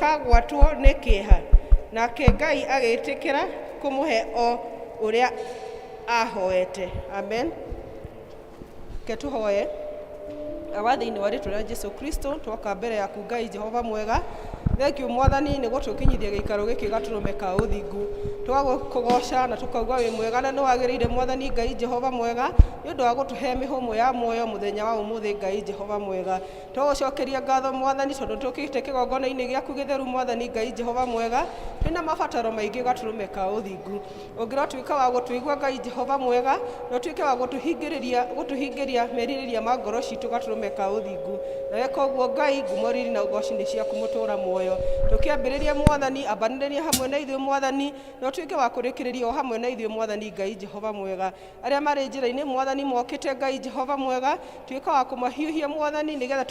Ndũkagwatwo nĩ kĩeha. Nake Ngai agĩĩtĩkĩra kũmũhe o ũrĩa aahoete. Amen. Reke tũhoe. Awa thĩinĩ wa rĩtwa rĩa Jesu Kristo twoka mbere yaku Ngai Jehova mwega. Thengiũ Mwathani nĩ gũtũkinyithia gĩikaro gĩkĩ gatũrũme ka ũthingu. Tũgagũkũgoca na tũkauga wĩ mwega na nĩ wagĩrĩire Mwathani Ngai Jehova mwega nĩ ũndũ wa gũtũhe mĩhũmũ ya muoyo mũthenya wa ũmũthĩ Ngai Jehova mwega. Tũgũcokeria ngatho Mwathani tondũ tũkĩte kĩgongona-inĩ gĩaku gĩtheru Mwathani Ngai Jehova mwega twĩna mabataro maingĩ gatũrũme ka ũthingu. Ũngĩrotuĩka wa gũtũigua Ngai Jehova mwega na ũtuĩke wa gũtũhingĩrĩria gũtũhingĩria merirĩria ma ngoro citũ gatũrũme ka ũthingu. Na weka ũguo Ngai ngumo riri na ũgoci nĩ ciaku mũtũra muoyo. Tũkĩambĩrĩria Mwathani ambanĩrĩria hamwe na ithuĩ Mwathani na ũtuĩke wa kũrĩkĩrĩria o hamwe na ithuĩ Mwathani Ngai Jehova mwega. Arĩa marĩ njĩra-inĩ Mwathani mokĩte Ngai Jehova mwega tuĩka wa kũmahiũhia Mwathani nĩgetha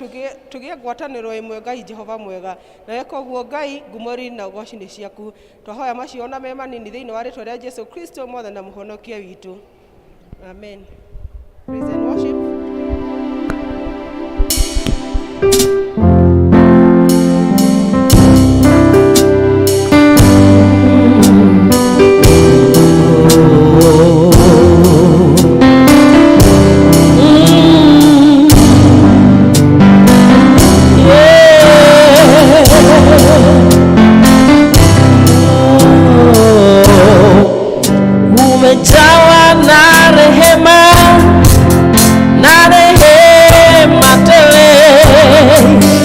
tũgĩe ngwatanĩro ĩmwe Ngai Jehova mwega. Na weka ũguo Ngai ngumo riri na ũgoci nĩ ciaku. Twahoya macio ona me manini thĩinĩ wa rĩtwa rĩa Jesu Kristo Mwathani na Mũhonokia witũ. Amen. Praise and worship. Umejawa na rehema na rehema tele.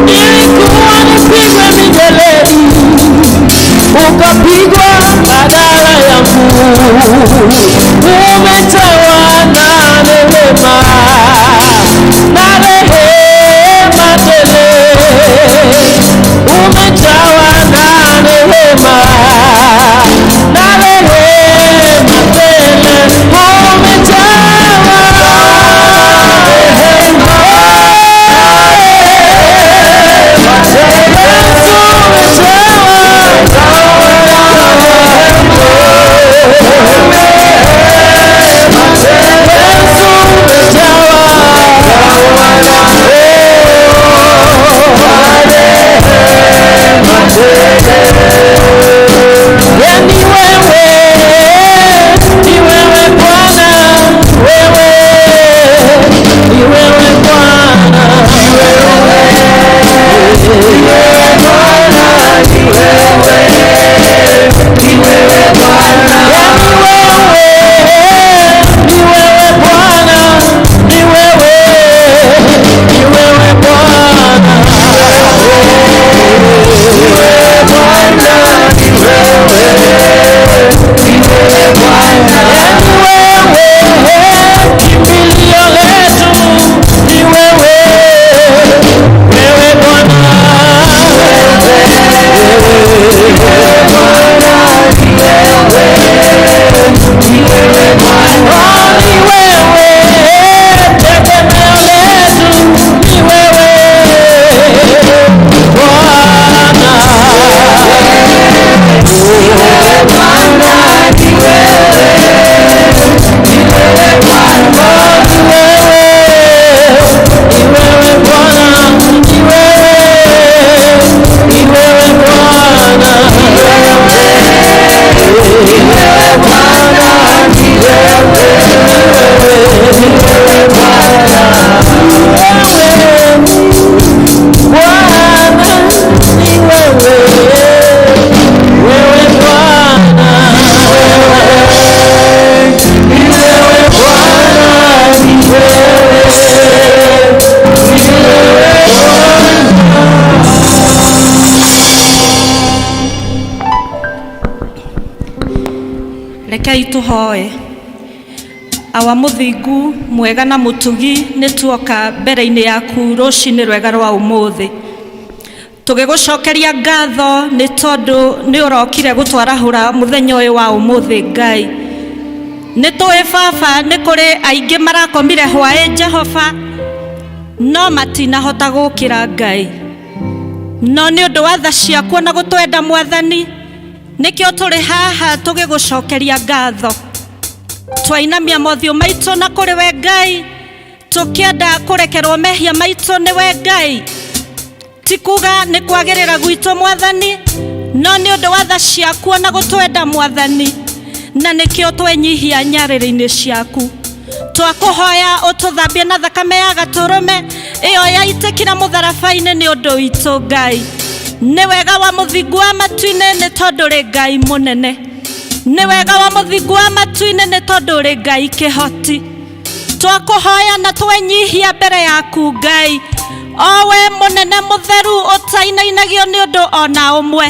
Ilikuwa nipigwe mijeledi, ukapigwa badala yangu. Umejawa na neema na rehema tele, umejawa na neema na rehema tele, umejawa Yani wewe, ni wewe Bwana, wewe, ni wewe Bwana, ni wewe, ni wewe Bwana, ni wewe, ni wewe Bwana. Yani wewe, ni wewe Bwana, ni wewe, ni wewe Bwana, ni wewe Bwana, ni wewe, ni wewe Bwana. Yani wewe, kimbilio letu ni wewe, wewe Bwana, wewe Bwana, ni wewe, ni wewe Bwana. Oh, ni wewe, tegemeo letu ni wewe Bwana. Wewe Bwana, ni wewe Bwana, ni wewe, ni wewe Rekei tũhoe. Awa mũthingu mwega na mũtugi, nĩ tuoka mbere-inĩ yaku rũcinĩ rwega rwa ũmũthĩ, tũgĩgũcokeria ngatho nĩ tondũ nĩ ũrokire gũtwarahũra mũthenya ũyũ wa ũmũthĩ. Ngai, nĩ tũĩ Baba nĩ kũrĩ aingĩ marakomire hwaĩ, Jehova, no matinahota gũkĩra. Ngai, no nĩ ũndũ wa tha ciaku na gũtwenda, Mwathani, nĩkĩo tũrĩ haha tũgĩgũcokeria ngatho. Twainamia mothiũ maitũ na kũrĩ we, Ngai, tũkĩenda kũrekerwo mehia maitũ nĩ we, Ngai. Ti kuga nĩ kwagĩrĩra gwitũ, Mwathani, no nĩ ũndũ wa tha ciaku na gũtwenda, Mwathani, na nĩkĩo twenyihia nyarĩrĩ-inĩ ciaku. Twakũhoya ũtũthambie na thakame ya gatũrũme ĩyo yaitĩkire mũtharaba-inĩ nĩ ũndũ witũ. Ngai, nĩ wega wa mũthingu wa matu-inĩ nĩ tondũ rĩ Ngai mũnene. Nĩ wega wa mũthingu wa matu-inĩ nĩ tondũ rĩ Ngai kĩhoti. Twakũhoya na twenyihia mbere yaku, Ngai, o we mũnene mũtheru ũtainainagio nĩ ũndũ ona ũmwe.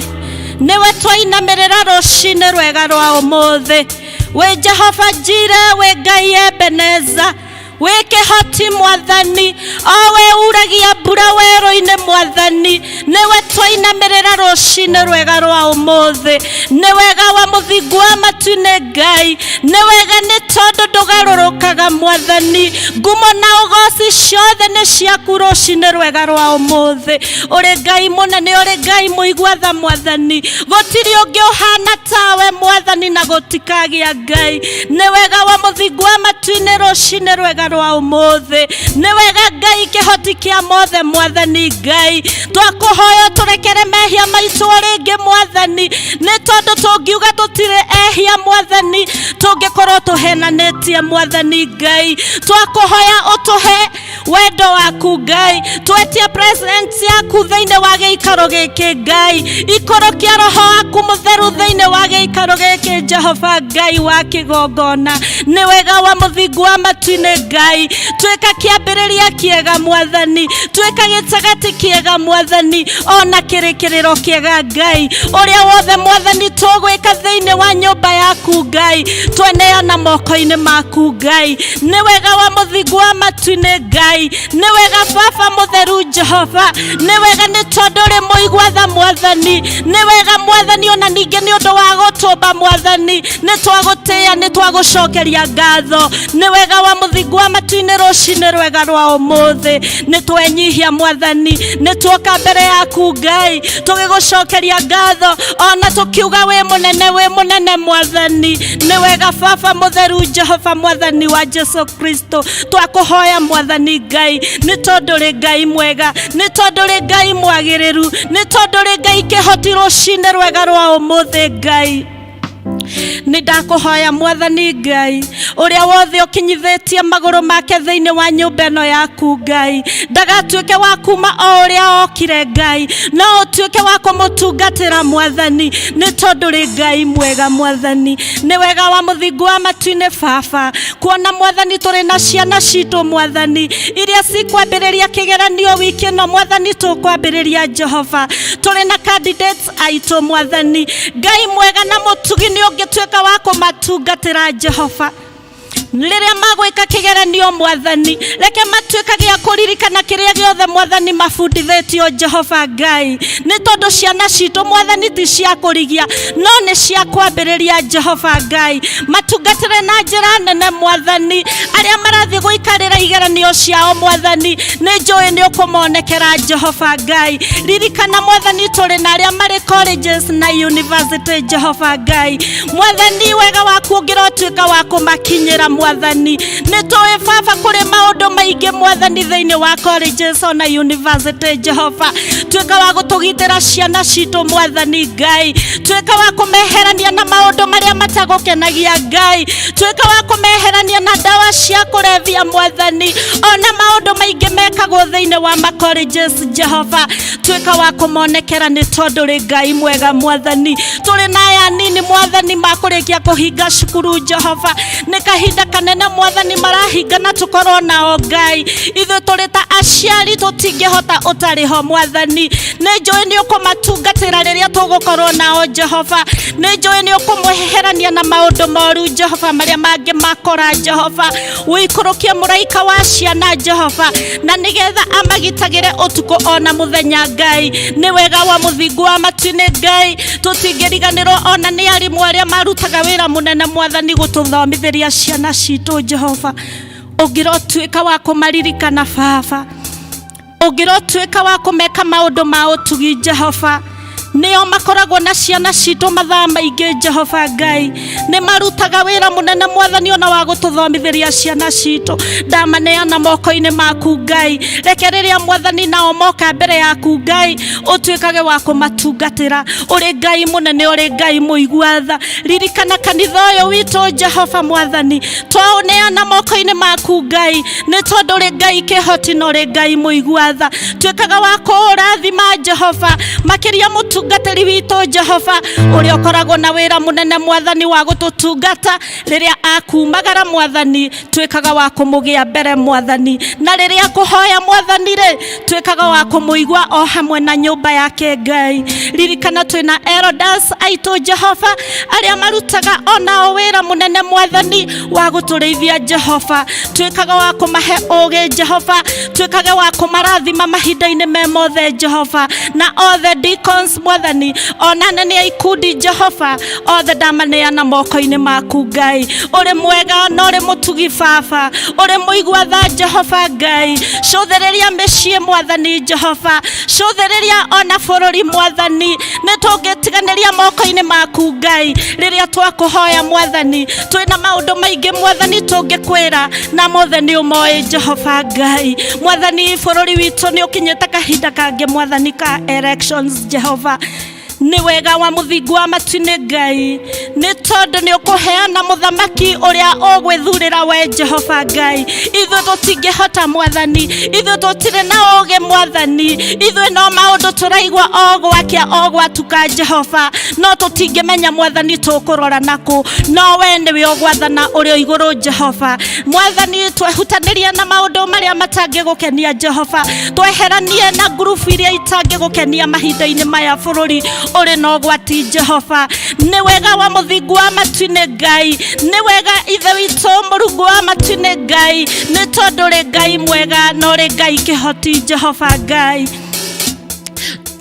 Nĩwe twainamĩrĩra rũcinĩ rwega rwa ũmũthĩ. Wĩ Jehova Jire, wĩ Ngai Ebeneza, wĩ kĩhoti, Mwathani, o we uragia mbura werũ-inĩ. Mwathani, nĩwe twainamĩrĩra rũcinĩ rwega rwa ũmũthĩ. Nĩ wega wa mũthingu wa matu-inĩ, Ngai, nĩ wega nĩ tondũ ndũgarũrũkaga. Mwathani, ngumo na ũgoci ciothe nĩ ciaku rũcinĩ rwega rwa ũmũthĩ. Ũrĩ Ngai mũnene, ũrĩ Ngai mũigua tha. Mwathani, gũtirĩ ũngĩ ũhana tawe, Mwathani, na gũtikagĩa. Ngai, nĩ wega wa mũthingu wa matu-inĩ rũcinĩ rwega rwa ũmũthĩ. Nĩ wega, Ngai kĩhoti kĩa mothe. Mwathani Ngai, twakũhoya tũrekere mehia maitũ o rĩngĩ, Mwathani, nĩ tondũ tũngiuga Tũngiuga tũtirĩ ehia Mwathani, tũngĩkorwo tũhenanĩtie Mwathani Ngai. Twakũhoya ũtũhe wendo waku Ngai, twetie presence yaku thĩinĩ wa gĩikaro gĩkĩ Ngai, ikũrũkia roho waku mũtheru thĩinĩ wa gĩikaro gĩkĩ Jehova Ngai wa kĩgongona. Nĩ wega wa mũthingu wa matu-inĩ Ngai, tuĩka kĩambĩrĩria kĩega Mwathani, tuĩka gĩtagatĩ kĩega Mwathani, ona kĩrĩkĩrĩro kĩega Ngai. Ũrĩa wothe Mwathani tũgwĩka thĩinĩ wa nyũmba yaku Ngai, tweneana moko-inĩ maku Ngai. Nĩ wega wa mũthingu wa matu-inĩ Ngai, nĩ wega Baba mũtheru Jehova, nĩ wega nĩ tondũ ũrĩ mũigua tha Mwathani, nĩ wega Mwathani ona ningĩ nĩ ũndũ wa gũtũmba Mwathani, nĩ twagũtĩĩa, nĩ twagũcokeria ngatho. Nĩ wega wa mũthingu wa matu-inĩ rũcinĩ rwega rwa ũmũthĩ, nĩ twenyihia Mwathani, nĩ tuoka mbere yaku Ngai tũgĩgũcokeria ngatho, ona tũkiuga wĩ mũnene, wĩ mũnene Mwathani. Nĩ wega Baba mũtheru Jehova Mwathani wa Jesu Kristo, twakũhoya Mwathani Ngai, nĩ tondũ ũrĩ Ngai mwega, nĩ tondũ ũrĩ Ngai mwagĩrĩru, nĩ tondũ ũrĩ Ngai kĩhoti rũcinĩ rwega rwa ũmũthĩ Ngai. Nĩ ndakũhoya Mwathani Ngai, ũrĩa wothe ũkinyithĩtie magũrũ make thĩinĩ wa nyũmba ĩno yaku Ngai, ndagatuĩke wa kuma o ũrĩa okire Ngai, no ũtuĩke wa kũmũtungatĩra Mwathani, nĩ tondũ ũrĩ Ngai mwega Mwathani. Nĩ wega wa mũthingu wa matu-inĩ Baba, kuona Mwathani tũrĩ na ciana citũ Mwathani, iria cikwambĩrĩria kĩgeranio wiki ĩno Mwathani, tũkwambĩrĩria Jehova, tũrĩ na candidates aitũ Mwathani. Ngai mwega na mũtugi, nĩ ũngĩtuĩka wa kũmatungatĩra Jehova rĩrĩa magwĩka kĩgeranio Mwathani, reke matuĩka gĩa kũririkana kĩrĩa gĩothe Mwathani mabundithĩtio Jehova Ngai, nĩ tondũ ciana citũ Mwathani ti cia kũrigia, no nĩ cia kwambĩrĩria Jehova Ngai. Matungatĩre na njĩra nene Mwathani, arĩa marathiĩ gũikarĩra igeranio ciao Mwathani, nĩ njũĩ nĩ ũkũmonekera Jehova Ngai. Ririkana Mwathani tũrĩ na arĩa marĩ colleges na university Jehova Ngai. Mwathani wega waku ũngĩrotuĩka wa kũmakinyĩra Mwathani, nĩ tũĩ Baba kũrĩ maũndũ maingĩ Mwathani thĩinĩ wa colleges ona university Jehova. Tuĩka wa gũtũgitĩra ciana citũ Mwathani Ngai, tuĩka wa kũmeherania na maũndũ marĩa matagũkenagia Ngai, tuĩka wa kũmeherania na ndawa cia kũrebia Mwathani, ona maũndũ maingĩ mekagwo thĩinĩ wa ma colleges Jehova. Tuĩka wa kũmonekera nĩ tondũ rĩ Ngai mwega Mwathani. Tũrĩ na aya nini Mwathani makũrĩkia kũhinga cukuru Jehova, nĩ kahinda kanene Mwathani marahinga na tũkorwo nao Ngai. Ithuĩ tũrĩ ta aciari tũtingĩhota ũtarĩ ho Mwathani, nĩ njũĩ nĩ ũkũmatungatĩra rĩrĩa tũgũkorwo nao Jehova, nĩ njũĩ nĩ ũkũmweherania na maũndũ moru Jehova marĩa mangĩ makora Jehova. Ũikũrũkie mũraika wa ciana Jehova, na nĩgetha amagitagĩre ũtukũ ona mũthenya Ngai. Nĩ wega wa mũthingu wa matu-inĩ Ngai, tũtingĩriganĩrwo ona nĩ arimũ arĩa marutaga wĩra mũnene Mwathani gũtũthomithĩria ciana citũ Jehova. Ũngĩrotuĩka wa kũmaririkana Baba, ũngĩrotuĩka wa kũmeka maũndũ ma ũtugi Jehova, nĩo makoragwo na ciana citũ mathaa maingĩ Jehova Ngai, nĩ marutaga wĩra mũnene Mwathani ona wa gũtũthomithĩria ciana citũ. Ndamaneana moko-inĩ maku Ngai, reke rĩrĩa Mwathani nao moka mbere yaku Ngai, ũtuĩkage wa kũmatungatĩra. Ũrĩ Ngai mũnene, ũrĩ Ngai mũigua tha. Ririkana kanitha ũyũ witũ Jehova Mwathani, twaũneana moko-inĩ maku Ngai, nĩ tondũ ũrĩ Ngai kĩhoti na ũrĩ Ngai mũigua tha. Tuĩkaga wa kũũrathima Jehova, makĩria mũtungatĩri witũ Jehova, ũrĩa ũkoragwo na wĩra mũnene Mwathani wa gũtũtungata rĩrĩa akumagara Mwathani, tuĩkaga wa kũmũgĩa mbere Mwathani, na rĩrĩa kũhoya Mwathani rĩ, tuĩkaga wa kũmũigua o hamwe na nyũmba yake Ngai. Ririkana twĩna elders aitũ Jehova, arĩa marutaga onao wĩra mũnene Mwathani wa gũtũrĩithia Jehova. Tuĩkaga wa kũmahe ũgĩ Jehova, tuĩkage wa kũmarathima mahinda-inĩ me mothe Jehova, na othe deacons Mwathani, ona anene a ikundi Jehova, othe ndamaneana moko-inĩ maku Ngai. Ũrĩ mwega na ũrĩ mũtugi Baba, ũrĩ mũigua tha Jehova Ngai. Cũthĩrĩria mĩciĩ Mwathani Jehova, cũthĩrĩria ona bũrũri Mwathani, nĩ tũngĩtiganĩria moko-inĩ maku Ngai rĩrĩa twakũhoya Mwathani. Twĩna maũndũ maingĩ Mwathani tũngĩkwĩra, na mothe nĩ ũmoĩ Jehova Ngai. Mwathani bũrũri witũ nĩ ũkinyĩte kahinda kangĩ Mwathani ka elections Jehova. Nĩ wega wa mũthingu wa matu-inĩ Ngai, nĩ tondũ nĩ ũkũheana mũthamaki ũrĩa ũgwĩthurĩra we Jehova Ngai. Ithuĩ tũtingĩhota Mwathani, ithuĩ tũtirĩ na ũũgĩ Mwathani, ithuĩ no maũndũ tũraigua o gwakĩa o gwatuka Jehova, no tũtingĩmenya Mwathani tũkũrora nakũ, no we nĩwe ũgwathana ũrĩ o igũrũ Jehova. Mwathani, twehutanĩria na maũndũ marĩa matangĩgũkenia Jehova, tweheranie na ngurubu iria itangĩgũkenia mahinda-inĩ maya bũrũri ũrĩ na ũgwati Jehova. Nĩ wega wa mũthingu wa matu-inĩ Ngai, nĩ wega Ithe witũ Mũrungu wa matu-inĩ Ngai, nĩ tondũ ũrĩ Ngai mwega na ũrĩ Ngai kĩhoti Jehova Ngai.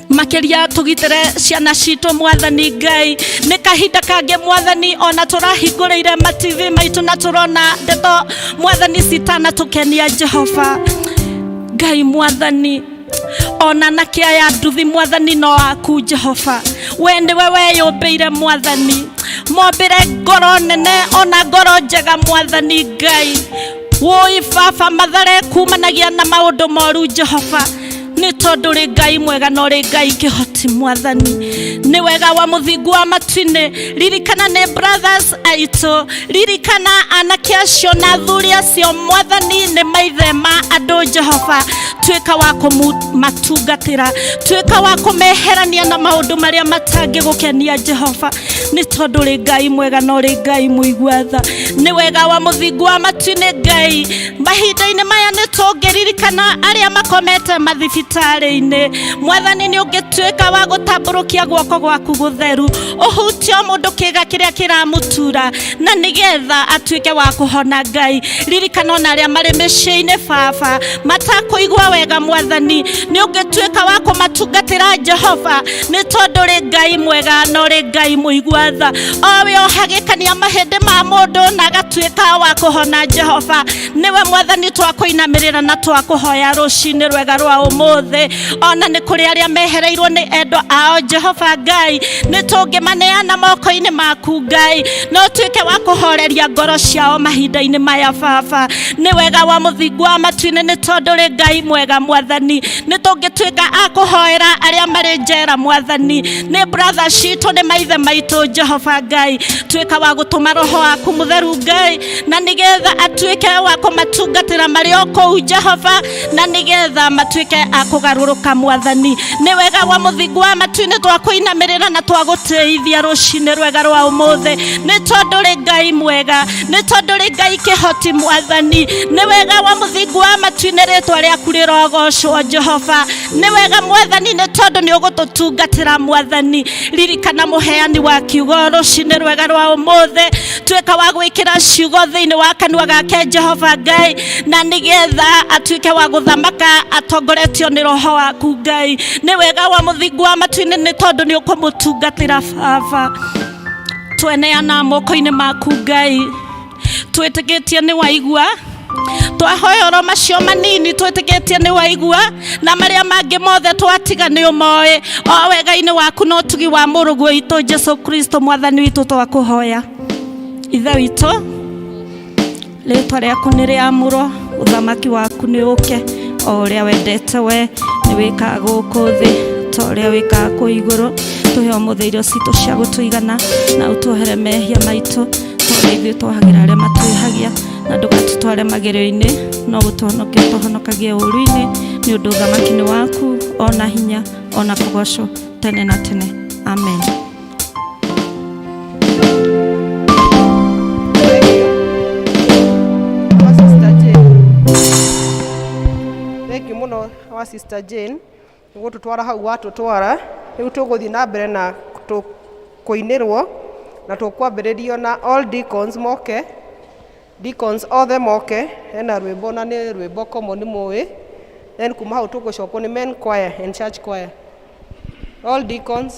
Makĩria tũgitĩre ciana citũ Mwathani Ngai. Nĩ kahinda kangĩ Mwathani ona tũrahingũrĩire ma TV maitũ na tũrona ndeto Mwathani citanatũkenia Jehova Ngai. Mwathani, ona na kĩa ya nduthi Mwathani no aku Jehova, we nĩwe weyũmbĩire Mwathani, mombĩre ngoro nene ona ngoro njega Mwathani Ngai. Wũi baba, mathare kumanagia na maũndũ moru Jehova, nĩ tondũ ũrĩ Ngai mwega na ũrĩ Ngai kĩhoti Mwathani. Nĩ wega wa mũthingu wa matu-inĩ, ririkana nĩ brothers aitũ, ririkana anake acio na athuri acio Mwathani, nĩ maithe ma andũ Jehova. Tuĩka wa kũmatungatĩra, tuĩka wa kũmeherania na maũndũ marĩa matangĩgũkenia Jehova, nĩ tondũ ũrĩ Ngai mwega na ũrĩ Ngai mũigua tha. Nĩ wega wa mũthingu wa matu-inĩ Ngai, mahinda-inĩ maya nĩ tũngĩririkana arĩa makomete mathibitarĩ-inĩ Mwathani, nĩ ũngĩtuĩka wa gũtambũrũkia guoko gwaku gũtheru, ũhutie o mũndũ kĩga kĩrĩa kĩramũtura, na nĩgetha atuĩke wa kũhona Ngai. Ririkana ona arĩa marĩ mĩciĩ-inĩ baba matakũigua wega Mwathani, nĩ ũngĩtuĩka wa kũmatungatĩra Jehova, nĩ tondũ ũrĩ Ngai mwega na ũrĩ Ngai mũigua tha, o we ũhagĩkania mahĩndĩ ma mũndũ na agatuĩka wa kũhona Jehova. Nĩwe Mwathani twakũinamĩrĩra na twakũhoya rũcinĩ rwega rwa ũmũthĩ. Ona nĩ kũrĩ arĩa mehereirwo nĩ endwa ao Jehova Ngai, nĩ tũngĩmaneana moko-inĩ maku Ngai, no ũtuĩke wa kũhoreria ngoro ciao mahinda-inĩ maya baba. Nĩ wega wa mũthingu wa matu-inĩ, nĩ tondũ ũrĩ Ngai mwega Mwathani, nĩ tũngĩtuĩka a kũhoera arĩa marĩ njera Mwathani, nĩ brother citũ, nĩ maithe maitũ Jehova Ngai. Tuĩka wa gũtũma roho waku mũtheru Ngai, na nĩgetha atuĩke wa kũmatungatĩra marĩ o kũu Jehova, na nĩgetha matuĩke a kũgarũrũka Mwathani. Nĩ wega wa mũthingu wa matu-inĩ, twakũinamĩrĩra na twagũtĩithia rũcinĩ rwega rwa ũmũthĩ, nĩ tondũ ũrĩ Ngai mwega, nĩ tondũ ũrĩ Ngai kĩhoti Mwathani. Nĩ wega wa mũthingu wa matu-inĩ, rĩtwa rĩaku rĩrogocwo Jehova. Nĩ wega Mwathani, nĩ tondũ nĩ ũgũtũtungatĩra Mwathani. Ririkana mũheani wa kiugo rũcinĩ rwega rwa ũmũthĩ, tuĩka wa gwĩkĩra ciugo thĩinĩ wa kanua gake Jehova Ngai, na nĩgetha atuĩke wa gũthamaka atongoretio nĩ roho waku Ngai. Nĩ wega wa mũthingu wa matu-inĩ, nĩ tondũ nĩ ũkũmũtungatĩra baba. Tweneana moko-inĩ maku Ngai, twĩtĩkĩtie nĩ waigua twahoya oro macio manini, twĩtĩkĩtie nĩ waigua, na marĩa mangĩ mothe twatiga nĩ ũmoĩ. O wega-inĩ waku na ũtugi wa mũrũguo witũ Jesu Kristo Mwathani witũ twakũhoya. Ithe witũ, rĩtwa rĩaku nĩ rĩamũrwo, ũthamaki waku nĩ ũke, o ũrĩa wendete we nĩ wĩkaga gũkũ thĩ ta ũrĩa wĩkaga kũu igũrũ. Tũhe ũmũthĩ irio citũ cia gũtũigana, na ũtuohere mehia maitũ ta ũrĩa ithuĩ twohagĩra arĩa matwĩhagia, na ndũgatũtware magerio-inĩ, no gũtũhonokia ũtũhonokagie ũũru-inĩ, nĩ ũndũ ũthamaki nĩ waku, ona hinya, ona kũgocwo tene na tene. Amen. Thank you. Our Sister Jane. Thank you mũno our Sister Jane nĩ gũtũtwara hau watũtwara. Rĩu tũgũthiĩ na mbere na kũinĩrwo na tũkwambĩrĩrio na all deacons moke, deacons othe moke, hena rwĩmbo na nĩ rwĩmbo common mũĩ. Then kuma hau tũgũcokwo nĩ men choir and church choir. All deacons.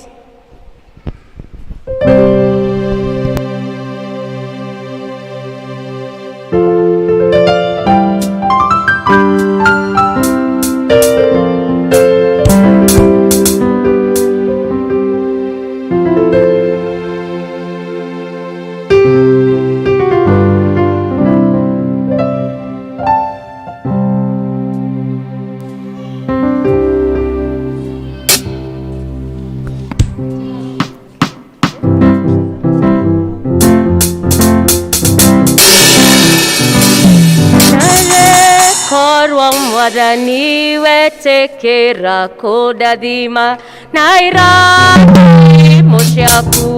Mwathani wetĩkĩra kũndathima na irathimo ciaku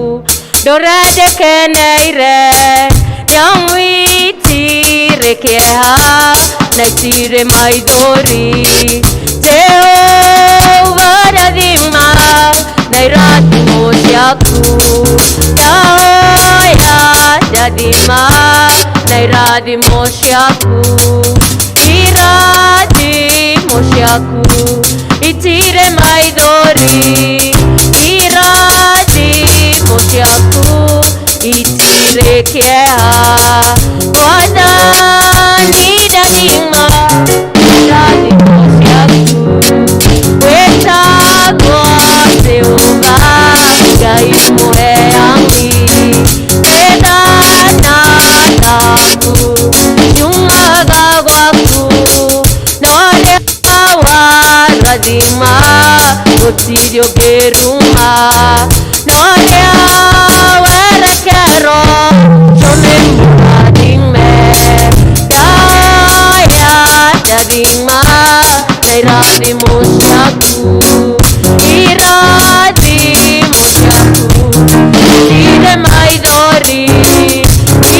ndũrendekeneire nĩamu itirĩ kĩeha na itirĩ maithori. Jehova ndathima na irathimo ciaku, ndahoya ndathima na irathimo ciaku, irathimo ciaku itirĩ maithori, irathimo ciaku itirĩ kĩeha. Mwathani ndathima irathimo ciaku, wĩtagwo Jehova Ngai mũheani, betha na thahabu ciumaga gwaku, na ũrĩa warathima gũtirĩ ũngĩruma, na ũrĩa werekerwo ũcio nĩ mũrathime. Ndahoya ndathima na irathimo ciaku, irathimo ciaku itirĩ maithori,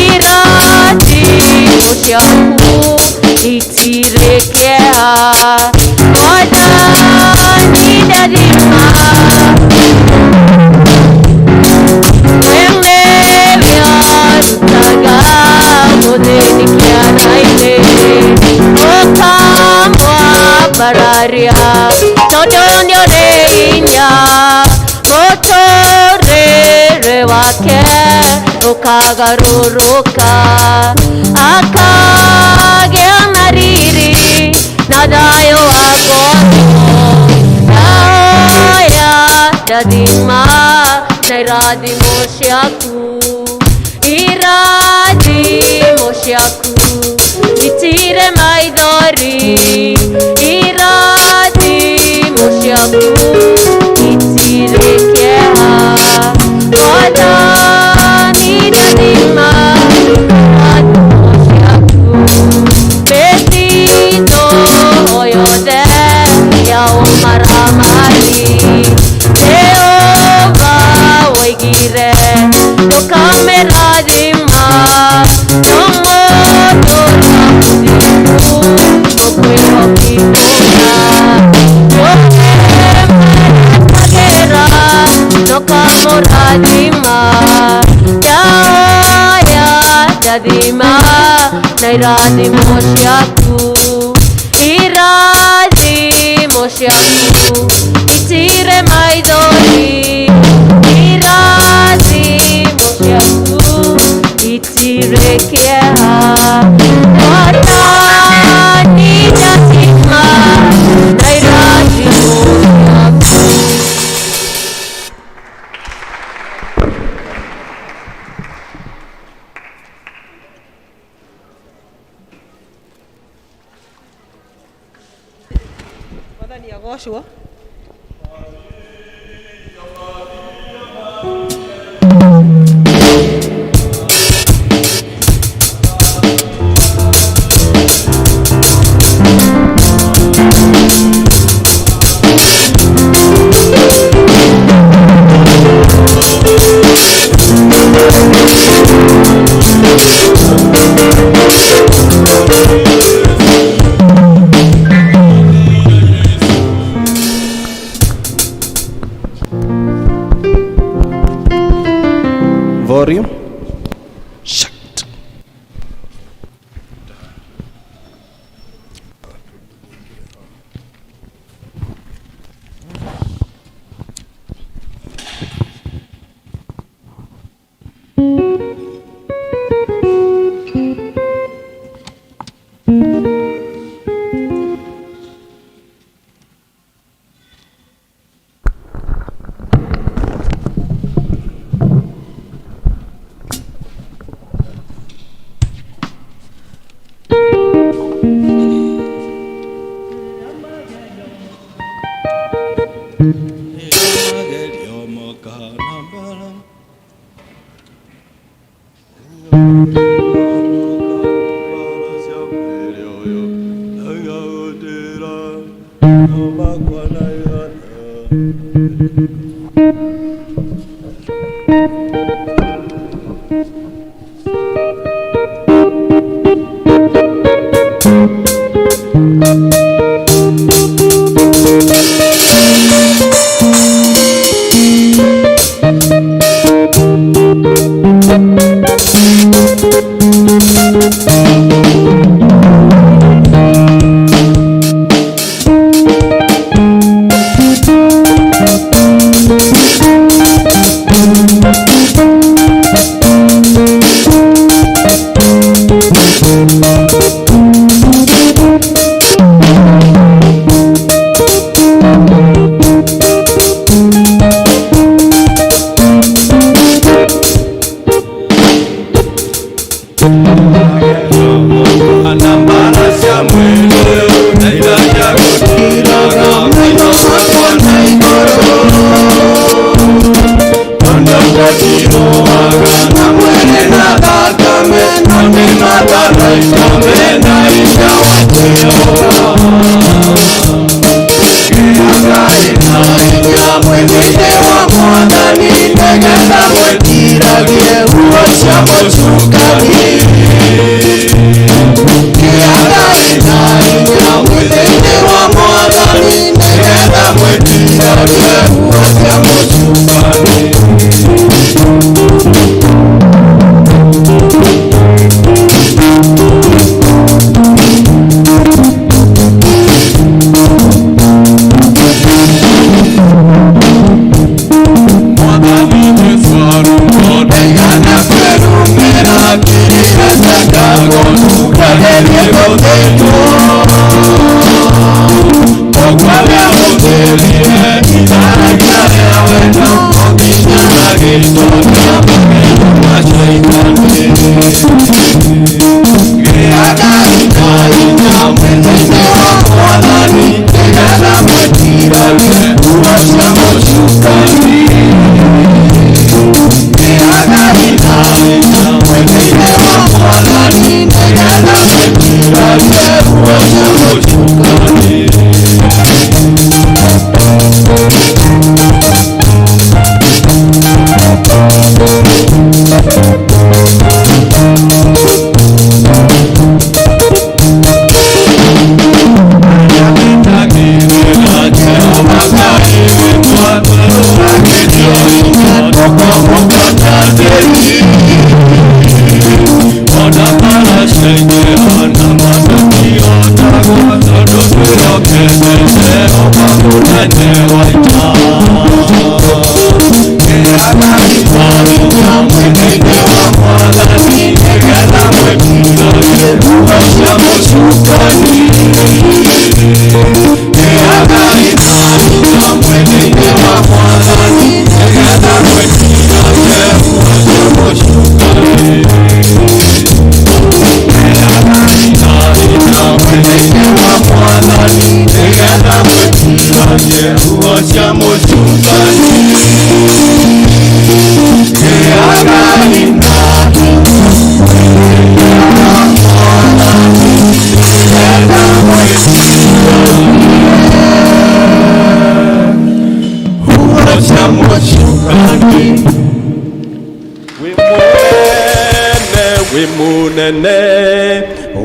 irathimo ciaku itirĩ kĩeha. Mwathani ndathima mwene wĩarutaga mũthĩni kĩara-inĩ, ũkamwambararia tondũ nĩũrĩ hinya, mũtũrĩre wake ũkagarũrũka, akagĩa na riri na thayũ wa ngoro. Ndahoya ndathima na irathimo ciaku, irathimo ciaku itirĩ maithori, irathimo ciaku itirĩ kĩeha. Mwathani ndathima irathimo ciaku, mĩthithũ yothe ya ũmaramari, Jehova woigire ndũkamĩrathima, no mũndũ ũrĩa mũthingu ũkwĩhoki kũna, ũkĩmũrekagĩra ndũkamũrathima. Ndahoya ndathima na irathimo ciaku, irathimo ciaku itirĩ maithori, irathimo ciaku itirĩ kĩeha. Mwathani ndathima na irathimo ciaku. Mwathani agocwo. Volume. Shut.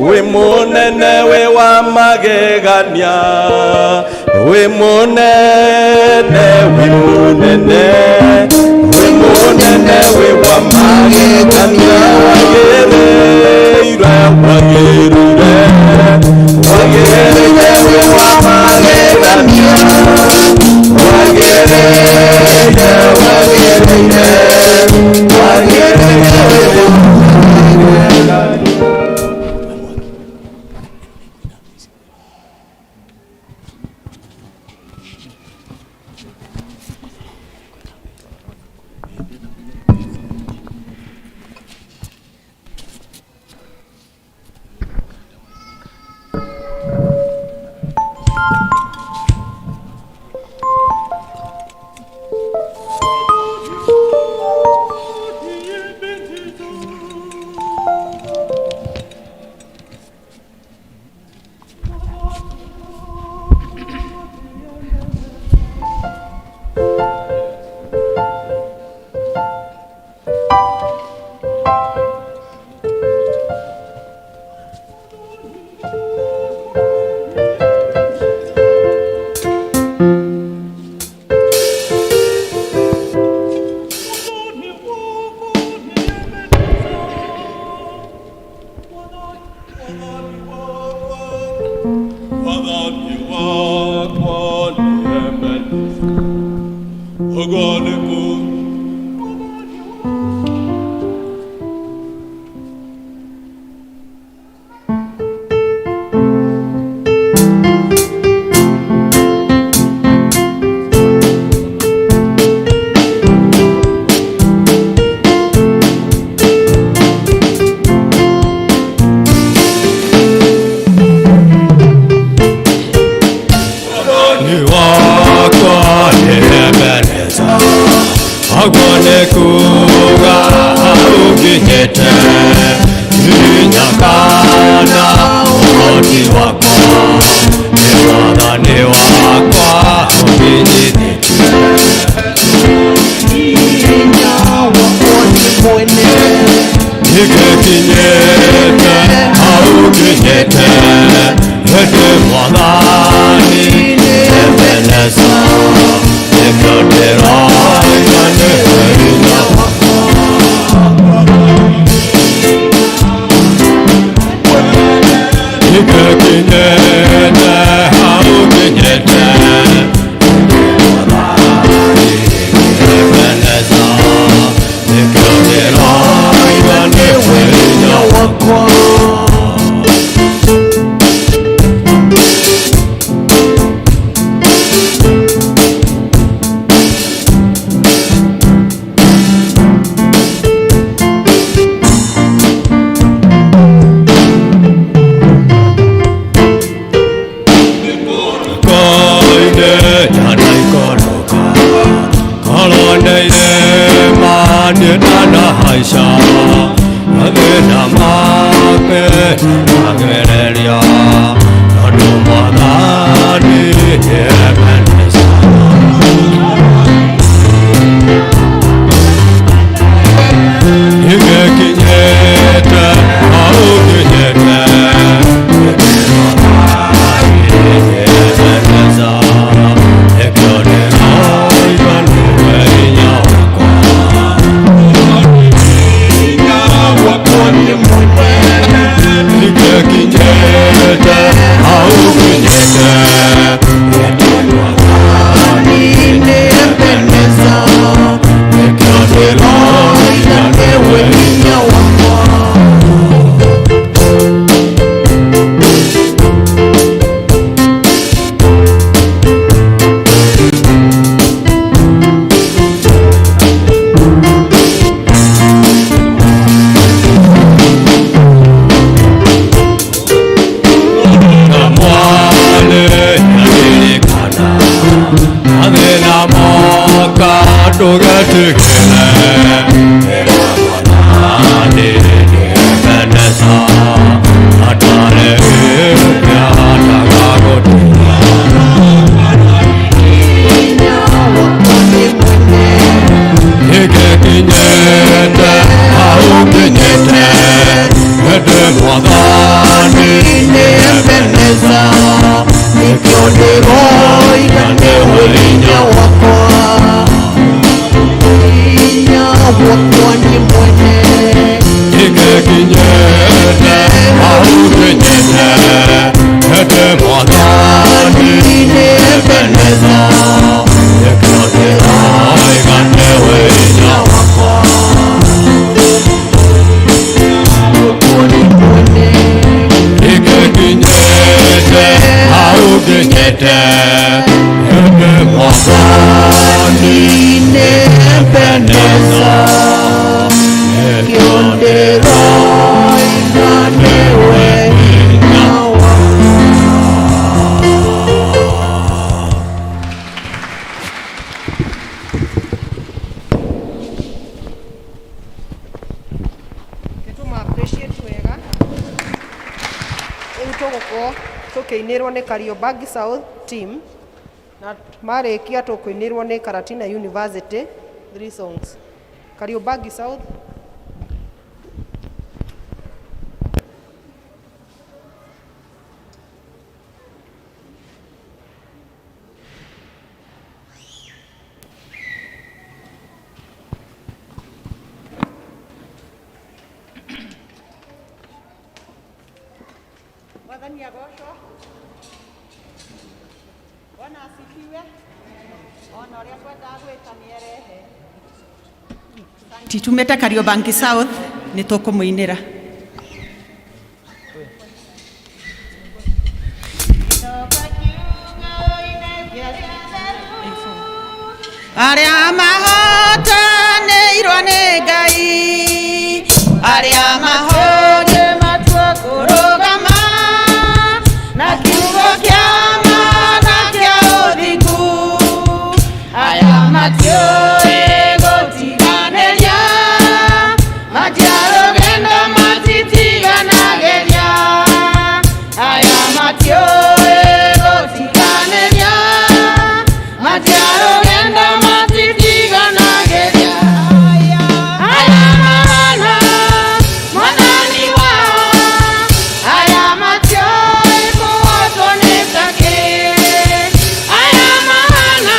We munene we wa magegania, we munene, we munene, we munene we wa magegania. Wagereire, wagereire, wagereire we wa magegania. Wagereire, wagereire, wagereire we wa magegania. Nĩkĩo ndĩroiga nĩwe hinya wakwa. Nĩgĩkinyĩte hau nginyĩte, Ebeneza, nĩkĩo ndĩroiga nĩwe hinya wakwa. Koine yanaikoroka, koloneire mane ndanahaisha, mathĩna make magereria, tondũ Mwathani nĩ Ebeneza. Nĩgĩkinyĩte hau nginyĩte, Ebeneza, nĩkĩo ndĩroiga nĩwe hinya wakwa. Nĩgĩkinyĩte hau nginyĩte, Ebeneza, nĩkĩo ndĩroiga nĩwe hinya wakwa. Mwane yaririkana mathĩna moka ndũgetigĩre, Mwathani nĩ Ebeneza, atarĩ hĩndĩ atagagũtiga. Nĩgĩkinyĩte hau nginyĩte, ĩndĩ Mwathani nĩ Ebeneza, nĩkĩo ndĩroiga nĩwe hinya wakwa. Hinya wakwa nĩ mwene. Nĩgĩkinyĩte hau nginyĩte, ĩndĩ Mwathani nĩ Ebeneza, nĩkĩo ndĩroiga nĩwe hinya wakwa. Nĩgĩkinyĩte hau nginyĩte, ĩndĩ Mwathani nĩ Ebeneza, nĩkĩo ndĩroiga nĩwe hinya wakwa. Nĩtũma appreciate wega. Rĩu tũgũkorwo tũkĩinĩrwo nĩ Kariobangi South team, na marĩkia tũkũinĩrwo nĩ Karatina University three songs. Kariobangi South. Mwathani agocwo. Bwana asifiwe. Ona ũrĩa twendaga gwĩka nĩ erehe. Titumĩte Kariobangi South nĩ tũkũmũinĩra. Arĩa mahotanĩirwo nĩ Ngai, arĩa mahonye matua kũrũgama na kiugo kĩa ma na kĩa ũthingu, aya matiũĩ gũtiganĩria, matiarũgendo matitiganagĩria, aya matiũĩ gũtiganĩria, matiarũgendo matitiganagĩria, aya mahana Mwathani wao, aya matiũĩ kũhotwo nĩ takĩ, aya mahana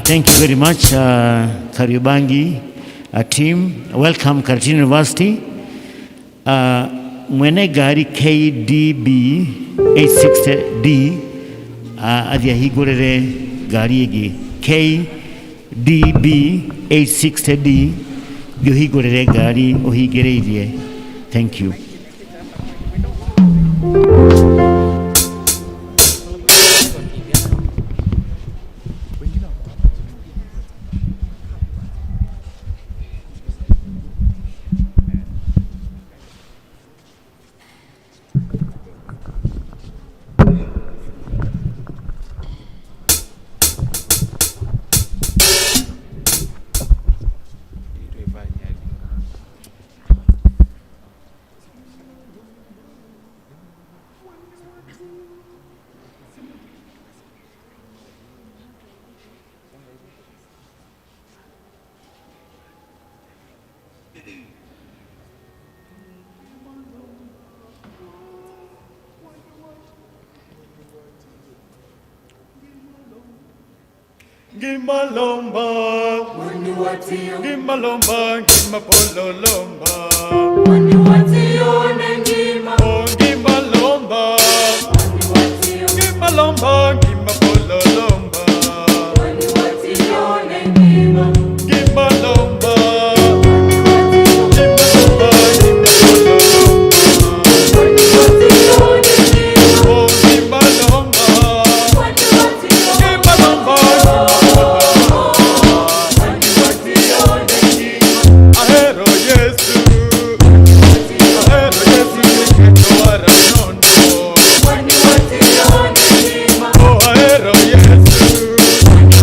Thank you very much, Kariobangi team. Welcome, Karatina University. Mwene ngari KDB 860D athiĩ ahingũrĩre ngari ĩngĩ KDB 860D thiĩ ũhingũrĩre ngari ũhingĩrĩirie. Thank you. Gimalomba, Gimalomba, Gimapololomba. Oh, Gimalomba, Gimalomba, Gimapololomba. Gimalomba, Gimalomba, Gimapololomba. Oh, Gimalomba, Gimalomba. Ahero Yesu, ahero Yesu, niketowara nono. Oh, ahero Yesu.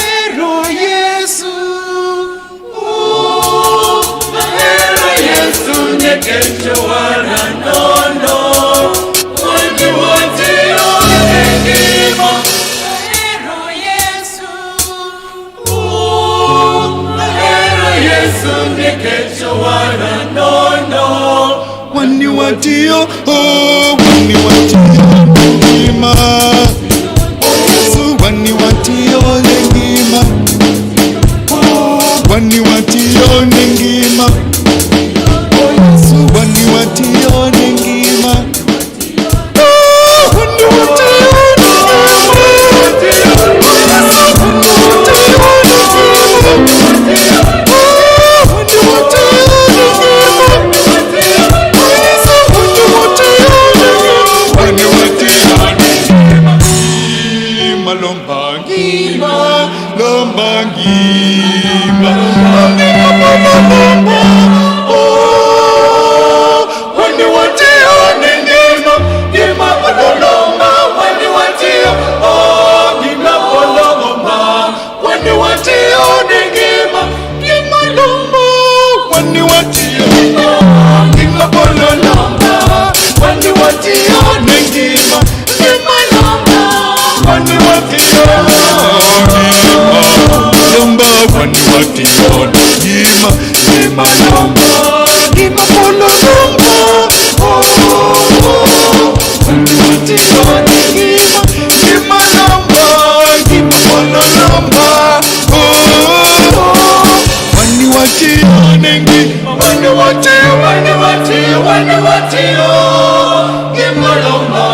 Ahero Yesu, oh, ahero Yesu, niketowara nono. Wani watiyo ngima. Ahero Yesu, oh, ahero Yesu, niketowara nono. Wani watio, oh, wani watio ngima. Yesu, wani watio ngima. Oh, wani watio ngima. Yesu, wani watio ngima. Oh, wani watio ngima. Yesu, wani watio ngima. Oh, wani watio ngima. Yesu, wani watio ngima. Wani watio ngima. Malomba ngima, lomba ngima, lomba ngima. watiyo ngima ngima lomba ngima polo lomba oh wani watiyo ngima ngima lomba ngima polo lomba oh wani watiyo ngima wani watiyo wani watiyo wani watiyo ngima lomba.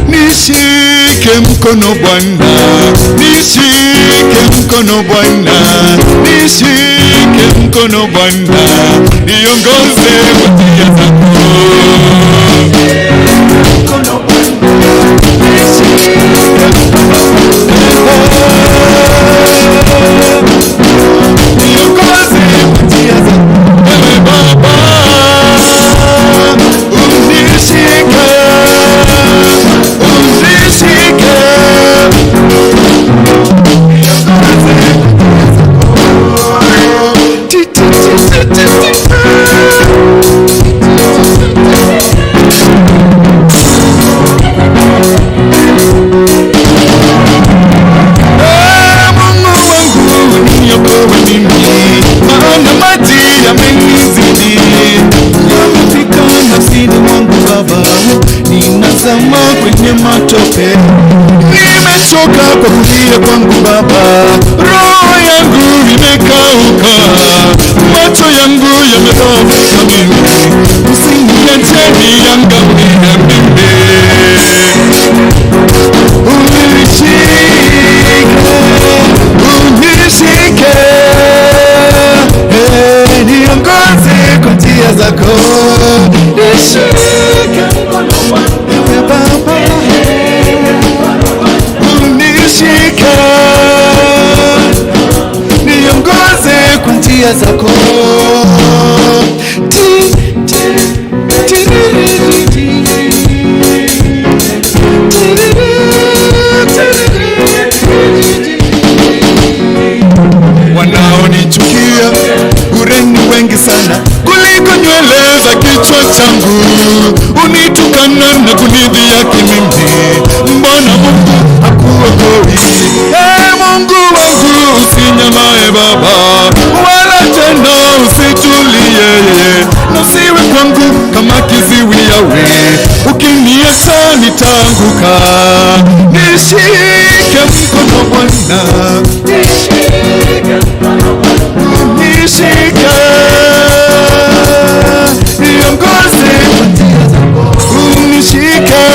Nishike mkono Bwana, nishike mkono Bwana, nishike mkono Bwana, niongoze kwa njia zako. Mkono Bwana, nishike mkono Bwana, niongoze kwa njia zako. Ewe Baba, unishike, unishike. Mungu wangu niokoe mimi, maana maji yamenizidi, yamefika nafsini mwangu Baba, ninazama kwenye matope. Nimechoka kwa kulia kwangu Baba, roho yangu imekauka, macho yangu yamedhoofika mimi, usiniache niangamie mimi. Unishike, unishike, niongoze kwa njia zako. Nishike mkono wangu Baba, unishike, niongoze kwa njia zako. Ti, ti, ti, ti, ti. Wanaonichukia bure ni wengi sana kuliko nywele za kichwa changu, unitukana na kunidhihaki mimi, mbona Mungu hakuokoi? Ee Mungu wangu usinyamae Baba, wala tena usitulie, na usiwe kwangu kama kiziwi yawe, ukiniacha nitaanguka. Nishike mkono Bwana, nishike mkono Bwana, nishike, niongoze kwa njia zako, unishike,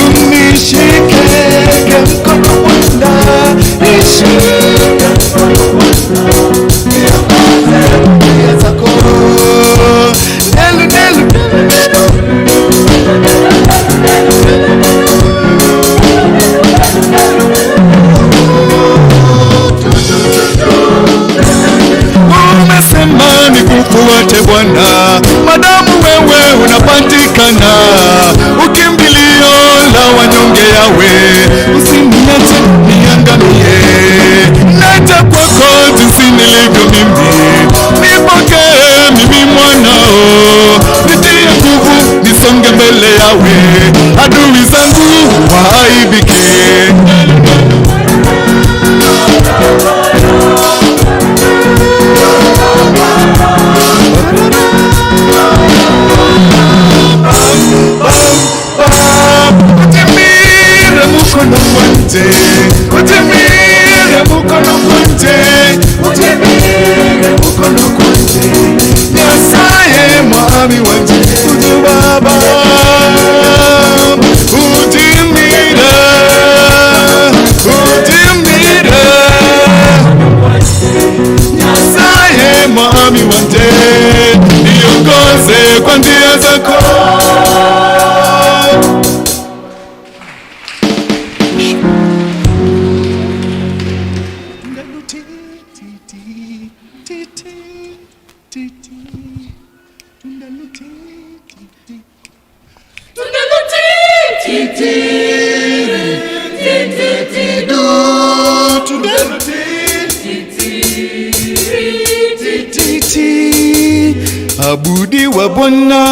unishike mkono Bwana, nishike mkono Bwana, niongoze kwa njia zako. Nelu, nelu, nelu, Umesema nikufuate Bwana, madamu wewe unapatikana, ukimbilio la wanyonge yawe, usiniache niangamie. Naja kwako jinsi nilivyo mimi, nipokee mimi mwanao, nitie nguvu nisonge mbele yawe, adui zangu waaibike. Utimire mukono gwanje, utimire mukono gwanje, utimire mukono gwanje, Nyasaye mwami wanje, uju Baba. Titi, abudiwa Bwana,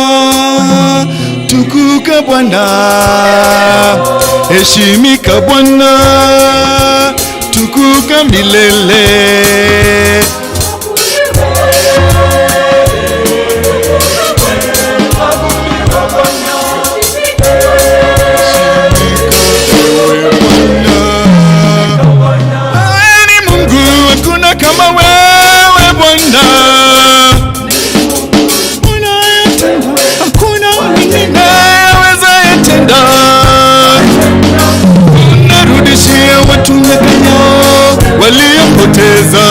tukuka Bwana, heshimika Bwana, tukuka milele. Wewe ni Mungu, hakuna kama wewe Bwana. Unayetenda, hakuna mwingine awezaye tenda. Unarudishia watu miaka yao waliopoteza.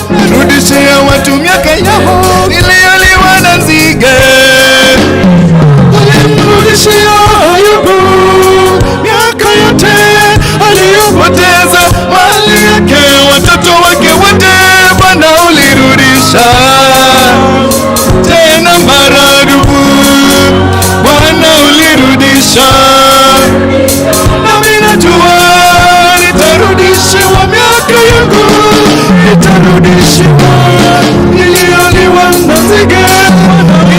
Unarudishia watu miaka yao iliyoliwa na nzige. Ulimrudishia Ayubu miaka yote aliyopoteza, mali yake, watoto wake wote, Bwana ulirudisha tena maradufu. Bwana ulirudisha, nami najua nitarudishiwa miaka yangu, nitarudishiwa iliyoliwa na nzige,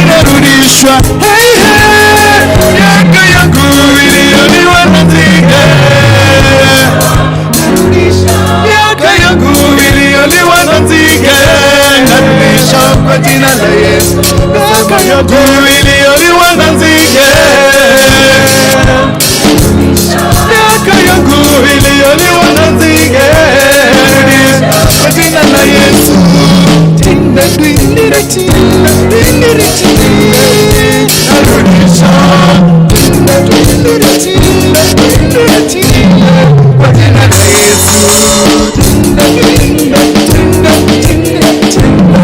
inarudishwa. Hey, hey, miaka yangu iliyoliwa na nzige, miaka yangu iliyoliwa na nzige, narudisha kwa jina la Yesu. Miaka yangu iliyoliwa na nzige, miaka yangu iliyoliwa na nzige, narudisha kwa jina la Yesu. Tinda dwindira tinda dwindira tinda, narudisha. Tinda dwindira tinda dwindira tinda, kwa jina la Yesu. Tinda dwinda tinda tinda tinda tinda,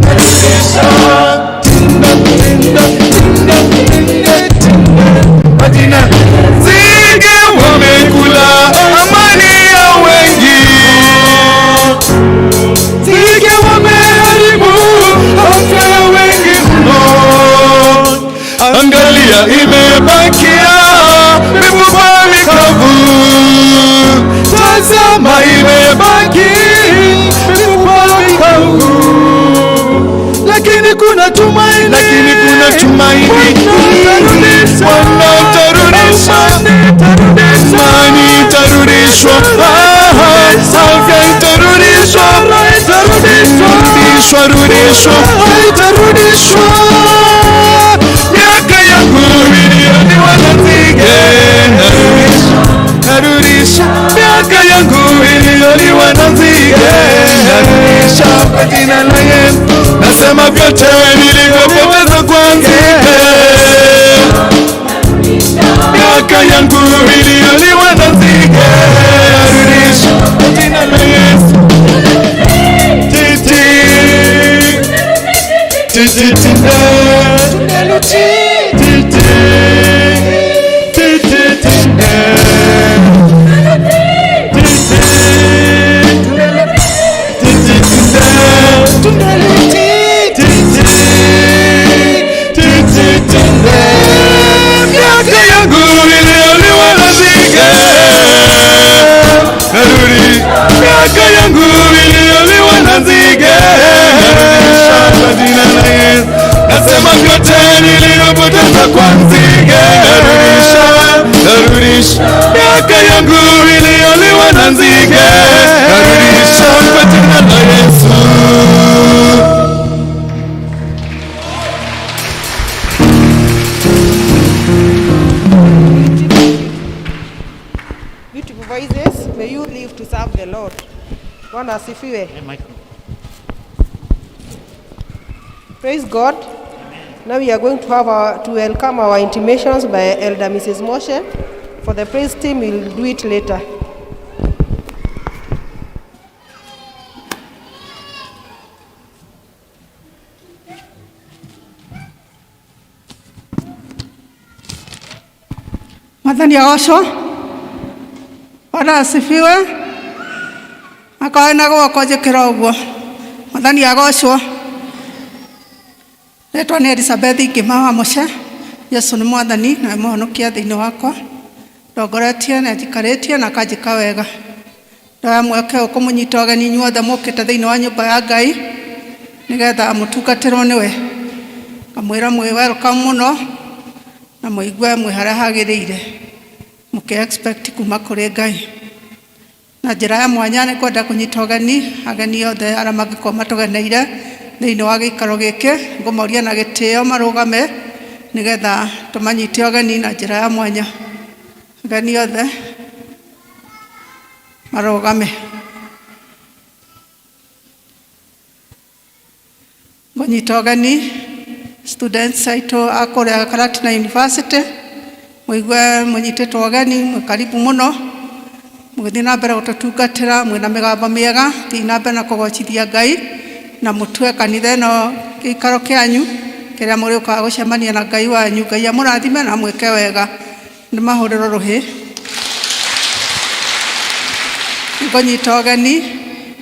narudisha. Tinda tinda tinda tinda tinda, kwa jina. Nzige wamekula amani ya wengi, nzige wameharibu afya ya wengi mno. Angalia, imebakia mifupa mikavu, tazama, imebaki mifupa mikavu, lakini kuna tumaini, lakini kuna tumaini. Bwana utarudisha, amani itarudishwa, afya itarudishwa, rudishwa, rudishwa, itarudishwa. Miaka yangu iliyoliwa na nzige, narudisha, narudisha. Miaka yangu iliyoliwa na nzige, narudisha kwa jina la Yesu. Nasema vyote nilivyopoteza kwa nzige, miaka yangu iliyoliwa na nzige, narudisha kwa jina la Yesu. Titi, titi, tinde, titi, titi, tinde, titi, titi, tinde, titi, titi, tinde. Miaka yangu iliyoliwa na nzige, narudi. Miaka yangu iliyoliwa na nzige, narudisha kwa jina la Yesu. Nasema vyote niliyopoteza kwa nzige, narudisha, narudisha. Miaka yangu iliyoliwa na nzige, narudisha kwa jina la Yesu. Beautiful voices, may you live to serve the Lord. Bwana asifiwe. Praise God. Now we are going to have to welcome our intimations by Elder Mrs. Moshe. For the praise team, we'll do it later. Mwathani agocwo. Bwana asifiwe. Akorwo na guoko njĩkĩra ũguo. Mwathani agocwo. Rĩtwa nĩ Elizabeth Ngĩma wa Mũce. Yesu nĩ mwathani na nĩ mũhonokia thĩinĩ wakwa. Ndongoretie na njikarĩtie na akanjĩka wega. Ndoya mweke ũyũ kũmũnyita ũgeni inyuothe mũkĩte thĩinĩ wa nyũmba ya Ngai nĩgetha mũtungatĩrwo nĩwe. Ngamwĩra mwĩ welcome mũno na mũigue mwĩ harĩa hagĩrĩire mũkĩ expect kuma kũrĩ Ngai. Na njĩra ya mwanya nĩ kwenda kũnyita ũgeni ageni othe arĩa mangĩkorwo matũgeneire thĩinĩ wa gĩikaro gĩkĩ, ngũmoria na gĩtĩo marũgame nĩgetha tũmanyite ũgeni na njĩra ya mwanya. Ageni othe marũgame. Ngũnyita ũgeni students aitũ a kũrĩa Karatina University, mũigue mũnyitĩtwo ũgeni, mwĩ karibu mũno, mũgĩthiĩ na mbere gũtũtungatĩra mwĩna mĩgambo mĩega, thiĩi na mbere na kũgocithia Ngai na mũtue kanitha ĩno gĩikaro kĩanyu kĩrĩa mũrĩũkaga gũcemania na Ngai wanyu. Ngai amũrathime na amwĩke wega. Nĩ mahũrĩrwo rũhĩ. Ngũnyita ũgeni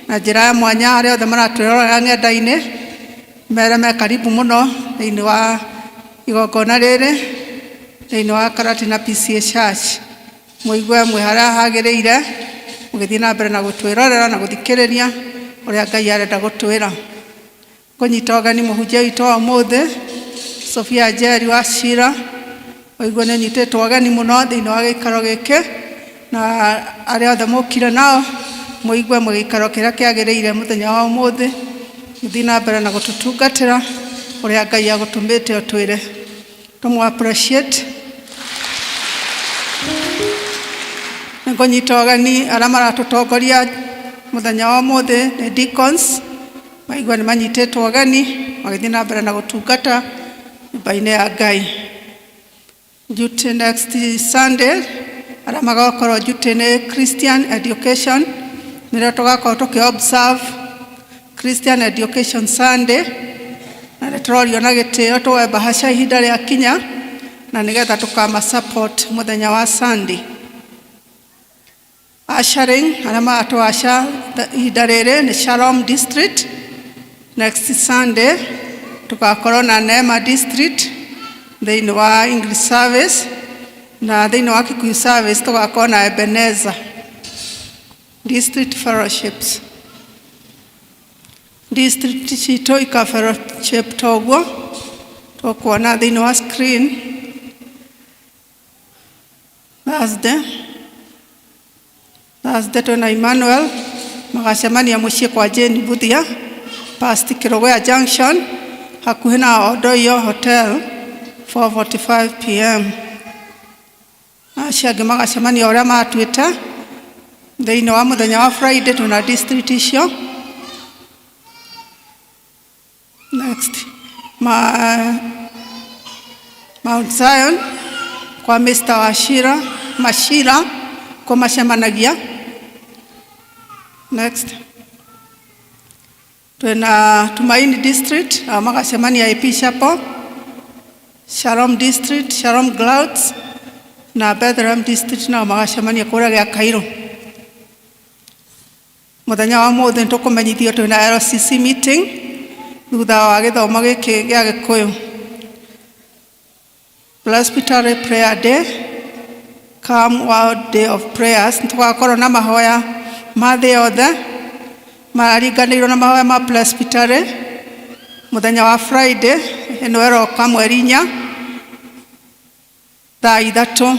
na njĩra ya mwanya arĩa othe maratwĩrorera ng'enda-inĩ, mere me karibu mũno thĩinĩ wa igongona rĩrĩ thĩinĩ wa Karatina PCEA Church. Mũigue mwĩ harĩa hagĩrĩire mũgĩthiĩ na mbere na gũtwĩrorera na gũthikĩrĩria ũrĩa Ngai arenda gũtwĩra. Ngũnyita ũgeni mũhunjia witũ wa ũmũthĩ Sophia Njeri wa Cira, ũigue nĩ ũnyitĩtwo ũgeni mũno thĩinĩ wa gĩikaro gĩkĩ, na arĩa othe mũkire nao mũigue mwĩ gĩikaro kĩrĩa kĩagĩrĩire mũthenya wa ũmũthĩ, mũthiĩ na mbere na gũtũtungatĩra ũrĩa Ngai agũtũmĩte ũtwĩre. Tũmũ appreciate. Nĩngũnyita ũgeni arĩa maratũtongoria mũthenya wa ũmũthĩ nĩ deacons, maigua nĩ manyitĩtwo ũgeni magĩthiĩ na mbere na gũtungata nyũmba-inĩ ya Ngai. Duty next Sunday arĩa magakorwo duty nĩ Christian Education, nĩrĩo tũgakorwo tũkĩ observe Christian Education Sunday, na nĩ tũrorio na gĩtĩo tuoe bahaca ihinda rĩa kinya na nĩgetha tũkama support mũthenya wa Sunday. Ushering arĩa maratũaca ihinda rĩrĩ nĩ Shalom District. Next Sunday tũgakorwo na Neema District thĩinĩ wa English Service, na thĩinĩ wa Kikuyu Service tũgakorwo na Ebenezer District Fellowships. District citũ ika fellowship toguo tũkuona thĩinĩ wa screen. Thursday, Thursday twĩna Emmanuel magacemania mũciĩ kwa Jane Buthia past Kĩrũgũya Junction hakuhĩ na Odoyo Hotel 4:45 pm. Acio angĩ magacemania ũrĩa matuĩte thĩinĩ wa mũthenya wa Friday twĩna district icio. Next. Ma, Mount Zion kwa Mr. Wachira Machira kwa macemanagia. Next. Twina Tumaini District nao magacemania AP Chapel, Shalom District, Shalom Clouds na Bethlehem District nao magacemania kũrĩa gĩa Cairo. Mũthenya wa ũmũthĩ nĩ tũkũmenyithio twĩna LCC meeting thutha wa gĩthomo gĩkĩ gĩa Gĩkũyũ. Presbytery Prayer Day, come World Day of Prayers, nĩ tũgakorwo na mahoya ma thĩ yothe maringanĩirwo na mahoya ma Presbytery mũthenya wa Friday ĩno ĩroka mweri 4 thaa 3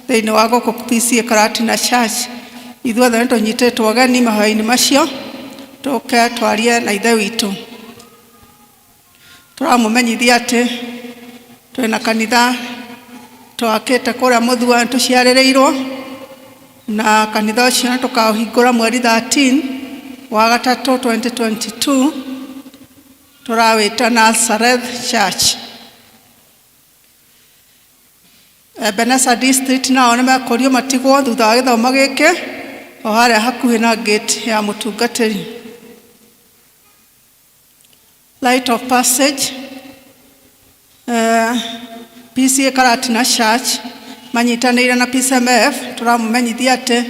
thĩinĩ wa gũkũ PCEA Karatina Church. Ithuothe nĩ tũnyitĩtwo ũgeni mahoya-inĩ macio tũke twarie na Ithe witũ. Tũramũmenyithia atĩ twĩna kanitha twakĩte kũrĩa Mũthua nĩ tũciarĩrĩirwo, na kanitha ũcio nĩ tũkaũhingũra mweri 13 wa gatatũ 2022, tũrawĩta Nazareth Church. Ebenezer District nao nĩ mekũrio matigwo thutha wa gĩthomo gĩkĩ o harĩa hakuhĩ na gate ya mũtungatĩri. Light of Passage, PCEA Karatina Church manyitanĩire na PCMF tũramũmenyithia atĩ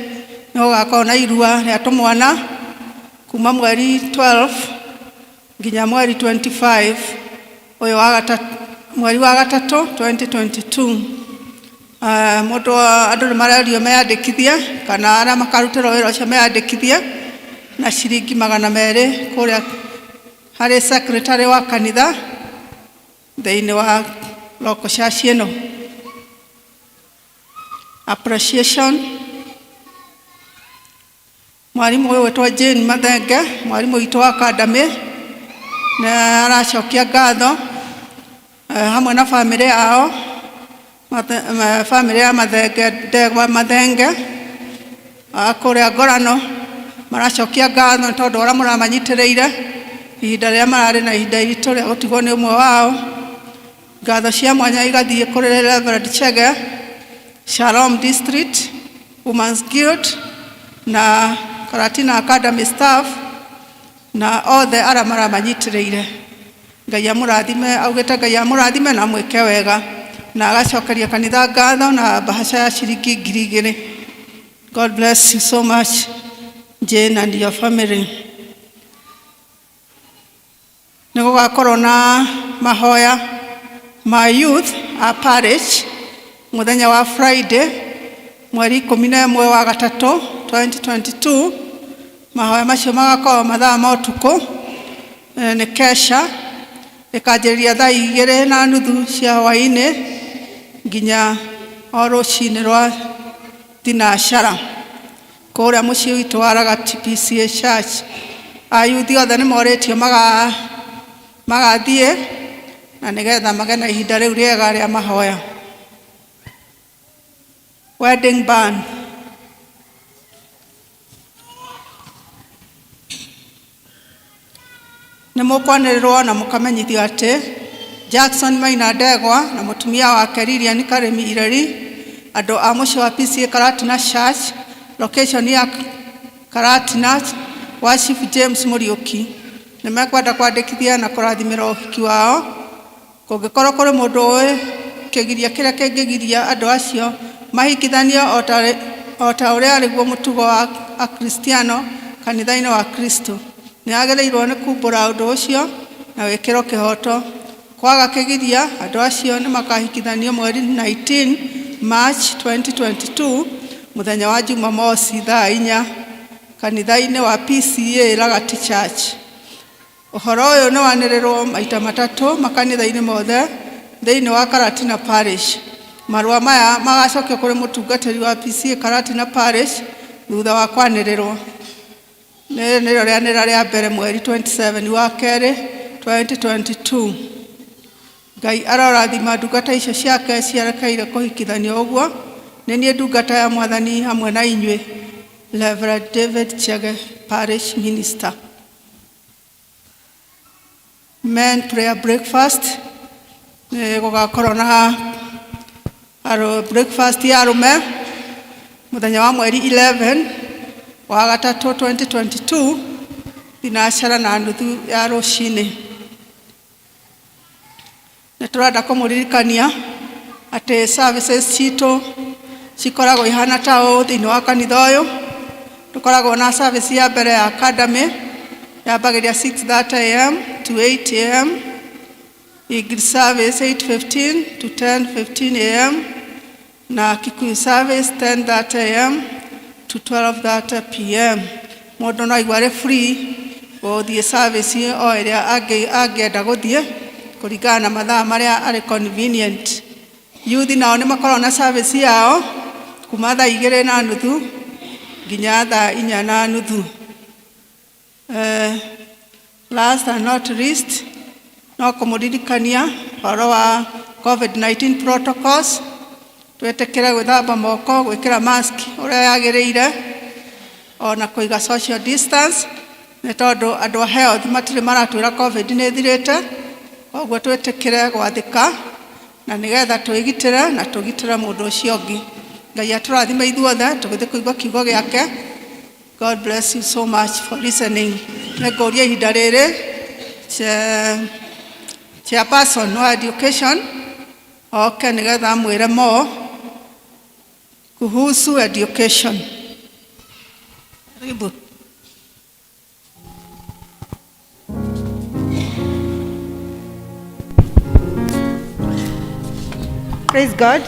nĩ gũgakorwo na irua rĩa tũmwana kuma mweri 12 nginya mweri 25 ũyũ wa gatatũ, mweri wa gatatũ 2022. Mũndũ andũ nĩ marerio meyandĩkithie kana arĩa makarutĩrwo wĩra ũcio meyandĩkithie na ciringi 200 kũrĩa harĩ secretary wa kanitha thĩinĩ wa local church ĩno. Appreciation. Mwarimũ ũyũ wĩtwo Jane Mathenge, mwarimũ witũ wa academy, nĩ aracokia ngatho hamwe na bamĩrĩ yao, bamĩrĩ ya Mathenge, Ndegwa Mathenge, a kũrĩa Ngorano, maracokia ngatho nĩ tondũ ũrĩa mũramanyitĩrĩire ihinda rĩrĩa mararĩ na ihinda iritũ rĩa gũtigwo nĩ ũmwe wao. Ngatho cia mwanya igathiĩ kũrĩ Reverend Chege, Shalom District Women's Guild na Karatina Academy staff na othe arĩa maramanyitĩrĩire. Ngai amũrathime, augĩte Ngai amũrathime na amwĩke wega, na agacokeria kanitha ngatho na mbahaca ya ciringi 2000. God bless you so much, Jane and your family. Nĩ gũgakorwo na mahoya ma youth a parish mũthenya wa Friday mweri 11 wa gatatũ 2022. Mahoya macio magakorwo mathaa ma ũtukũ, nĩ kesha ĩkanjĩrĩria thaa 2:30 cia hwaĩ-inĩ nginya o rũcinĩ rwa thinacara kũrĩa mũciĩ witũ wa Ragati PCA Church. Ayuthi othe nĩ morĩtio magathiĩ na nĩgetha magĩe na ihinda rĩu rĩega rĩa mahoya. Wedding band. Nĩ mũkwanĩrĩrwo na mũkamenyithio atĩ Jackson Maina Ndegwa na mũtumia wake Lilian Karĩmi Ireri, andũ a mũciĩ wa PCA Karatina Church, location ya Karatina wa Chief James Mũriũki, nĩ mekwenda kwandĩkithia na kũrathimĩra ũhiki wao. Kũngĩkorwo kũrĩ mũndũ ũĩ kĩgiria kĩrĩa kĩngĩgiria andũ acio mahikithanio o ta ũrĩa arĩguo mũtugo wa Akristiano kanitha-inĩ wa Kristo, nĩ agĩrĩirwo nĩ kumbũra ũndũ ũcio na wĩkĩrwo kĩhoto. Kwaga kĩgiria, andũ acio nĩ makahikithanio mweri 19 March 2022 mũthenya wa Jumamosi thaa 4 kanitha-inĩ wa PCA Ragati Church. Ũhoro ũyũ nĩ wanĩrĩrwo maita matatũ makanitha-inĩ mothe thĩinĩ wa Karatina Parish. Marũa maya magacokio kũrĩ mũtungatĩri wa PCA Karatina Parish thutha wa kwanĩrĩrwo. Rĩrĩ nĩrĩo rĩanĩrĩra rĩa mbere mweri 27 wa kerĩ 2022. Ngai arorathima ndungata icio ciake cierekeire kũhikithanio ũguo. Nĩ niĩ ndungata ya Mwathani hamwe na inyuĩ, Reverend David Chege, Parish Minister. Men prayer breakfast. Nĩ gũgakorwo na breakfast ya arũme mũthenya wa mweri 11 wa gatatũ 2022 thinacaraga na nuthu ya rũcinĩ. Nĩ tũrenda kũmũririkania atĩ services citũ cikoragwo ihana ta ũũ. Thĩinĩ wa kanitha ũyũ tũkoragwo na service ya mbere ya academy yambagĩria 6:30 am to 8 am, English service 8:15 to 10:15 am na Kikuyu service 10:30 am to 12:30 pm. Mũndũ no aigua arĩ free gũthiĩ service o ĩrĩa angĩenda gũthiĩ kũringana na mathaa marĩa arĩ convenient. Youth nao nĩ makoragwo na service yao kuma thaa 2:30 nginya thaa 4:30. Last and not least, no kũmũririkania ũhoro wa COVID-19 protocols. Twĩtĩkĩre gwĩthamba moko, gwĩkĩra mask ũrĩa yagĩrĩire, ona kũiga social distance, nĩ tondũ andũ a health matirĩ maratwĩra COVID nĩ ĩthirĩte. Koguo twĩtĩkĩre gwathĩka na nĩgetha twĩgitĩre na tũgitĩre mũndũ ũcio ũngĩ. Ngai atũrathime ithuothe tũgĩthiĩ kũigua kiugo gĩake. God bless you so much for listening. Nĩ ngũria ihinda rĩrĩ chairperson wa education oke nĩgetha amwĩre more kuhusu education. Karibu. Praise God.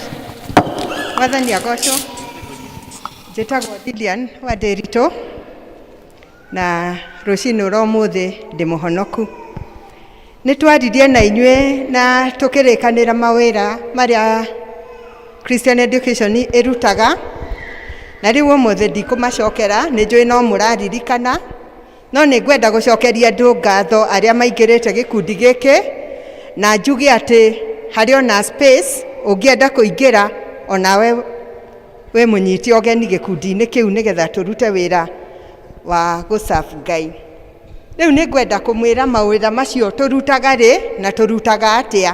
Mwathani agocwo. Njĩtagwo Lilian wa Ndĩritũ na rũcinĩ rwa ũmũthĩ ndĩ mũhonoku. Nĩ twaririe na inyuĩ na tũkĩrĩkanĩra mawĩra marĩa Christian Education ĩrutaga na rĩu ũmũthĩ ndikũmacokera, nĩ njũĩ no mũraririkana, no nĩ ngwenda gũcokeria andũ ngatho arĩa maingĩrĩte gĩkundi gĩkĩ na njuge atĩ harĩ ona space ũngĩenda kũingĩra onawe wĩ mũnyite ũgeni gĩkundi-inĩ kĩu nĩgetha tũrute wĩra wa gũserve Ngai. Rĩu nĩ ngwenda kũmwĩra mawĩra macio tũrutaga rĩ na tũrutaga atĩa.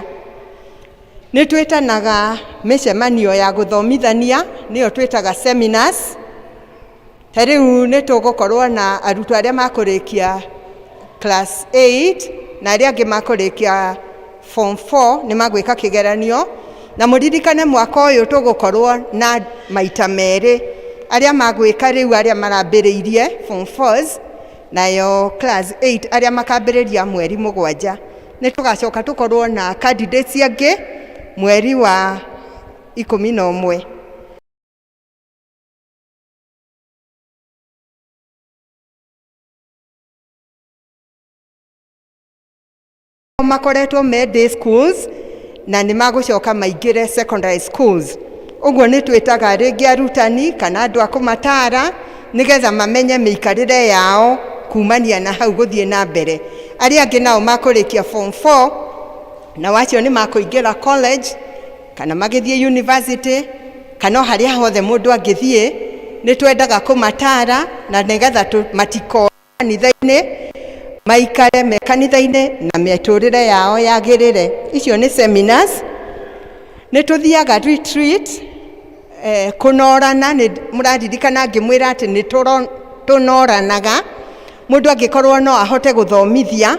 Nĩ twĩtanaga mĩcemanio ya gũthomithania nĩyo twĩtaga seminars. Ta rĩu nĩ tũgũkorwo na arutwo arĩa makũrĩkia class 8 na arĩa angĩ makũrĩkia form 4 nĩ magwĩka kĩgeranio, na mũririkane mwaka ũyũ tũgũkorwo na maita merĩ, arĩa magwĩka rĩu arĩa marambĩrĩirie form 4s nayo class 8 arĩa makambĩrĩria mweri 7. Nĩ tũgacoka tũkorwo na candidates angĩ mweri wa 11. Makoretwo me day schools na nĩ magũcoka maingĩre secondary schools. Ũguo nĩ twĩtaga rĩngĩ arutani kana andũ a kũmatara nĩgetha mamenye mĩikarĩre yao kumania na hau gũthiĩ na mbere. Arĩa angĩ nao makũrĩkia form 4 na acio nĩ makũingĩra college kana magĩthiĩ university kana o harĩa hothe mũndũ angĩthiĩ, nĩ twendaga kũmatara na nĩgetha matikore kanitha-inĩ, maikare me kanitha-inĩ na mĩtũrĩre yao yagĩrĩre. Icio nĩ seminars. Nĩ tũthiaga retreat, kũnorana. Nĩ mũraririkana ngĩmwĩra atĩ nĩ tũnoranaga, mũndũ angĩkorwo no ahote gũthomithia,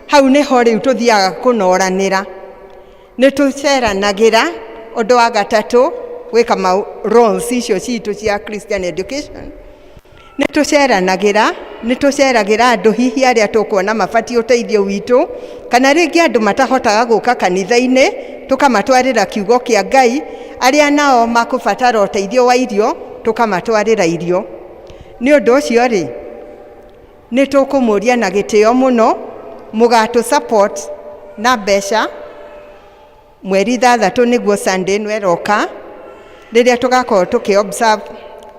hau nĩho rĩu tũthiaga kũnoranĩra. Nĩ tũceranagĩra. Ũndũ wa gatatũ gwĩka ma roles icio citũ cia Christian Education, nĩ tũceranagĩra, nĩ tũceragĩra andũ hihi arĩa tũkuona mabatiĩ ũteithio witũ, kana rĩngĩ andũ matahotaga gũka kanitha-inĩ, tũkamatwarĩra kiugo kĩa Ngai. Arĩa nao makũbatara ũteithio wa irio, tũkamatwarĩra irio. Nĩ ũndũ ũcio rĩ, nĩ tũkũmũria na gĩtĩo mũno mũgatũ support na mbeca mweri 6 nĩguo Sunday ĩno ĩroka, rĩrĩa tũgakorwo tũkĩ observe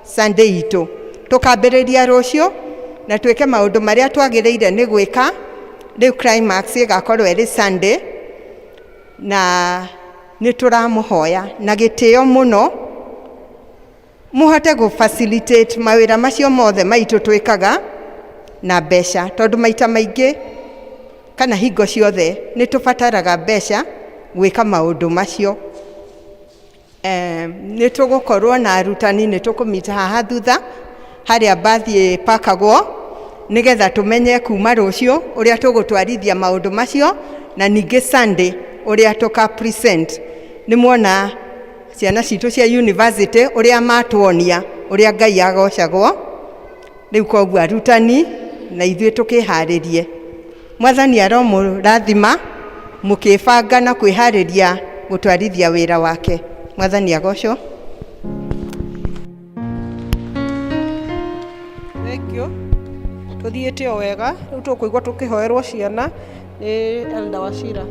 Sunday itũ. Tũkambĩrĩria rũciũ na twĩke maũndũ marĩa twagĩrĩire nĩ gwĩka. Rĩu climax ĩgakorwo ĩrĩ Sunday, na nĩ tũramũhoya na gĩtĩo mũno mũhote gũ facilitate mawĩra macio mothe maitũ twĩkaga na mbeca, tondũ maita maingĩ kana hingo ciothe nĩ tũbataraga mbeca gwĩka maũndũ macio. Nĩ tũgũkorwo na arutani, nĩ tũkũmita haha thutha harĩa mbathi ĩpakagwo nĩgetha tũmenye kuma rũciũ ũrĩa tũgũtwarithia maũndũ macio, na ningĩ Sunday ũrĩa tũka present. Nĩ muona ciana citũ cia university ũrĩa matuonia ũrĩa Ngai agocagwo. Rĩu koguo arutani na ithuĩ tũkĩharĩrie. Mwathani aromũrathima mũkĩbanga na kwĩharĩria gũtwarithia wĩra wake. Mwathani agocwo. Thank you. Tuthiĩte o wega, rĩu tũkũigua tũkĩhoerwo ciana nĩ Elder Wachira.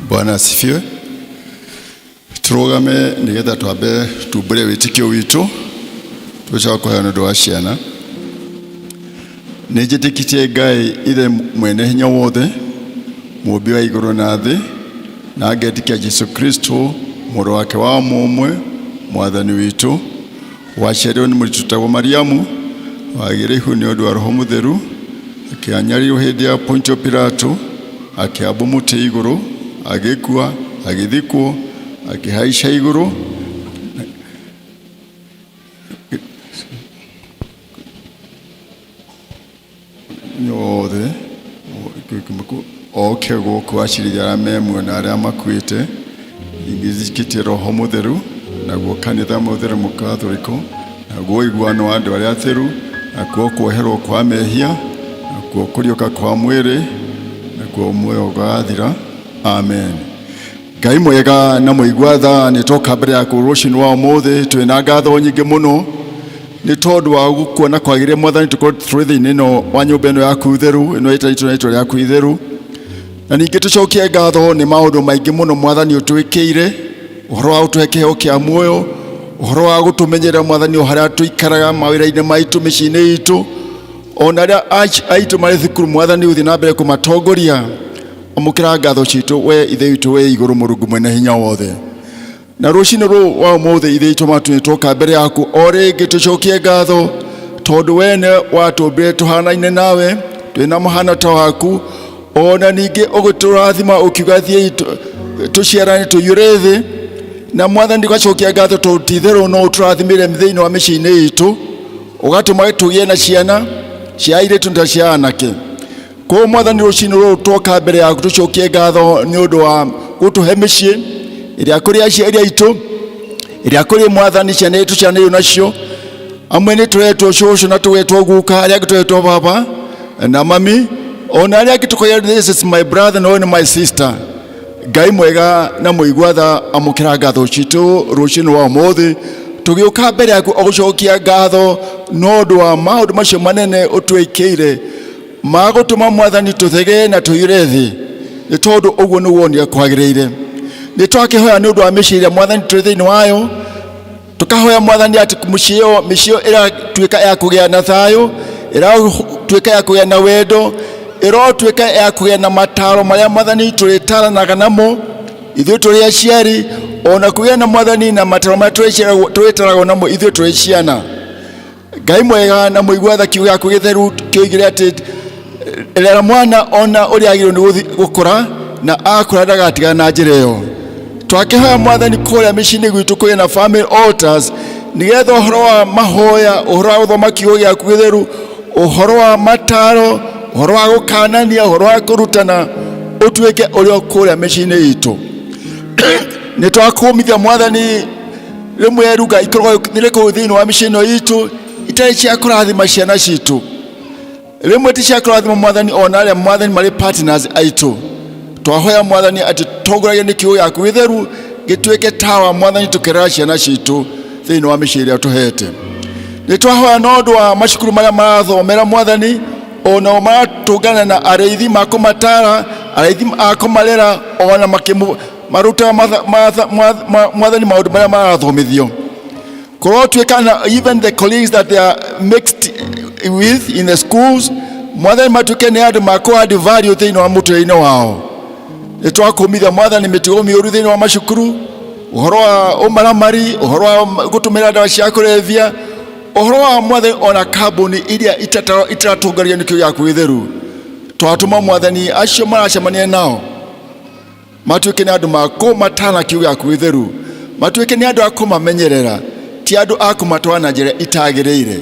Bwana asifiwe. Turugame nigetha twambe tumbure wĩtĩkio witũ, tũcoka kũheana ũndũ wa ciana. Nĩ njĩtĩkĩtie Ngai ithe mwene hinya wothe, mũũmbi wa igũrũ na thĩ, na ngetĩkia Jesu Kristo mũrũ wake wa mũmwe, mwathani witũ, waciarirwo nĩ mũirĩtu wĩtagwo Mariamu, wagĩire ihu nĩ ũndũ wa Roho Mũtheru, akĩanyarirwo hĩndĩ ya Pontio Pilato, akĩambwo mũtĩ igũrũ, agĩkua, agĩthikwo, akĩhaica igũrũ, yothe oke gũkũ acirithia arĩa me muoyo na arĩa makuĩte. Ningĩ njĩtĩkĩtie Roho Mũtheru, Naguo kanitha mũtheru mũkathoriko, naguo ũiguano wa andũ arĩa atheru, nakuo kuoherwo kwa mehia, nakuo kũriũka kwa mwĩrĩ, nakuo muoyo ũgathira. Amen. Ngai mwega na mũigua tha, nĩ twoka mbere yaku rũcinĩ wa ũmũthĩ twĩna ngatho nyingĩ mũno nĩ tondũ wa gũkuona kwagĩrĩire Mwathani tũkorwo tũrĩ thĩinĩ ĩno wa nyũmba ĩno yaku theru, ĩno ĩtanĩtio na rĩtwa rĩaku itheru. Na ningĩ tũcokie ngatho nĩ maũndũ maingĩ mũno Mwathani ũtwĩkĩire, ũhoro wa gũtũhe kĩheo kĩa muoyo, ũhoro wa gũtũmenyerera Mwathani o harĩa tũikaraga mawĩra-inĩ maitũ, mĩciĩ-inĩ itũ, ona arĩa aitũ marĩ thukuru Mwathani ũthiĩ na mbere kũmatongoria. Amũkĩra ngatho citũ we Ithe witũ wĩ igũrũ, Mũrungu mwene hinya wothe. Na rũcinĩ rũu wa ũmũthĩ Ithe witũ matu nĩ twoka mbere yaku o rĩngĩ tũcokie ngatho, tondũ we nĩ watũmbire tũhanaine nawe, twĩna mũhano ta waku, ona ningĩ ũgĩtũrathima ũkiuga thiĩi tũciarane tũiyũre thĩ. Na Mwathani tũgacokia ngatho tondũ ti itherũ no ũtũrathimire thĩinĩ wa mĩciĩ-inĩ itũ, ũgatũma tũgĩe na ciana cia airĩtu na cia anake. Koguo Mwathani rũcinĩ rũrũ twoka mbere yaku tũcokie ngatho nĩ ũndũ wa gũtũhe mĩciĩ ĩrĩa kũrĩ aciari aitũ, ĩrĩa kũrĩ Mwathani ciana itũ cianĩirwo nacio. Amwe nĩ tũretwo cũcũ na tũgetwo guka, arĩa angĩ tũretwo baba na mami, ona arĩa angĩ tũkoiga this is my brother na ũyũ nĩ my sister. Ngai mwega na mũigua tha, amũkĩra ngatho citũ rũcinĩ rwa ũmũthĩ tũgĩũka mbere yaku ogũcokia ngatho no ũndũ wa maũndũ macio manene ũtwĩkĩire magũtũma Mwathani tũthegee na tũiyũre thĩ, nĩ tondũ ũguo nĩguo wonire kwagĩrĩire. Nĩ twakĩhoya nĩ ũndũ wa mĩciĩ ĩrĩa Mwathani tũrĩ thĩinĩ wayo, tũkahoya Mwathani atĩ mĩciĩ ĩyo mĩciĩ ĩyo ĩratuĩka ya kũgĩa na thayũ, ĩratuĩka ya kũgĩa na wendo, ĩrotuĩka ya kũgĩa na mataro marĩa Mwathani tũrĩtaranaga namo ithuĩ tũrĩ aciari, ona kũgĩa na Mwathani na mataro marĩa tũrĩtaragwo namo ithuĩ tũrĩ ciana. Ngai mwega na mũigua tha, kiugo gĩaku gĩtheru kĩoigire atĩ rera mwana ona ũrĩa agĩrĩirwo nĩ gũkũra, na akũra ndagatigana na njĩra ĩyo. Twakĩhoya Mwathani kũrĩa mĩciĩ-inĩ gwitũ kũgĩe na family altars, nĩgetha ũhoro wa mahoya, ũhoro wa gũthoma kiugo gĩaku gĩtheru, ũhoro wa mataro, ũhoro wa gũkanania, ũhoro wa kũrutana ũtuĩke ũrĩa kũrĩa mĩciĩ-inĩ itũ. Nĩ twakũmithia Mwathani rĩmwe ruga ikoragwo irĩ kũu thĩinĩ wa mĩciĩ ĩno itũ itarĩ cia kũrathima ciana citũ, rĩmwe ti cia kũrathima Mwathani ona arĩa Mwathani marĩ partners aitũ. Twahoya Mwathani atĩ tũtongoragie nĩ kiugo gĩaku gĩtheru gĩtuĩke tawa Mwathani tũkĩrera ciana citũ thĩinĩ wa mĩciĩ ĩrĩa tũhete. Nĩ twahoya na ũndũ wa macukuru marĩa marathomera Mwathani, onao maratũngana na arĩithi makũmatara, arĩithi a kũmarera, ona makĩmũ marutaga Mwathani maũndũ marĩa marathomithio. Kũrotuĩka na even the colleagues that they are mixed with in the schools, Mwathani matuĩke nĩ andũ makũ add value thĩinĩ wa mũtũrĩre-inĩ wao. Nĩ twakũmithia Mwathani mĩtugo mĩũru thĩinĩ wa macukuru, ũhoro wa ũmaramari, ũhoro wa gũtũmĩra ndawa cia kũrebia, ũhoro wa Mwathani ona kambuni iria itaratongorio nĩ kiugo gĩaku gĩtheru. Twatũma Mwathani acio maracemania nao matuĩke nĩ andũ makũmatara kiugo gĩaku gĩtheru, matuĩke nĩ andũ a kũmamenyerera, ti andũ a kũmatwara na njĩra itagĩrĩire.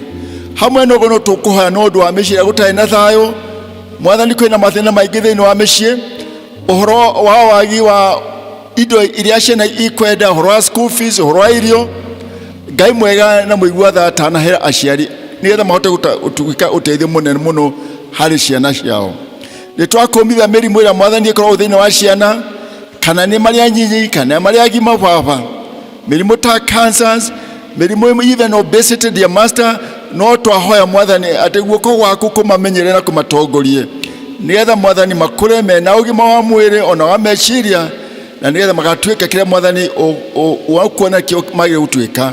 Hamwe na ũguo no tũkũhoya na ũndũ wa mĩciĩ ĩrĩa gũtarĩ na thayũ Mwathani. Kwĩna mathĩna maingĩ thĩinĩ wa mĩciĩ, ũhoro wa wagi wa indo iria ciana ikwenda, ũhoro wa school fees, ũhoro wa irio. Ngai mwega na mũigua tha, tanahera aciari nĩgetha mahote gũtuĩka ũteithio mũnene mũno harĩ ciana ciao. Nĩ twakũmithia mĩrimũ ĩrĩa Mwathani ĩkoragwo thĩinĩ wa ciana, kana nĩ marĩa nyinyi kana marĩa agima baba, mĩrimũ ta cancers, mĩrimũ even obesity, dear master. No twahoya Mwathani atĩ guoko gwaku kũmamenyere na kũmatongorie, nĩgetha Mwathani makũre mena ũgima wa mwĩrĩ ona wa meciria, na nĩgetha magatuĩka kĩrĩa Mwathani wakuona kĩo magĩrĩire gũtuĩka.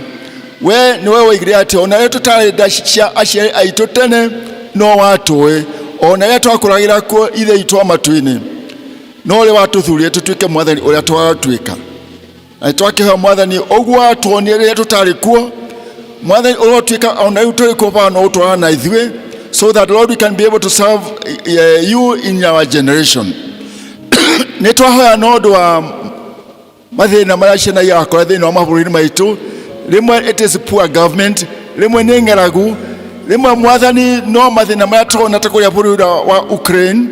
We nĩwe woigire atĩ ona rĩrĩa tũtarĩ nda cia aciari aitũ tene no watũĩ, ona rĩrĩa twakũragĩra kuo Ithe witũ wa matu-inĩ, no ũrĩa watũthurire tũtuĩke Mwathani ũrĩa twatuĩka. Na twakĩhoya Mwathani ũguo watuonire rĩrĩa tũtarĩ kuo, Mwathani ũrotuĩka ona rĩu tũrĩ kuo baba no ũtwarana na ithuĩ, so that Lord we can be able to serve you in our generation. Nĩ twahoya na ũndũ wa mathĩna marĩa ciana irakora thĩinĩ wa mabũrũri maitũ. Rĩmwe it is poor government, rĩmwe nĩ ng'aragu, rĩmwe Mwathani no mathĩna marĩa tũrona ta kũrĩa bũrũri wa Ukraine.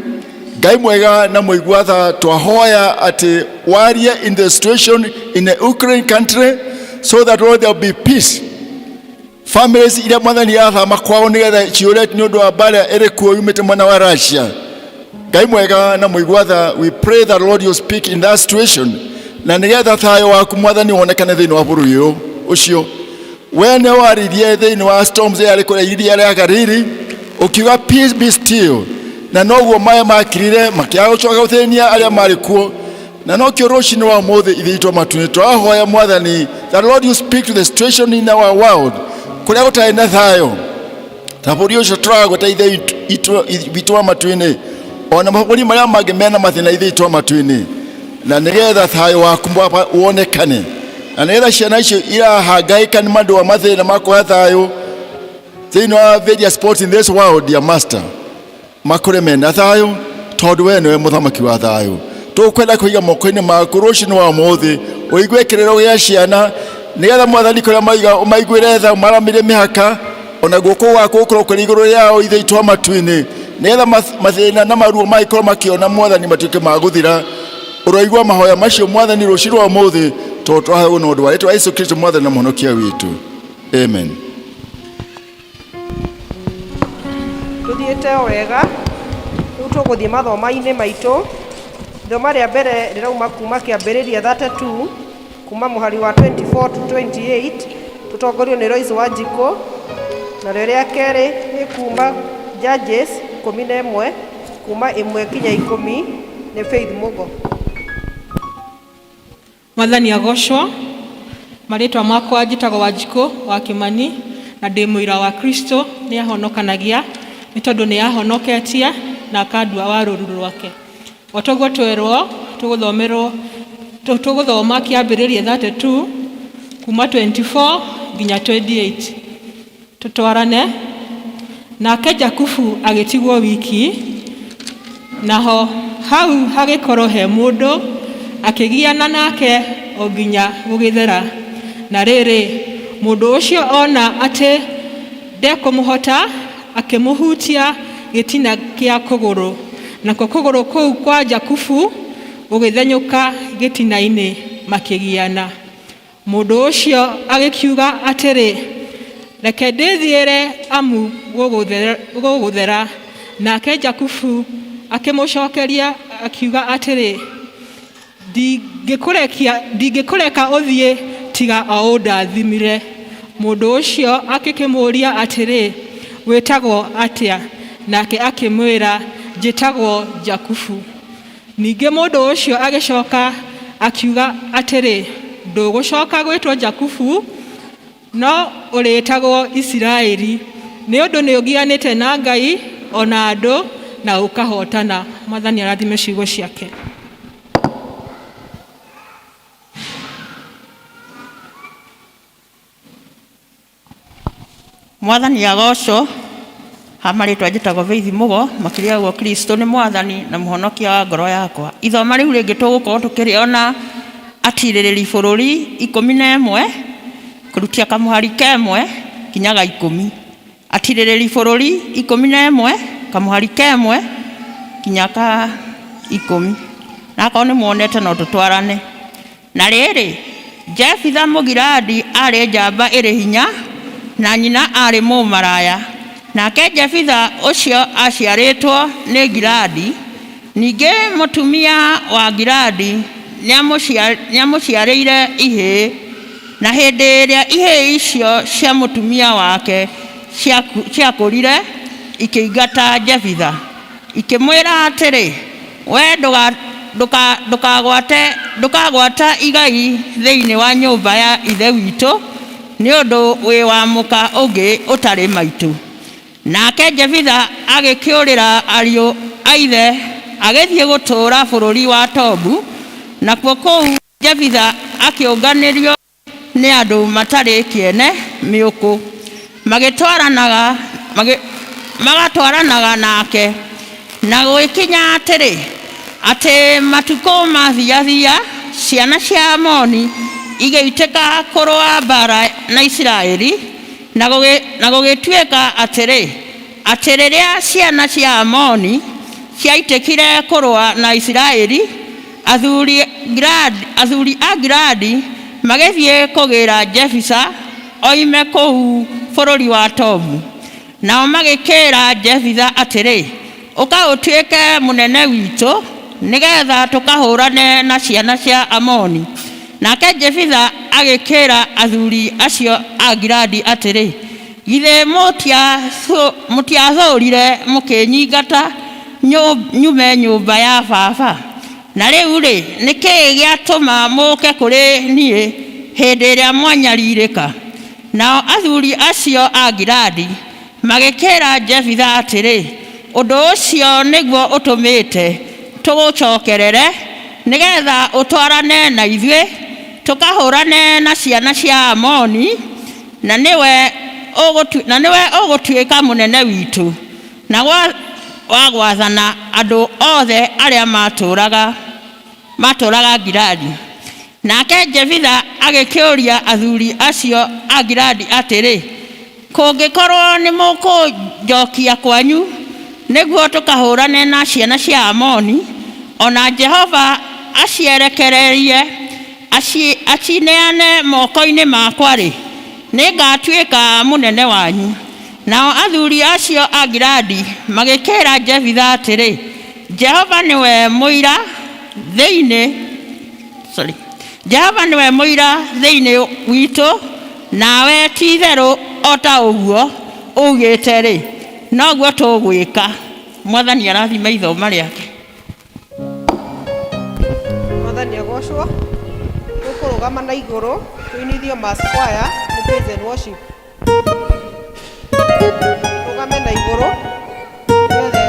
Ngai mwega na mũigua tha, twahoya atĩ warie in the situation in the Ukraine country. so that Lord there will be peace. Families iria mwathani irathama kwao nigetha ciũre nĩ ũndũ wa mbara ĩrĩ kuo yumĩte mwena wa Russia. Ngai mwega na mũigua tha, we pray that Lord you speak in that situation na nigetha thayũ waku mwathani wonekane thĩinĩ wa bũrũri ũyũ ũcio. We nĩ waririe thĩinĩ wa storms yarĩ kũrĩa iria rĩa Galili ũkiuga peace be still, na noguo maĩ makirire makĩaga gũcoka gũthĩnia arĩa marĩ kuo. Na nokĩo rũcinĩ wa ũmũthĩ ithe witũ wa matu-inĩ tũrahoya mwathani that Lord you speak to the situation in our world kũrĩa gũtarĩ na thayũ ta bũrũri ũcio tũragweta ithe witũ wa matu-inĩ ona mabũrũri marĩa mangĩ mena mathĩna ithe witũ wa matu-inĩ, na nĩgetha thayũ waku Baba wonekane, na nĩgetha ciana icio irahangaĩka nĩ mandũ wa mathĩna ma kwaga thayũ thĩinĩ wa various spots in this world, dear master, makũre mena thayũ tondũ we nĩwe mũthamaki wa thayũ. Tũkwenda kũiga moko-inĩ maku rũcinĩ wa ũmũthĩ ũigue kĩrĩro gĩa ciana nĩgetha mwathani kũrĩa maiga ũmaiguĩre tha ũmaramĩre mĩhaka ona guoko gwaku gũkorwo kũrĩ igũrũ rĩao ithe witũ wa matu-inĩ nĩgetha mathĩna na maruo mangĩkorwo makĩona mwathani matuĩke ma gũthira. Ũroigua mahoya macio mwathani rũciũ rwa ũmũthĩ tondũ twaheagwo na ũndũ wa rĩtwa Yesu Kristo mwathani na mũhonokia witũ, amen. Tũthiĩte o wega rĩu tũgũthiĩ mathoma-inĩ maitũ. Ithoma rĩa mbere rĩrauma kuma kĩambĩrĩria 32 kuma mũhari wa 24 to 28 tũtongorio nĩ Lois Wanjikũ, narĩo rĩa kerĩ nĩ kuma Judges 11 kuma 1 kinya 10 nĩ Faith Mugo. Mwathani agocwo. Marĩtwa makwa njĩtagwo Wanjikũ wa Kĩmani na ndĩ mũira wa Kristo nĩ ahonokanagia nĩ tondũ nĩ ahonoketie na akandua wa rũũru rwake. O toguo twerwo tũgũthomerwo tũgũthoma kĩambĩrĩria 32 kuma 24 nginya 28 tũtwarane. Nake Jakubu agĩtigwo wiki, naho hau hagĩkorwo he mũndũ akĩgiana nake o nginya gũgĩthera. Na rĩrĩ, mũndũ ũcio ona atĩ ndekũmũhota, akĩmũhutia gĩtina kĩa kũgũrũ, nakuo kũgũrũ kũu kwa Jakubu gũgĩthenyũka gĩtina-inĩ, makĩgiana. Mũndũ ũcio agĩkiuga atĩrĩ, reke ndĩthiĩre amu gũgũthera. Nake Jakubu akĩmũcokeria akiuga atĩrĩ, ndingĩkũreka ũthiĩ tiga o ũndathimire. Mũndũ ũcio akĩkĩmũũria atĩrĩ, wĩtagwo atĩa? Nake akĩmwĩra, njĩtagwo Jakubu. Ningĩ mũndũ ũcio agĩcoka akiuga atĩrĩ, ndũgũcoka gwĩtwo Jakubu, no ũrĩĩtagwo Isiraeli, nĩ ũndũ nĩũgianĩte na Ngai o na andũ na ũkahotana. Mwathani arathime ciugo ciake. Mwathani agocwo. Ha marĩtwa njĩtagwo Faith Mugo, makĩria ũguo Kristo nĩ mwathani na mũhonokia wa ngoro yakwa. Ithoma rĩu rĩngĩ tũgũkorwo tũkĩrĩona atirĩrĩri bũrũri 11 kũrutia kamũhari kemwe kinya ga 10. Atirĩrĩri bũrũri 11 kamũhari kemwe kinya ka 10. Na akorwo nĩ muonete no tũtwarane. Na rĩrĩ, Jefitha Mũgileadi aarĩ njamba ĩrĩ hinya, na nyina aarĩ mũmaraya. Nake Jefitha ũcio aaciarĩtwo nĩ Gileadi. Ningĩ mũtumia wa Gileadi nĩamũciarĩire ihĩĩ. Na hĩndĩ ĩrĩa ihĩĩ icio cia mũtumia wake ciakũrire, ikĩingata Jefitha, ikĩmwĩra atĩrĩ, we ndũkagwata igai thĩinĩ wa nyũmba ya ithe witũ, nĩ ũndũ wĩ wa mũka ũngĩ ũtarĩ maitũ. Nake Jefitha agĩkĩũrĩra ariũ a ithe, agĩthiĩ gũtũũra bũrũri wa Tobu. Nakuo kũu Jefitha akĩũnganĩrio nĩ andũ matarĩ kĩene mĩũkũ, magatwaranaga nake. Na gũgĩkinya atĩrĩ, atĩ matukũ mathiathia, ciana cia Amoni igĩitĩka kũrũa mbaara na Isiraeli. Na gũgĩtuĩka atĩrĩ, atĩ rĩrĩa ciana cia Amoni ciaitĩkire kũrũa na Isiraeli, athuri a Gileadi Magĩthiĩ kũgĩra Jefitha oime kũu bũrũri wa Tobu. Nao magĩkĩra Jefitha atĩrĩ, ũka ũtuĩke mũnene witũ nĩgetha tũkahũrane na ciana cia Amoni. Nake Jefitha agĩkĩra athuri acio a Gileadi atĩrĩ, githĩ mũtiathũũrire mũkĩnyingata nyume nyũmba ya baba? Na rĩu rĩ, nĩ kĩĩ gĩatũma mũũke kũrĩ niĩ hĩndĩ ĩrĩa mwanyarirĩka? Nao athuri acio a Gileadi magĩkĩra Jefitha atĩrĩ, ũndũ ũcio nĩguo ũtũmĩte tũgũcokerere nĩgetha ũtwarane na ithuĩ tũkahũrane na ciana cia Amoni, na nĩwe ũgũtuĩka mũnene witũ na wa gwathana andũ othe arĩa matũũraga Gileadi. Nake Jefitha agĩkĩũria athuri acio a Gileadi atĩrĩ, kũngĩkorwo nĩ mũkũnjokia kwanyu nĩguo tũkahũrane na ciana cia Amoni, ona Jehova acierekererie acineane moko-inĩ makwa-rĩ, nĩngatuĩka mũnene wanyu. Nao athuri acio a Gileadi magĩkĩra Jefitha atĩrĩ, Jehova nĩwe mũira thĩinĩ Jehova nĩwe mũira thĩinĩ witũ, nawe ti-itherũ o ta ũguo ugĩte-rĩ, noguo tũgwĩka. Mwathani arathime ithoma rĩake. Mwathani agocwo. Tũkũrũgama na igũrũ tũinithio mass choir nĩ praise and worship. Rũgame na igũrũ ithuothe.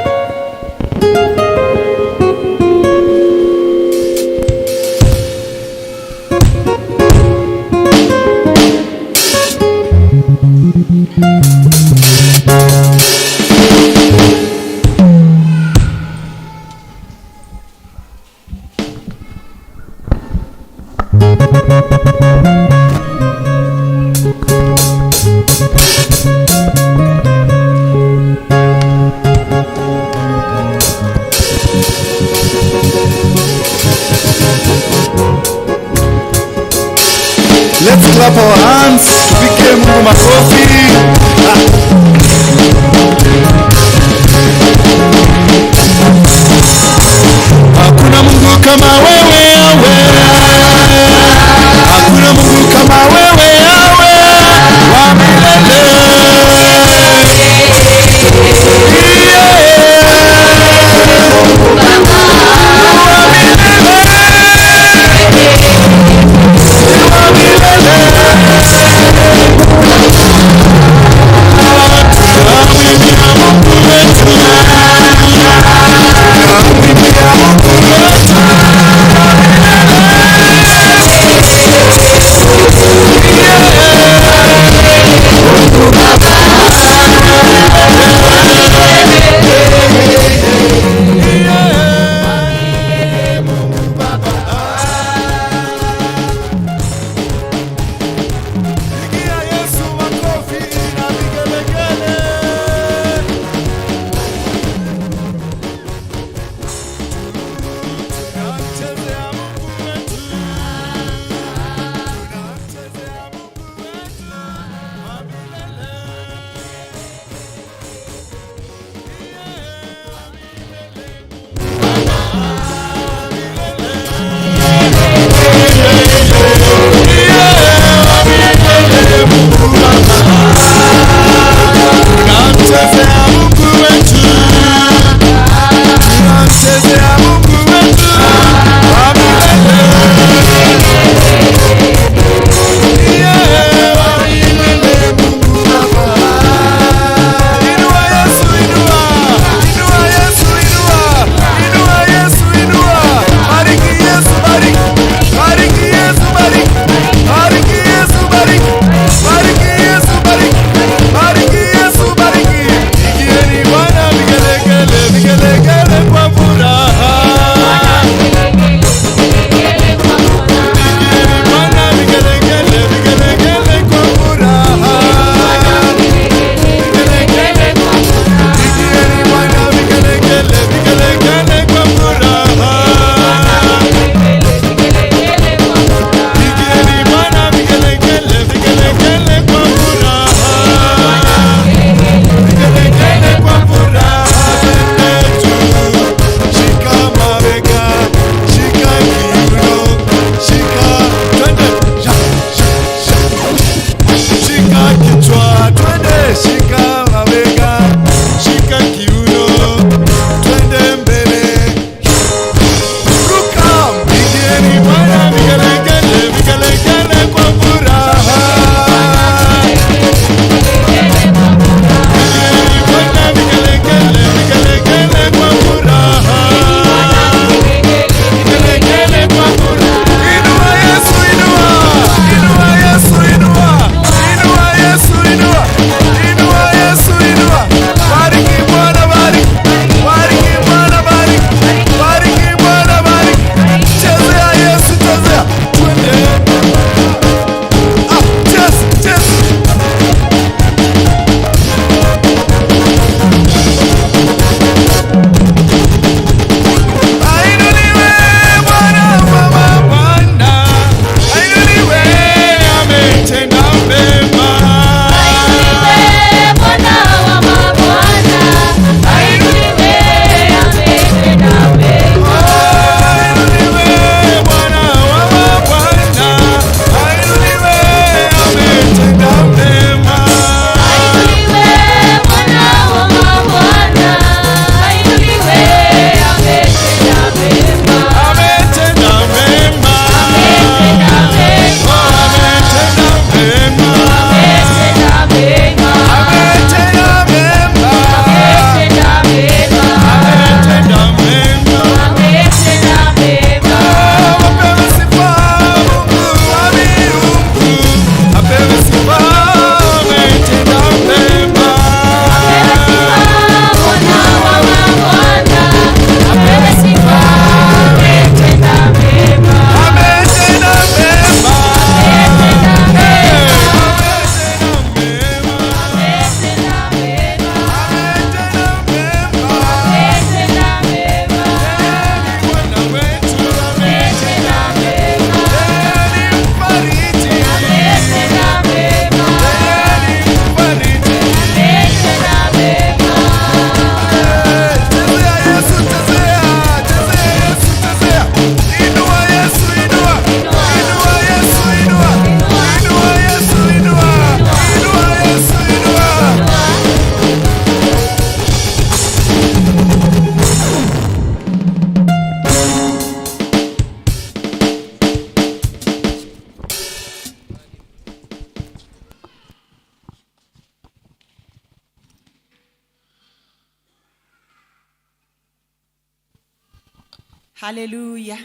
Haleluya.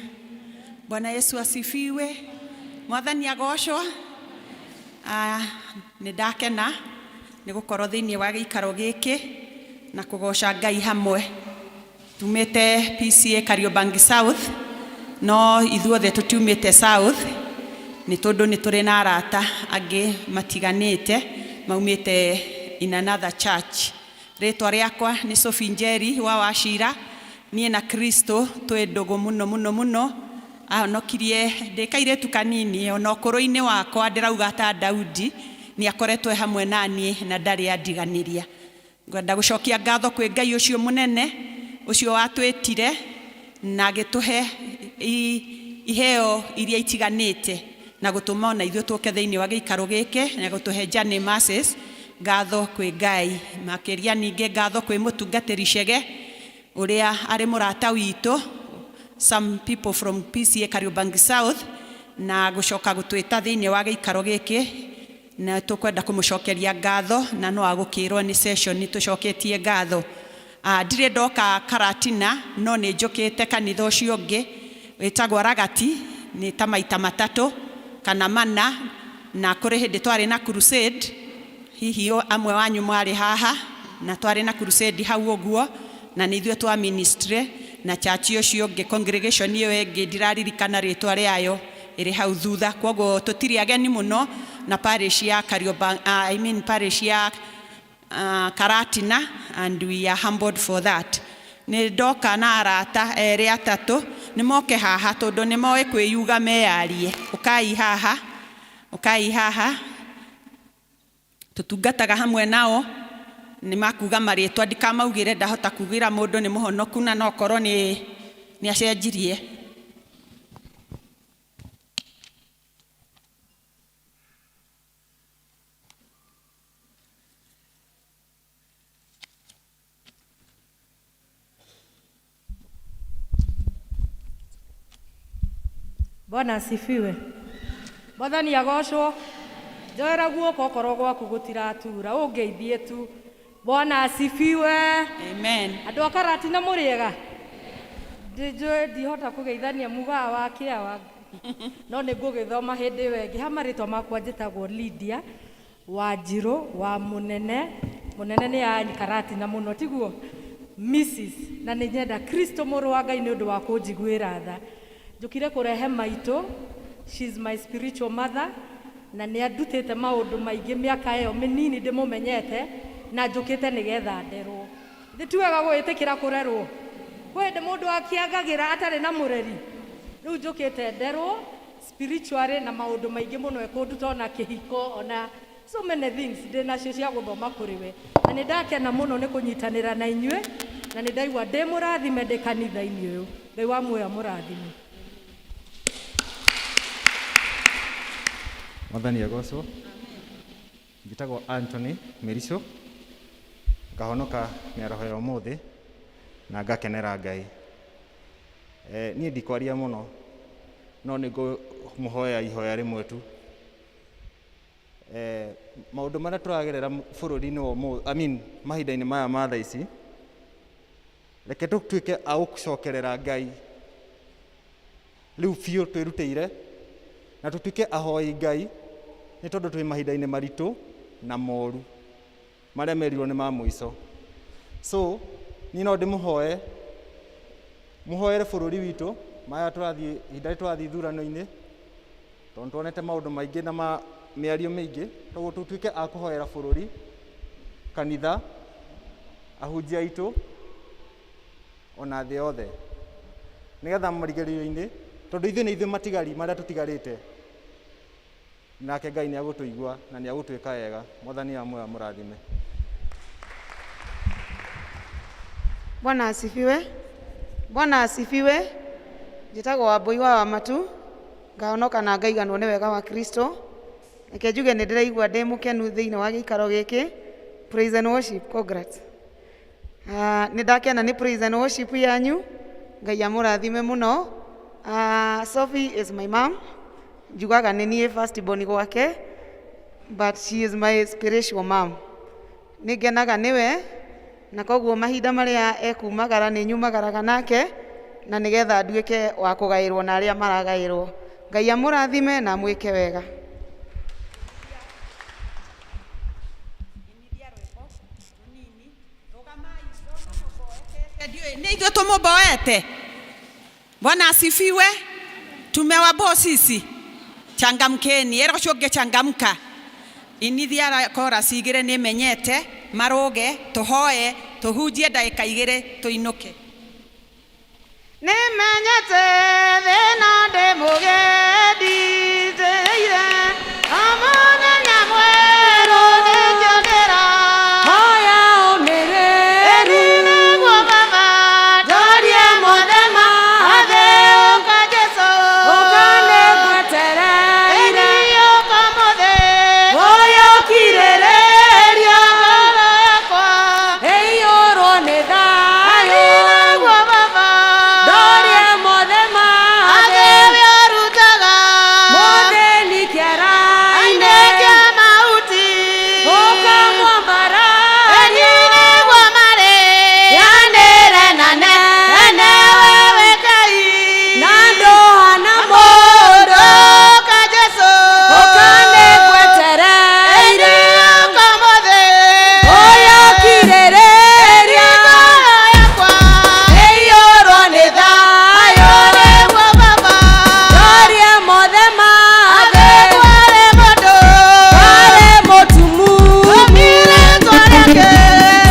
Bwana Yesu asifiwe. Mwathani agocwo. Ah, nĩ ndakena nĩ gũkorwo thĩinĩ wa gĩikaro gĩkĩ na kũgoca Ngai hamwe. Tumĩte PCA Kariobangi South, no ithuothe tũtiumĩte South nĩ tondũ nĩ tũrĩ na arata angĩ matiganĩte maumĩte in another church. Rĩtwa rĩakwa nĩ Sophie Njeri wa Wachira. Niĩ na Kristo twĩ ndũgũ mũno mũno mũno. Ahonokirie ndĩ kairĩtu kanini, ona ũkũrũ-inĩ wakwa ndĩrauga ta Daudi, nĩ akoretwo e hamwe na niĩ na ndarĩ andiganĩria. Ngwenda gũcokia ngatho kwĩ Ngai ũcio mũnene, ũcio watwĩtire na agĩtũhe iheo iria itiganĩte na gũtũma ona ithuĩ tũke thĩinĩ wa gĩikaro gĩkĩ na gũtũhe Journey Mercies. Ngatho kwĩ Ngai. Makĩria ningĩ ngatho kwĩ mũtungatĩri Chege ũrĩa arĩ mũrata witũ, some people from PCA Kariobangi South, na gũcoka gũtwĩta thĩinĩ wa gĩikaro gĩkĩ, na tũkwenda kũmũcokeria ngatho, na no agũkĩrwo nĩ session tũcoketie ngatho. Ndirĩ ndoka Karatina, no nĩ njũkĩte kanitha ũcio ũngĩ wĩtagwo Ragati, nĩ ta maita matatũ kana mana, na kũrĩ hĩndĩ twarĩ na crusade, hihi amwe wanyu mwarĩ haha, na twarĩ na crusade hau ũguo, na nĩ ithuĩ twa ministry na church ũcio ũngĩ, congregation ĩyo ĩngĩ ndiraririkana rĩtwa rĩayo ĩrĩ hau thutha, koguo tũtirĩ ageni mũno na parish ya Kariobangi, I mean parish ya Karatina, and we are humbled for that. Nĩ ndoka na arata erĩ atatũ, nĩ moke haha tondũ nĩ moĩ kwĩyuga meyarie. Ũkai haha, ũkai haha, tũtungataga hamwe nao, nĩ makuga marĩtwa ndikamaugĩre, ndahota kugĩra mũndũ nĩ mũhonoku na no korwo nĩ acenjirie. Bwana asifiwe. Mwathani agocwo. Njoera guoko okorwo gwaku gũtiratura, ũngeithie tu. Bwana asifiwe. Amen. Andũ a Karatina mũrĩega? Ndinjũĩ ndihota kũgeithania mugaa wa kĩawa, no nĩ ngũgĩthoma hĩndĩ ĩyo ĩngĩ. Ha marĩtwa makwa njĩtagwo Lydia Wanjirũ wa Mũnene. Mũnene nĩ ya Karatina mũno, tiguo? Mrs. Na nĩ nyenda Kristo mũrũ wa Ngai nĩ ũndũ wa kũnjiguĩra tha. Njũkire kũrehe maitũ, she's my spiritual mother, na nĩ andutĩte maũndũ maingĩ mĩaka ĩyo mĩnini ndĩmũmenyete, na njũkĩte nĩgetha nderwo. Nĩ ti wega gwĩtĩkĩra kũrerwo. Kwĩ hĩndĩ mũndũ akĩangagĩra atarĩ na mũreri. Rĩu njũkĩte nderwo spiritually na maũndũ maingĩ mũno ekũnduta ona kĩhiko, ona so many things ndĩ nacio cia gũthoma kũrĩ we. Na nĩ ndakena mũno nĩ kũnyitanĩra na inyuĩ, na nĩ ndaigua ndĩ mũrathime ndĩ kanitha-inĩ ũyũ. Ngai wa muoyo amũrathime. Mwathani agocwo. Njĩtagwo Anthony Mĩricũ, ngahonoka mĩaraho ya ũmũthĩ na ngakenera Ngai. Niĩ ndikwaria mũno, no nĩ ngũmũhoya ihoya rĩmwe tu. Maũndũ marĩa tũragerera bũrũri-inĩ wa ũmũthĩ, I mean, mahinda-inĩ maya ma thaa ici, reke tũtuĩke a gũcokerera Ngai rĩu biũ twĩrutĩire, na tũtuĩke ahoi Ngai, nĩ tondũ twĩ mahinda-inĩ maritũ na moru marĩa merirwo nĩ ma mũico. So niĩ no ndĩmũhoe mũhoere bũrũri witũ maya tũrathiĩ ihinda rĩrĩ tũrathiĩ ithurano-inĩ, tondũ tuonete maũndũ maingĩ na ma mĩario mĩingĩ, koguo tũtuĩke a kũhoera bũrũri, kanitha, ahunjia aitũ, ona thĩ yothe, nĩgetha marigĩrĩrio-inĩ, tondũ ithuĩ nĩ ithuĩ matigari marĩa tũtigarĩte, nake Ngai nĩ agũtũigua na nĩ agũtwĩka wega. Mwathani wa muoyo amũrathime. Bwana asifiwe. Bwana asifiwe. Njĩtagwo Wambũi wa Wamatu, ngahonoka na ngaiganwo nĩ wega wa Kristo. Reke njuge nĩ ndĩraigua ndĩ mũkenu thĩinĩ wa gĩikaro gĩkĩ. Praise and worship, congrats. Nĩ ndakena nĩ praise and worship yanyu. Ngai amũrathime mũno. Sophie is my mom. Njugaga nĩ niĩ first born gwake, but she is my spiritual mom. Nĩ ngenaga nĩwe, na koguo mahinda marĩa ekumagara nĩ nyumagaraga nake, na nĩgetha nduĩke wa kũgaĩrwo na arĩa maragaĩrwo. Ngai amũrathime na amwĩke wega. Nĩ ithuĩ tũmũmboete. Bwana asifiwe. Tumewaboo sisi. Changamkeni, era ũcio ũngĩ changamka. Inithia chorus igĩrĩ nĩ menyete, marũge, tũhoe, tũhunjie ndagĩka igĩrĩ tũinũke. Nĩmenyete thĩna ndĩ mũgendi njĩire, o mũthenya mwerũ nĩkĩo ndĩra Hoya ũmĩrĩru. Ĩni nĩguo Baba Ndorie mothe Athe ũka Jesũ. Ũka nĩngwetereire. Ĩni ũka mũthĩ. Ũyũ ũkirĩrĩria. Ngoro yakwa. Ĩiyũrwo nĩ thayũ. Ĩni nĩguo Baba Ndorie mothe Athe ũrĩa ũrutaga. Mũthĩni kĩara-inĩ. Aine kĩa mahuti. Ũka mwambararia. Ĩni nĩguo marĩ. Yanĩre na nene. Wewe Ngai. Na ndũhana mũndũ. Ũka Jesũ. Ũka nĩngwetereire. Ĩni ũka mũthĩ. Ũyũ ũkirĩrĩria. Ngoro yakwa. Ĩiyũrwo nĩ thayũ. Nĩguo Baba. Ndorie mothe Athe kwarĩ mũndũ. Kwarĩ mũtumumu. Omire rĩtwa rĩake.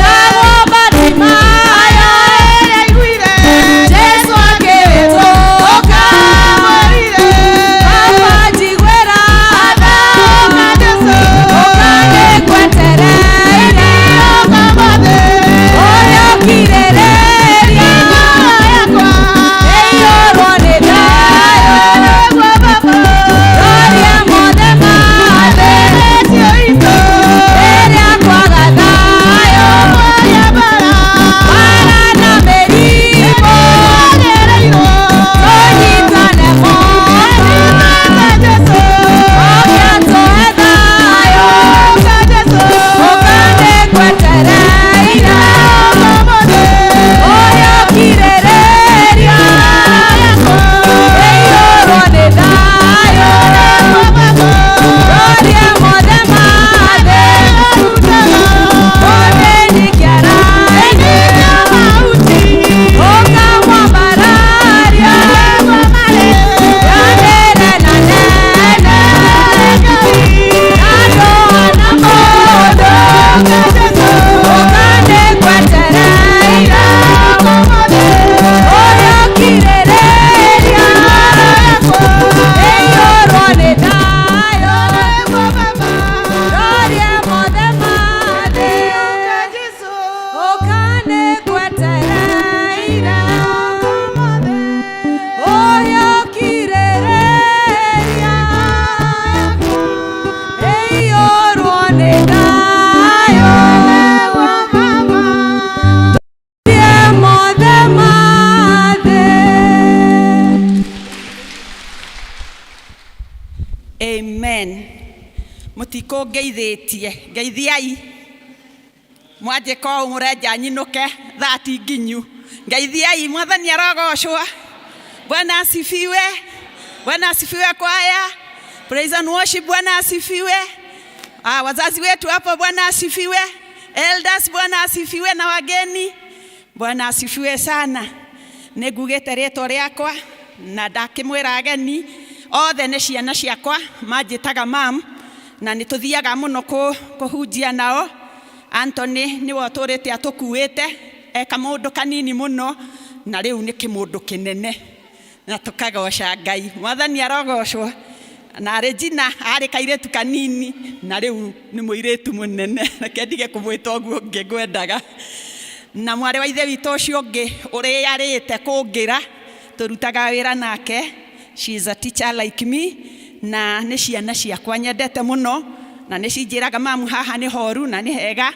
Tagwo Bartimayo. Rĩrĩa aiguire. Jesũ akĩhĩtũka. Amwĩrire. Baba njiguĩra tha. Ũka Jesũ. Ũka nĩngwetereire. Ũka mũthĩ. Ũyũ ũkirĩrĩria. Ngoro yakwa. Ĩiyũrwo nĩ thayũ. Nĩguo Baba. Ndorie mothe mathĩ. Cio itũ. Rĩrĩa kwaga thayũ. Kwaria mbara. Mara na mĩrimũ. Twagereirwo. Tũnyitane moko. Ũka Jesũ. Oke atũhe thayũ. Ũka Jesũ. Ũka nĩngwetereire. Ũka mũthĩ. Ũyũ ũkirĩrĩria. Ĩiyũrwo nĩ thayũ. Ndorie mothe mathĩ. Mũthĩni kĩara-inĩ. Ũka mwambararia. Yanĩre na nene. Na ndũhana mũndũ. Ũka nĩngwetereire. Ũyũ ũkirĩrĩria. Ĩiyũrwo nĩ thayũ. Ndorie mothe mathĩ. Ũka nĩngwetereire. Ũyũ ũkirĩrĩria. Ĩiyũrwo nĩ thayũ. Ndorie mothe mathĩ. Amen. Mũtikũngeithĩtie, ngeithiai. Mwanjĩka ũũ mũrenja nyinũke thaa ti nginyu. Ngeithiai, mwathani arogocwo. Bwana asifiwe. Bwana asifiwe kwaya. Praise and worship, Bwana asifiwe. Ah, wazazi wetu hapo, Bwana asifiwe. Elders, Bwana asifiwe na wageni. Bwana asifiwe sana. Nĩ ngugĩte rĩtwa rĩakwa na ndakĩmwĩra ageni othe nĩ ciana ciakwa manjĩtaga mam na nĩ tũthiaga mũno kũhunjia nao. Anthony nĩwe ũtũrĩte atũkuĩte e kamũndũ kanini mũno na rĩu nĩ kĩmũndũ kĩnene na tũkagoca Ngai. Mwathani arogocwo. Na Regina arĩ kairĩtu kanini na rĩu nĩ mũirĩtu mũnene, reke ndige kũmwĩta ũguo ũngĩ ngwendaga. Na mwarĩ wa ithe witũ ũcio ũngĩ ũrĩarĩte kũngĩra tũrutaga wĩra nake, she is a teacher like me, na nĩ ciana ciakwa nyendete mũno na nĩ cinjĩraga mamu haha nĩ horu na nĩ hega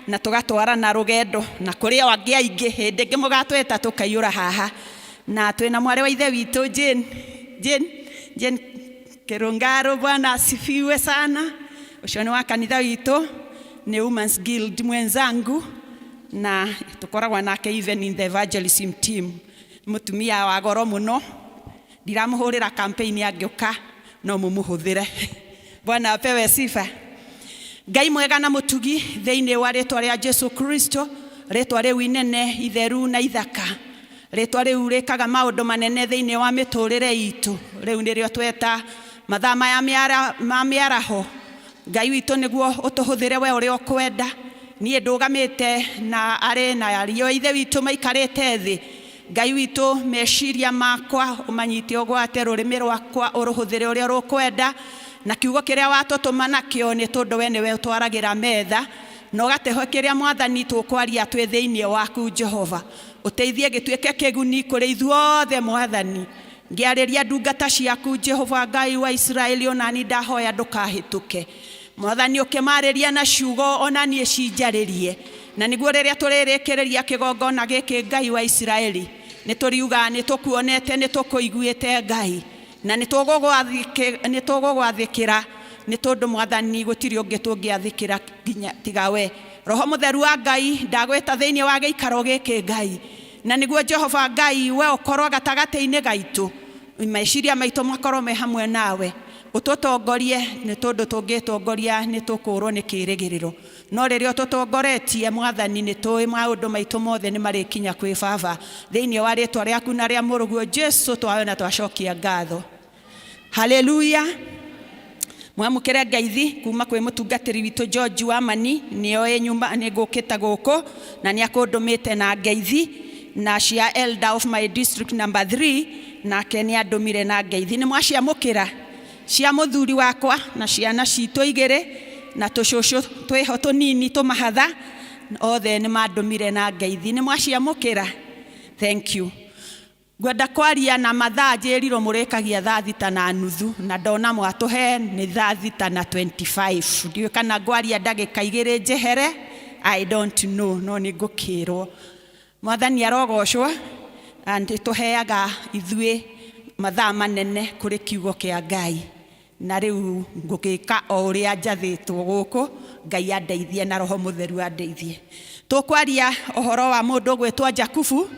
na tũgatwarana rũgendo na kũrĩ o angĩ aingĩ hĩndĩ ĩngĩ mũgatwĩta tũkaiyũra haha. Na twĩna mwarĩ wa ithe witũ Jane, Jane, Jane Kĩrũngaro, Bwana asifiwe sana. Ũcio nĩ wa kanitha witũ, nĩ Women's Guild mwenzangu na tũkoragwo nake even in the evangelism team. Mũtumia wa goro mũno, ndiramũhũrĩra campaign angĩũka no mũmũhũthĩre. Bwana apewe sifa. Ngai mwega na mũtugi thĩinĩ wa rĩtwa rĩa Jesu Kristo, rĩtwa rĩu inene itheru na ithaka, rĩtwa rĩu rĩkaga maũndũ manene thĩinĩ wa mĩtũrĩre itũ, rĩu nĩrĩo tweta mathaa maya ma mĩaraho. Ngai witũ nĩguo ũtũhũthĩre we ũrĩa ũkwenda. Niĩ ndũgamĩte na arĩ na ariũ a ithe witũ maikarĩte thĩ. Ngai witũ, meciria makwa ũmanyite ũgwate, rũrĩmĩ rwakwa ũrũhũthĩre ũrĩa ũrũkwenda, na kiugo kĩrĩa watũtũma nakĩo nĩ tondũ we nĩwe ũtwaragĩra metha na ũgatũhe kĩrĩa Mwathani tũkwaria twĩ thĩinĩ waku. Jehova, ũteithie gĩtuĩke kĩguni kũrĩ ithuothe. Mwathani, ngĩarĩria ndungata ciaku, Jehova Ngai wa Isiraeli, onani ndahoya ndũkahĩtũke. Mwathani, ũkĩmarĩria na ciugo ona niĩ cinjarĩrie, na nĩguo rĩrĩa tũrĩrĩkĩrĩria kĩgongona gĩkĩ, Ngai wa Isiraeli, nĩ tũriuga nĩ tũkuonete, nĩ tũkũiguĩte, Ngai, na nĩ tũgũgwathĩkĩra, nĩ tondũ Mwathani gũtirĩ ũngĩ tũngĩathĩkĩra nginya tiga we. Roho Mũtheru wa Ngai, ndagwĩta thĩinĩ wa gĩikaro gĩkĩ, Ngai, na nĩguo Jehova Ngai we ũkorwo gatagatĩ-inĩ gaitũ, meciria maitũ makorwo me hamwe nawe, ũtũtongorie, nĩ tondũ tũngĩtongoria nĩ tũkũrwo nĩ kĩrĩgĩrĩro, no rĩrĩa ũtũtongoretie, Mwathani, nĩ tũĩ maũndũ maitũ mothe nĩ marĩkinya kwĩ Baba. Thĩinĩ wa rĩtwa rĩaku na rĩa Mũrũguo Jesu twawe na twacokia ngatho. Haleluya. Mwamũkĩre ngeithi kuma kwĩ mũtungatĩri witũ George Wamani, nĩoĩ nyuma nĩ ngũkĩte gũkũ na nĩ akũndũmĩte na ngeithi, na cia elder of my district number 3, nake nĩ andũmire na ngeithi. Nĩ mwaciamũkĩra cia mũthuri wakwa na ciana citũ igĩrĩ na tũcũcũ twĩho tũnini tũmahatha, othe nĩ mandũmire na ngeithi. Nĩ mwaciamũkĩra, thank you. Ngwenda kwaria na mathaa njĩrirwo mũrĩkagia 6:30, na ndona mwatũhe nĩ 6:25. Ndiũĩ kana ngwaria ndagĩka 2 njehere, I don't know, no nĩ ngũkĩrwo. Mwathani arogocwo. Nĩ tũheaga ithuĩ mathaa manene kũrĩ kiugo kĩa Ngai, na rĩu ngũgĩka o ũrĩa njathĩtwo gũkũ. Ngai andeithie na Roho Mũtheru andeithie. Tũkwaria ũhoro wa mũndũ ũgwĩtwo Jakubu,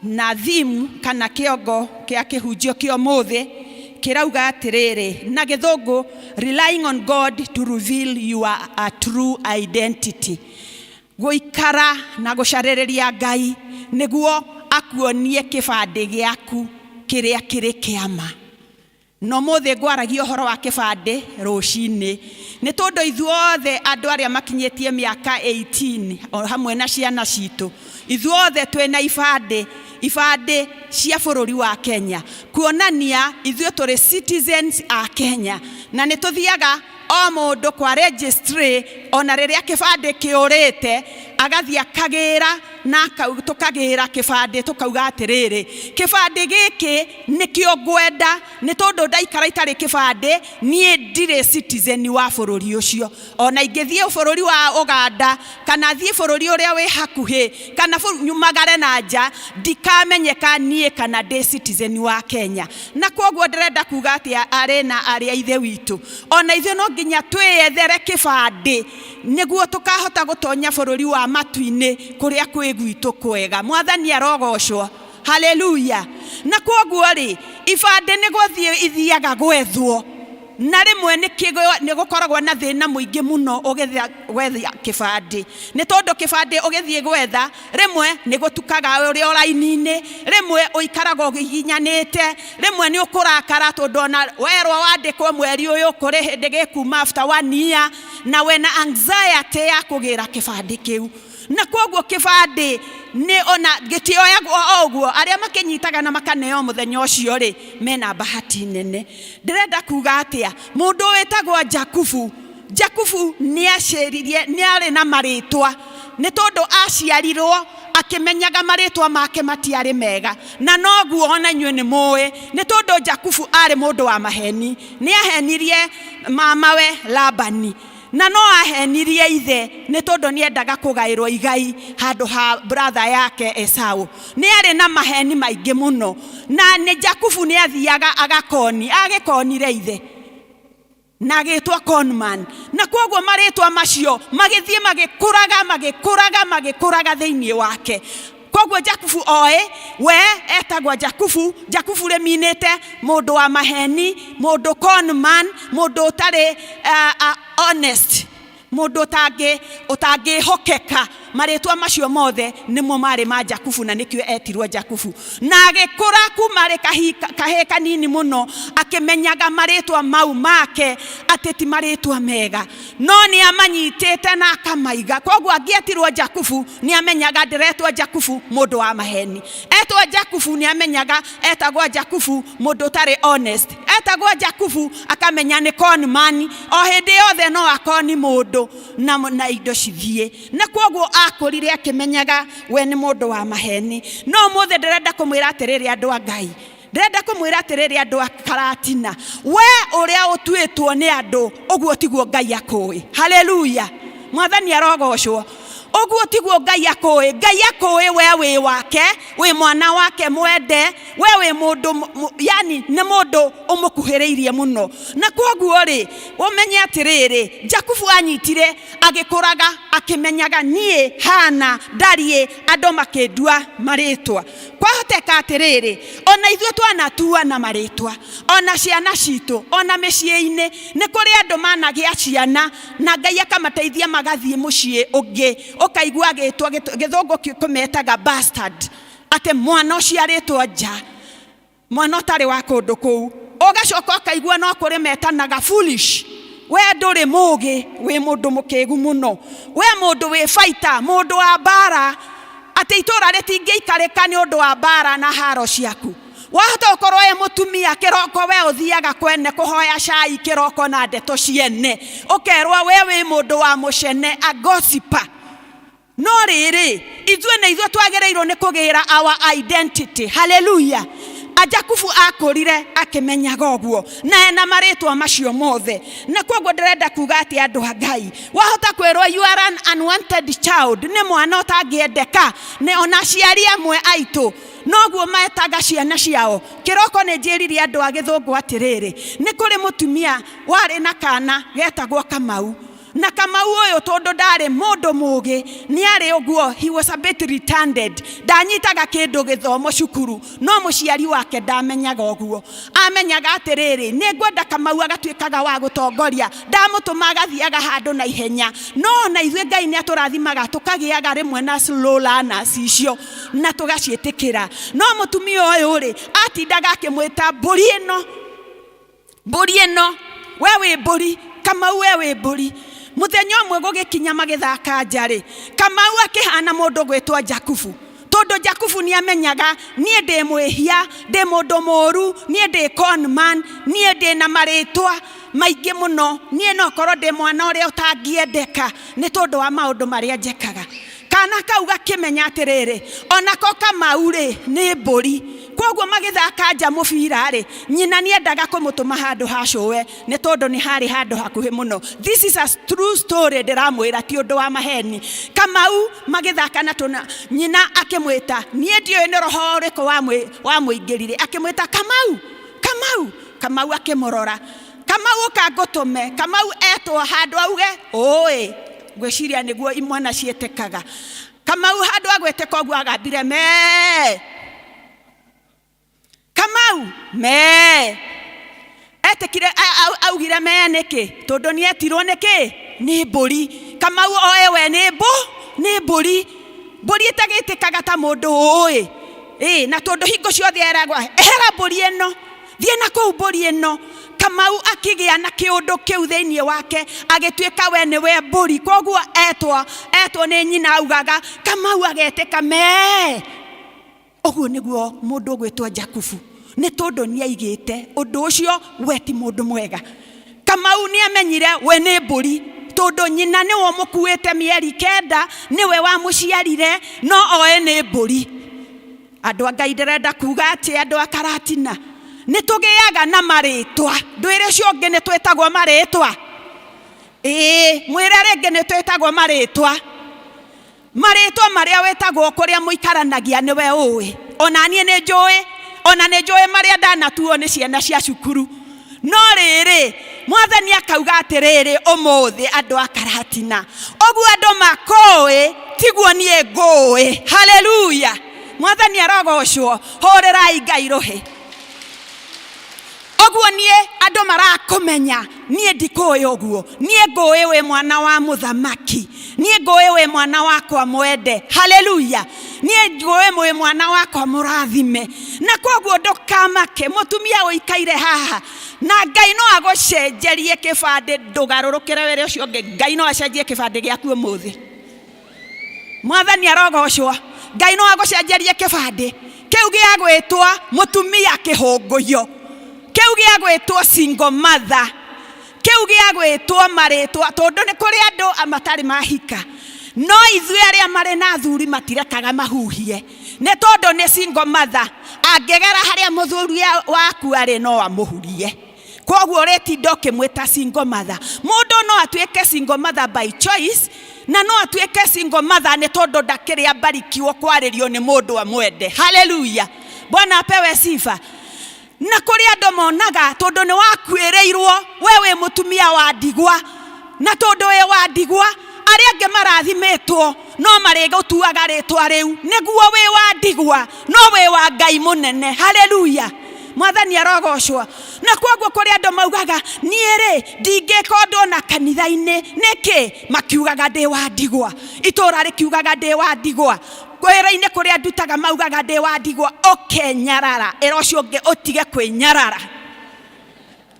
na theme kana kĩongo kĩa kĩhunjio kĩa ũmũthĩ kĩrauga atĩrĩrĩ na Gĩthũngũ, "Relying on God to reveal your a true identity." Gũikara na gũcarĩrĩria Ngai nĩguo akuonie kĩbandĩ gĩaku kĩrĩa kĩrĩ kĩama. No mũthĩ ngwaragia ũhoro wa kĩbandĩ rũcinĩ nĩ tondũ ithuothe andũ arĩa makinyĩtie mĩaka 18 o hamwe na ciana citũ, ithuothe twĩna ibandĩ, ibandĩ cia bũrũri wa Kenya, kuonania ithuĩ tũrĩ citizens a Kenya, na nĩ tũthiaga o mũndũ kwa registry ona rĩrĩa kĩbandĩ kĩũrĩte, agathiĩ akagĩra na tũkagĩra kĩbandĩ, tũkauga atĩrĩrĩ, kĩbandĩ gĩkĩ nĩkĩo ngwenda, nĩ tondũ ndaikara itarĩ kĩbandĩ niĩ ndirĩ citizen wa bũrũri ũcio. Ona ingĩthiĩ bũrũri wa Uganda kana thiĩ bũrũri ũrĩa wĩ hakuhĩ kana nyumagare na nja, ndikamenyeka niĩ kana ndĩ citizen wa Kenya. Na kwoguo ndĩrenda kuga atĩ arĩ na arĩa ithe witũ, ona ithuĩ no nginya twĩyethere kĩbandĩ nĩguo tũkahota gũtonya bũrũri wa matu-inĩ kũrĩa kwĩ gwitũ kwega. Mwathani arogocwo. Haleluya. Na kwoguo rĩ, ibandĩ nĩ gũthiĩ ithiaga gwethwo, na rĩmwe nĩ gũkoragwo na thĩna mũingĩ mũno ũgĩthiĩ gwetha kĩbandĩ, nĩ tondũ kĩbandĩ ũgĩthiĩ gwetha rĩmwe nĩ gũtukaga ũrĩ o raini-inĩ, rĩmwe ũikaraga ũgiginyanĩte, rĩmwe nĩ ũkũrakara tondũ ona werwo wandĩkwo mweri ũyũ kũrĩ hĩndĩ gĩkuma after one year, na wena anxiety ya kũgĩra kĩbandĩ kĩu. Na kwoguo kĩbandĩ nĩ ona gĩtioyagwo o ũguo, arĩa makĩnyitaga na makaneo mũthenya ũcio rĩ, mena bahati nene. Ndĩrenda kuga atĩa? Mũndũ wĩtagwo Jakubu, Jakubu nĩ acĩririe, nĩ arĩ na marĩtwa, nĩ tondũ aciarirwo akĩmenyaga marĩtwa make matiarĩ mega, na noguo ona inyuĩ nĩ mũĩ, nĩ tondũ Jakubu arĩ mũndũ wa maheni. Nĩ ahenirie mamawe Labani, na no ahenirie ithe, nĩ tondũ nĩ endaga kũgaĩrwo igai handũ ha brother yake Esau. Nĩ arĩ na maheni maingĩ mũno, na nĩ Jakubu nĩ athiaga agakoni, agĩkonire ithe na agĩtwo conman, na kwoguo marĩtwa macio magĩthiĩ magĩkũraga magĩkũraga magĩkũraga thĩinĩ wake. Koguo Koguo Jakubu oĩ we etagwo Jakubu. Jakubu rĩminĩte mũndũ wa maheni, mũndũ con man, mũndũ ũtarĩ honest, mũndũ ũtangĩhokeka. Marĩtwa macio mothe nĩmo marĩ ma Jakubu, na nĩkĩo etirwo Jakubu. Na agĩkũra kuma arĩ kahĩĩ kanini mũno, akĩmenyaga marĩtwa mau make atĩ ti marĩtwa mega, no nĩ amanyitĩte na akamaiga. Koguo angĩetirwo Jakubu, nĩ amenyaga ndĩretwo Jakubu mũndũ wa maheni. Etwo Jakubu, nĩ amenyaga etagwo Jakubu mũndũ ũtarĩ honest. Etagwo Jakubu, akamenya nĩ con man, o hĩndĩ yothe no akoni mũndũ na indo cithiĩ. Na koguo akũrire akĩmenyaga we nĩ mũndũ wa maheni. No ũmũthĩ ndĩrenda kũmwĩra atĩrĩrĩ, andũ a Ngai, ndĩrenda kũmwĩra atĩrĩrĩ, andũ a Karatina, we ũrĩa ũtuĩtwo nĩ andũ, ũguo tiguo Ngai akũĩ. Haleluya, Mwathani arogocwo. Ũguo tiguo Ngai akũĩ. Ngai akũĩ we wĩ wake, wĩ mwana wake mwende, we wĩ mũndũ, yani nĩ mũndũ ũmũkuhĩrĩirie mũno. Na koguo rĩ, ũmenye atĩrĩrĩ, Jakubu anyitire agĩkũraga akĩmenyaga niĩ hana ndariĩ, andũ makĩndua marĩtwa. Kwahoteka atĩrĩrĩ, ona ithuĩ twanatuana marĩtwa, ona ciana citũ, ona mĩciĩ-inĩ nĩ kũrĩ andũ managĩa ciana na Ngai akamateithia magathiĩ mũciĩ ũngĩ, ũkaigua agĩtwo, gĩthũngũ kĩmetaga bastard, atĩ mwana ũciarĩtwo nja, mwana ũtarĩ wa kũndũ kũu. Ũgacoka ũkaigua no kũrĩ metanaga foolish, we ndũrĩ mũgĩ, wĩ mũndũ mũkĩgu mũno, we mũndũ wĩ baita, mũndũ wa mbara, atĩ itũra rĩtingĩikarĩka nĩ ũndũ wa mbara na haro ciaku. Wahota gũkorwo wĩ mũtumia, kĩroko we ũthiaga kwene kũhoya cai kĩroko na ndeto ciene, ũkerwo we wĩ mũndũ wa mũcene, a gossiper. No rĩrĩ, ithuĩ nĩ ithuĩ twagĩrĩirwo nĩ kũgĩra our identity. Haleluya. Jakubu akũrire akĩmenyaga ũguo, na ena marĩtwa macio mothe. Na koguo ndĩrenda kuga atĩ, andũ a Ngai, wahota kwĩrwo you are an unwanted child, nĩ mwana ũtangĩendeka nĩ ona aciari amwe aitũ noguo metaga ciana ciao. Kĩroko nĩ njĩrire andũ a gĩthũngũ atĩrĩrĩ, nĩ kũrĩ mũtumia warĩ na kana getagwo Kamau. Na Kamau ũyũ, tondũ ndarĩ mũndũ mũgĩ, nĩ arĩ ũguo, he was a bit retarded, ndanyitaga kĩndũ gĩthomo cukuru, no mũciari wake ndamenyaga ũguo. Amenyaga atĩrĩrĩ, nĩ ngwenda Kamau agatuĩkaga wa gũtongoria, ndamũtũma agathiaga handũ na ihenya. No ona ithuĩ Ngai nĩ atũrathimaga tũkagĩaga rĩmwe na slow learners icio na tũgaciĩtĩkĩra. No mũtumia ũyũ rĩ, atindaga akĩmwĩta mbũri ĩno, mbũri ĩno, we wĩ mbũri Kamau, we wĩ mbũri. Mũthenya ũmwe gũgĩkinya magĩthaka nja rĩ, Kamau akĩhana mũndũ gwĩtwo Jakubu, tondũ Jakubu nĩ amenyaga niĩ ndĩ mwĩhia, ndĩ mũndũ mũũru, niĩ ndĩ con man, niĩ ndĩ na marĩtwa maingĩ mũno, niĩ no korwo ndĩ mwana ũrĩa ũtangĩendeka nĩ tondũ wa maũndũ marĩa njekaga. Kana kau gakĩmenya atĩrĩrĩ, onako Kamau rĩ nĩ mbũri. Koguo magĩthaka nja mũbira rĩ, nyina nĩendaga kũmũtũma handũ ha cũwe, nĩ tondũ nĩ harĩ handũ hakuhĩ mũno. This is a true story, ndĩramwĩra, ti ũndũ wa maheni. Kamau magĩthaka na tũna, nyina akĩmwĩta, niĩ ndiũĩ nĩ roho ũrĩkũ wamũingĩrire, akĩmwĩta Kamau, Kamau. Kamau akĩmũrora, Kamau ũka ngũtũme. Kamau etwo handũ auge ũĩ, ngwĩciria nĩguo imwana ciĩtĩkaga. Kamau handũ agwĩtĩka ũguo agambire mee, Kamau mee, etĩkire, augire mee nĩkĩ? Tondũ nĩ etirwo nĩkĩ? Nĩ mbũri. Kamau oe we nĩ nĩ mbũri, mbũri ĩtagĩtĩkaga ta mũndũ ũĩ ĩ, na tondũ hingo ciothe eragwo ehera mbũri ĩno, thiĩ na kũu mbũri ĩno. Kamau akĩgĩa na kĩũndũ kĩu thĩinĩ wake, agĩtuĩka we nĩwe mbũri. Koguo etwo nĩ nyina augaga Kamau agetĩka mee. Ũguo nĩguo mũndũ ũgwĩtwo Jakubu, nĩ tondũ nĩ aigĩte ũndũ ũcio we ti mũndũ mwega. Kamau nĩ amenyire we nĩ mbũri, tondũ nyina nĩwe ũmũkuĩte mĩeri 9, nĩwe wamũciarire, no oe nĩ mbũri. Andũ a Ngai, ndĩrenda kuga atĩ andũ a Karatina nĩ tũgĩaga na marĩtwa. Ndwĩre ũcio ũngĩ, nĩ twĩtagwo marĩtwa? Ĩĩ, mwĩre rĩngĩ, nĩ twĩtagwo marĩtwa. Marĩtwa marĩa wĩtagwo kũrĩa mũikaranagia nĩwe ũĩ, ona niĩ nĩ njũĩ, ona nĩ njũĩ marĩa ndanatuo nĩ ciana cia cukuru. No rĩrĩ, Mwathani akauga atĩrĩrĩ, ũmũthĩ andũ a Karatina, ũguo andũ makũĩ tiguo niĩ ngũĩ. Haleluya. Mwathani arogocwo. Hũrĩrai Ngai rũhĩ. Ũguo niĩ andũ marakũmenya, niĩ ndikũĩ ũguo. Niĩ ngũĩ wĩ mwana wa mũthamaki, niĩ ngũĩ wĩ mwana wakwa mwende. Haleluya! Niĩ ngũĩ wĩ mwana wakwa mũrathime. Na koguo ndũkamake, mũtumia ũikaire haha, na Ngai no agũcenjerie kĩbandĩ, ndũgarũrũkĩre wĩra ũcio ũngĩ. Ngai no acenjie kĩbandĩ gĩaku ũmũthĩ. Mwathani arogocwo. Ngai no agũcenjerie kĩbandĩ kĩu gĩa gwĩtwo mũtumia kĩhũngũyo, kĩu gĩa gwĩtwo single mother, kĩu gĩa gwĩtwo marĩtwa, tondũ nĩ kũrĩ andũ matarĩ mahika, no ithuĩ arĩa marĩ na athuri matirekaga mahuhie, nĩ tondũ nĩ single mother. Angĩgera harĩa mũthuri waku arĩ no amũhurie. Koguo ũrĩtinda ũkĩmwĩta single mother. Mũndũ no atuĩke single mother by choice, na no atuĩke single mother nĩ tondũ ndakĩrĩ ambarikiwo kwarĩrio nĩ mũndũ amwende. Haleluya, Bwana apewe sifa. Na kũrĩ andũ monaga tondũ nĩ wakuĩrĩirwo, we wĩ mũtumia wa ndigwa, na tondũ wĩ wa ndigwa, arĩa angĩ marathimĩtwo no marĩgũtuaga rĩtwa rĩu, nĩguo wĩ wa ndigwa, no wĩ wa Ngai mũnene. Haleluya, Mwathani arogocwo. Na koguo kũrĩ andũ maugaga niĩ rĩ ndingĩka ũndũ ona kanitha-inĩ. Nĩkĩ? Makiugaga ndĩ wa ndigwa, itũũra rĩkiugaga ndĩ wa ndigwa, wĩra-inĩ kũrĩa ndutaga maugaga ndĩ wa ndigwa. Ũkenyarara, ĩra ũcio ũngĩ ũtige kwĩnyarara.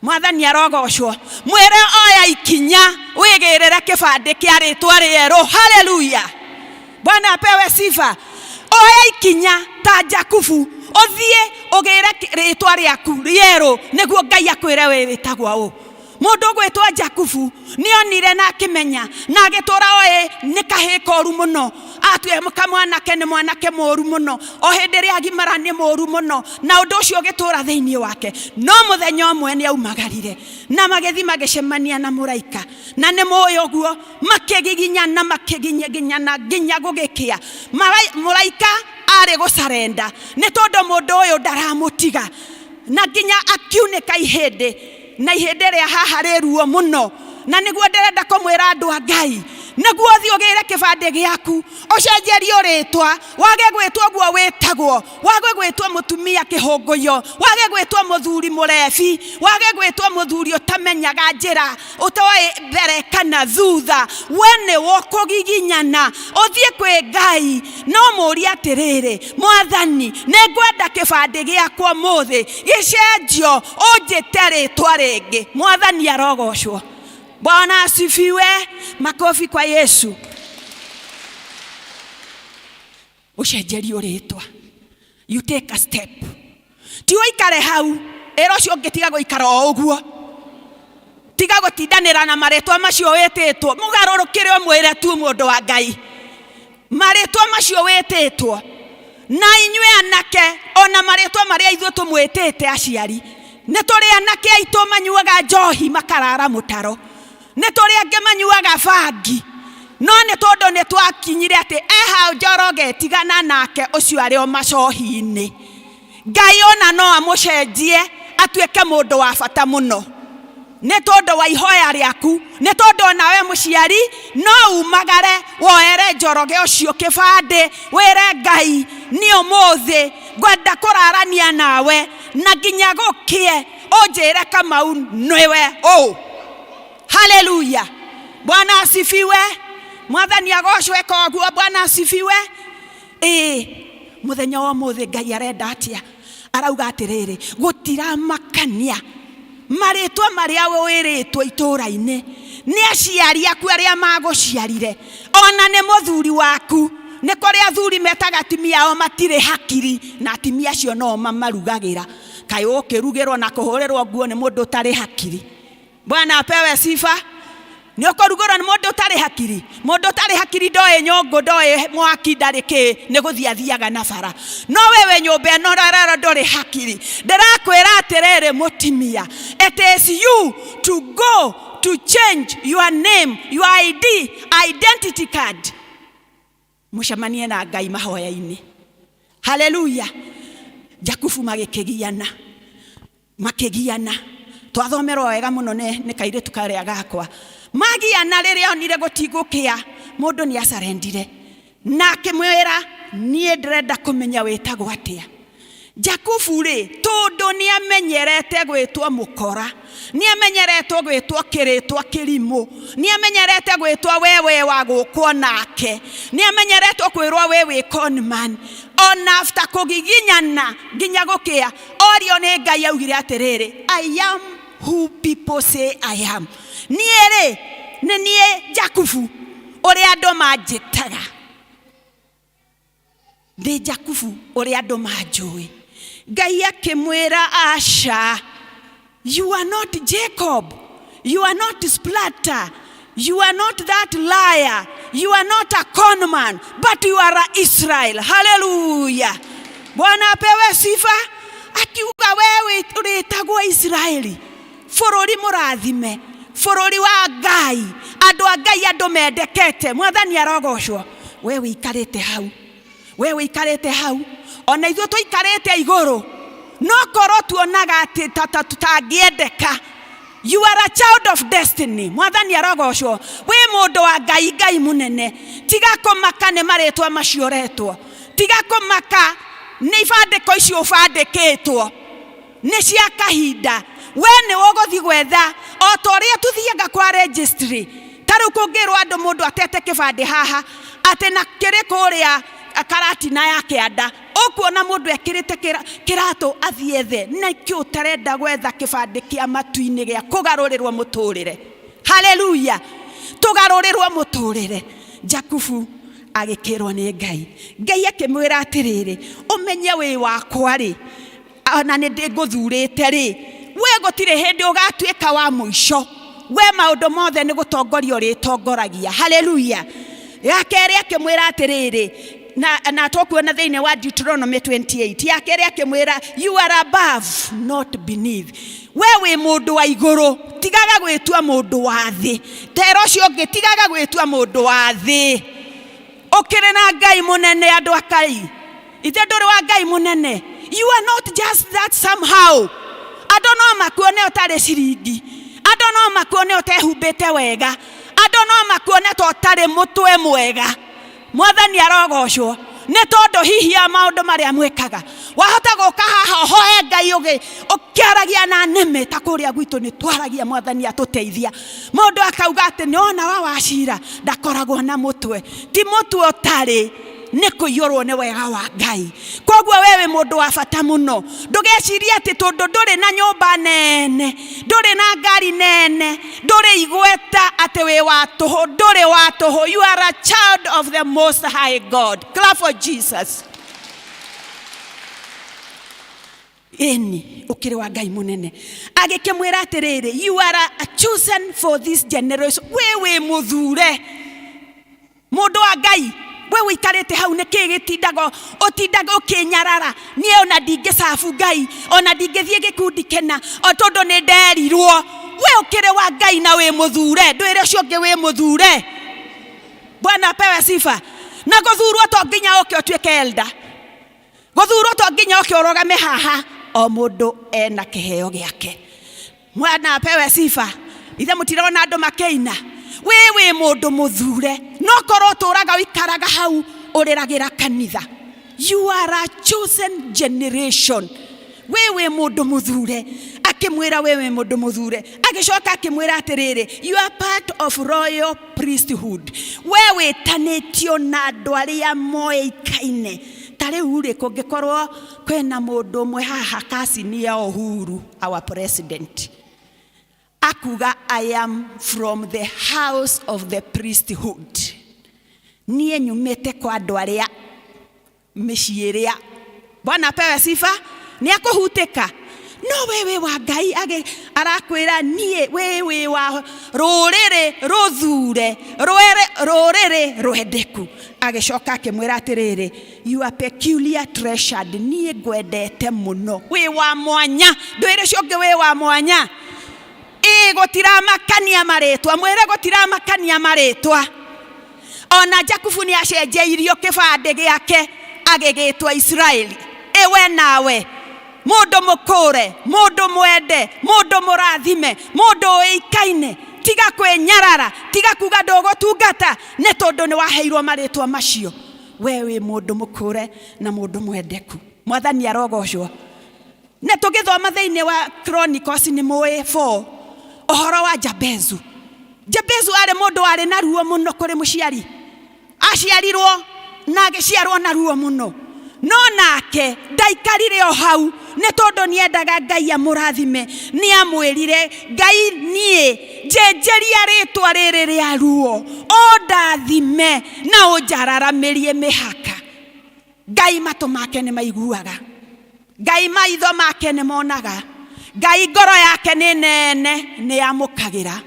Mwathani arogocwo. Mwĩre oya ikinya wĩgĩrĩre kĩbandĩ kĩa rĩtwa rĩerũ. Haleluya, Bwana apewe sifa. Oya ikinya ta Jakubu, ũthiĩ ũgĩre rĩtwa rĩaku rĩerũ, nĩguo Ngai akwĩre wĩ wĩtagwo ũ. Mũndũ ũgwĩtwo Jakubu nĩonire na akĩmenya na agĩtũra oĩ nĩ kahĩĩ koru mũno, atue kamwanake nĩ mwanake mũru mũno, o hĩndĩ ĩrĩa agimara nĩ mũru mũno, na ũndũ ũcio ũgĩtũra thĩinĩ wake. No mũthenya ũmwe nĩ aumagarire na magĩthiĩ magĩcemania na mũraika, na nĩ mũĩ ũguo, makĩgiginyana makĩgiginyana nginya gũgĩkĩa. Mũraika arĩ gũcarenda nĩ tondũ mũndũ ũyũ ndaramũtiga, na nginya akiunĩka ihĩndĩ, na ihĩndĩ rĩa haha rĩ ruo mũno. Na nĩguo ndĩrenda kũmwĩra andũ a Ngai, nĩguo ũthiĩ ũgĩre kĩbandĩ gĩaku, ũcenjerio rĩtwa, wage gwĩtwo ũguo wĩtagwo, wage gwĩtwo mũtumia kĩhũngũyo, wage gwĩtwo mũthuri mũrebi, wage gwĩtwo mũthuri ũtamenyaga njĩra, ũtoĩ mbere kana thutha. We nĩ ũkũgiginyana ũthiĩ kwĩ Ngai no mũũrie atĩrĩrĩ, Mwathani, nĩ ngwenda kĩbandĩ gĩakwa ũmũthĩ gĩcenjio, ũnjĩte rĩtwa rĩngĩ. Mwathani arogocwo. Bwana asifiwe. Makofi kwa Yesu. Ũcenjerio rĩtwa, you take a step, ti ũikare hau. Ĩra ũcio ũngĩ tiga gũikara o ũguo, tiga gũtindanĩra na marĩtwa macio wĩtĩtwo. Mũgarũrũkĩre ũmwĩre tu mũndũ wa Ngai, marĩtwa macio wĩtĩtwo na inyuĩ anake, ona marĩtwa marĩa ithuĩ tũmwĩtĩte aciari, nĩ tũrĩ anake aitũ manyuaga njohi makarara mũtaro, nĩ tũrĩ angĩ manyuaga bangi, no nĩ tondũ nĩ twakinyire atĩ eha Njoroge tigana nake ũcio arĩ o macohi-inĩ. Ngai ona no amũcenjie atuĩke mũndũ wa bata mũno nĩ tondũ wa ihoya rĩaku, nĩ tondũ onawe mũciari no umagare woere Njoroge ũcio kĩbandĩ, wĩre Ngai niĩ ũmũthĩ ngwenda kũrarania nawe na nginya gũkĩe ũnjĩre Kamau nĩwe ũ. Haleluya, Bwana asifiwe. Mwathani agocwo. Eka ũguo. Bwana asifiwe. Ĩĩ, mũthenya wa ũmũthĩ Ngai arenda atĩa? Arauga atĩrĩrĩ, gũtiramakania marĩtwa marĩa wĩrĩtwo itũũra-inĩ nĩ aciari aku arĩa magũciarire, ona nĩ mũthuri waku. Nĩ kũrĩ athuri metaga atumia ao matirĩ hakiri, na atumia acio no mamarugagĩra. Kaĩ ũkĩrugĩrwo na kũhũrĩrwo nguo nĩ mũndũ ũtarĩ hakiri? Bwana apewe sifa. Nĩ ũkũrugĩrwo nĩ mũndũ ũtarĩ hakiri? Mũndũ ũtarĩ hakiri ndoĩ nyũngũ, ndoĩ mwaki, ndarĩ kĩ, nĩ gũthiĩ athiaga na bara. No we wĩ nyũmba ĩno rero ndũrĩ hakiri. Ndĩrakwĩra atĩrĩrĩ mũtimia, it is you to go to change your name, your ID, identity card. Mũcemanie na Ngai mahoya-inĩ. Haleluya. Jakubu magĩkĩgiana, makĩgiana. Twathomerwo wega mũno nĩ kairĩtu karĩa gakwa. Magiana rĩrĩa onire gũtigũkĩa, mũndũ nĩ acarendire. Na akĩmwĩra niĩ ndĩrenda kũmenya wĩtagwo atĩa. Jakubu rĩ, tondũ nĩ amenyerete gwĩtwo mũkora, nĩ amenyeretwo gwĩtwo kĩrĩtwa kĩrimũ, nĩ amenyerete gwĩtwo wewe wa gũkwo nake, nĩ amenyeretwo kwĩrwo we wĩ conman. Ona after kũgiginyana nginya gũkĩa, orio nĩ Ngai augire atĩrĩrĩ, I am who people say I am. Niĩ rĩ, nĩ niĩ Jakubu ũrĩa andũ manjĩtaga. Ndĩ Jakubu ũrĩa andũ manjũĩ. Ngai akĩmwĩra aca, you are not Jacob, you are not splatter, you are not that liar, you are not a con man, but you are a Israel. Hallelujah. Bwana apewe sifa. Akiuga wewe ũrĩtagwo Israeli, bũrũri mũrathime, bũrũri wa Ngai, andũ a Ngai, andũ mendekete. Mwathani arogocwo. We wĩikarĩte hau, we wĩikarĩte hau, ona ithuĩ tũikarĩte igũrũ, no korwo tuonaga atĩ ta tũtangĩendeka. You are a child of destiny. Mwathani arogocwo. Wĩ mũndũ wa Ngai, Ngai mũnene. Tiga kũmaka nĩ marĩtwa macio ũretwo, tiga kũmaka nĩ ibandĩko icio ũbandĩkĩtwo, nĩ cia kahinda. We nĩ ũgũthiĩ gwetha o ta ũrĩa tũthiaga kwa registry. Ta rĩu kũngĩrwo andũ mũndũ atete kĩbandĩ haha atĩ na kĩrĩ kũrĩa karatina ya kĩanda, ũkuona mũndũ ekĩrĩte kĩratũ athiĩ ethe. Nĩkĩ ũtarenda gwetha kĩbandĩ kĩa matu-inĩ gĩa kũgarũrĩrwo mũtũrĩre? Haleluya, tũgarũrĩrwo mũtũrĩre. Jakubu agĩkĩrwo nĩ Ngai. Ngai akĩmwĩra atĩrĩrĩ, ũmenye wĩ wakwa rĩ, ona nĩ ndĩngũthurĩte rĩ, we gũtirĩ hĩndĩ ũgatuĩka wa mũico. We maũndũ mothe nĩ gũtongoria ũrĩtongoragia. Haleluya. Ya kerĩ akĩmwĩra atĩrĩrĩ, na tũkuona thĩinĩ wa Deuteronomy 28, ya kerĩ akĩmwĩra you are above not beneath. We wĩ mũndũ wa igũrũ, tigaga gwĩtua mũndũ wa thĩ. Tera ũcio ũngĩ, tigaga gwĩtua mũndũ wa thĩ. Ũkĩrĩ na Ngai mũnene, andũ a Ngai. Ithe ndũrĩ wa Ngai mũnene. You are not just that somehow. Andũ no makuone ũtarĩ ciringi, andũ no makuone ũtehumbĩte wega, andũ no makuone ta ũtarĩ mũtwe mwega. Mwathani arogocwo. Nĩ tondũ hihi ya maũndũ marĩa mwĩkaga. Wahota gũka haha ũhoe Ngai ũkĩaragia na nĩmĩ, ta kũrĩa gwitũ nĩ twaragia Mwathani atũteithia. Mũndũ akauga atĩ nĩ ona wa wacira ndakoragwo na mũtwe. Ti mũtwe ũtarĩ, nĩ kũiyũrwo nĩ wega wa Ngai. Koguo we wĩ mũndũ wa bata mũno. Ndũgecirie atĩ tondũ ndũrĩ na nyũmba nene, ndũrĩ na ngari nene, ndũrĩ igweta atĩ wĩ wa tũhũ. Ndũrĩ wa tũhũ. You are a child of the Most High God. Clap for Jesus. Ĩni, ũkĩrĩ wa Ngai mũnene. Agĩkĩmwĩra atĩrĩrĩ, you are a chosen for this generation. We wĩ mũthure. Mũndũ wa Ngai, we ũikarĩte hau nĩkĩ gĩtindaga ũtindaga ũkĩnyarara? Niĩ ona ndingĩcabu Ngai, ona ndingĩthiĩ gĩkundi kĩna, o tondũ nĩ nderirwo. We ũkĩrĩ wa Ngai na wĩ mũthure. Ndwĩre ũcio ũngĩ wĩ mũthure. Bwana apewe sifa. Na gũthurwo to nginya ũke ũtuĩke elder. Gũthurwo to nginya ũke ũrũgame haha. O mũndũ ena kĩheo gĩake. Mwana apewe sifa. Ithe mũtirona andũ makĩina. We wĩ mũndũ mũthure, no korwo ũtũraga ũikaraga hau ũrĩragĩra kanitha. You are a chosen generation. We wĩ mũndũ mũthure. Akĩmwĩra we wĩ mũndũ mũthure. Agĩcoka akĩmwĩra atĩrĩrĩ, you are part of royal priesthood. We wĩtanĩtio na andũ arĩa moĩkaine. Ta rĩu rĩ, kũngĩkorwo kwĩna mũndũ ũmwe haha kacini ya Uhuru, our president, akuga I am from the house of the priesthood. Niĩ nyumĩte kwa andũ arĩa mĩciĩ ĩrĩa. Bwana apewe sifa. Nĩ akũhutĩka. No we wĩ wa Ngai, arakwĩra niĩ we wĩ wa rũrĩrĩ rũthure, rũrĩrĩ rwendeku. Agĩcoka akĩmwĩra atĩrĩrĩ, you are peculiar treasured. Niĩ ngwendete mũno. Wĩ wa mwanya. Ndwĩre ũcio ũngĩ wĩ wa mwanya. Ĩ gũtiramakania marĩtwa. Mwĩre gũtiramakania marĩtwa. Ona Jakubu nĩ acenjeirio kĩbandĩ gĩake agĩgĩtwa Israeli. Ĩ we nawe, mũndũ mũkũre, mũndũ mwende, mũndũ mũrathime, mũndũ ũĩkaine, tiga kwĩnyarara, tiga kuga ndũgũtungata nĩ tondũ nĩ waheirwo marĩtwa macio. We wĩ mũndũ mũkũre na mũndũ mwendeku. Mwathani arogocwo. Na tũgĩthoma thĩinĩ wa Chronicles nĩ mũĩ 4 ũhoro wa Jabezu. Jabezu arĩ mũndũ warĩ na ruo mũno kũrĩ mũciari. Aciarirwo na agĩciarwo na ruo mũno. No nake ndaikarire o hau nĩ tondũ nĩendaga Ngai amũrathime. Nĩ amwĩrire Ngai, niĩ njenjeria rĩtwa rĩrĩ rĩa ruo, ũndathime na ũnjararamĩrie mĩhaka. Ngai matũ make nĩ maiguaga, Ngai maitho make nĩ monaga, Ngai ngoro yake nĩ nene, nĩ amũkagĩra.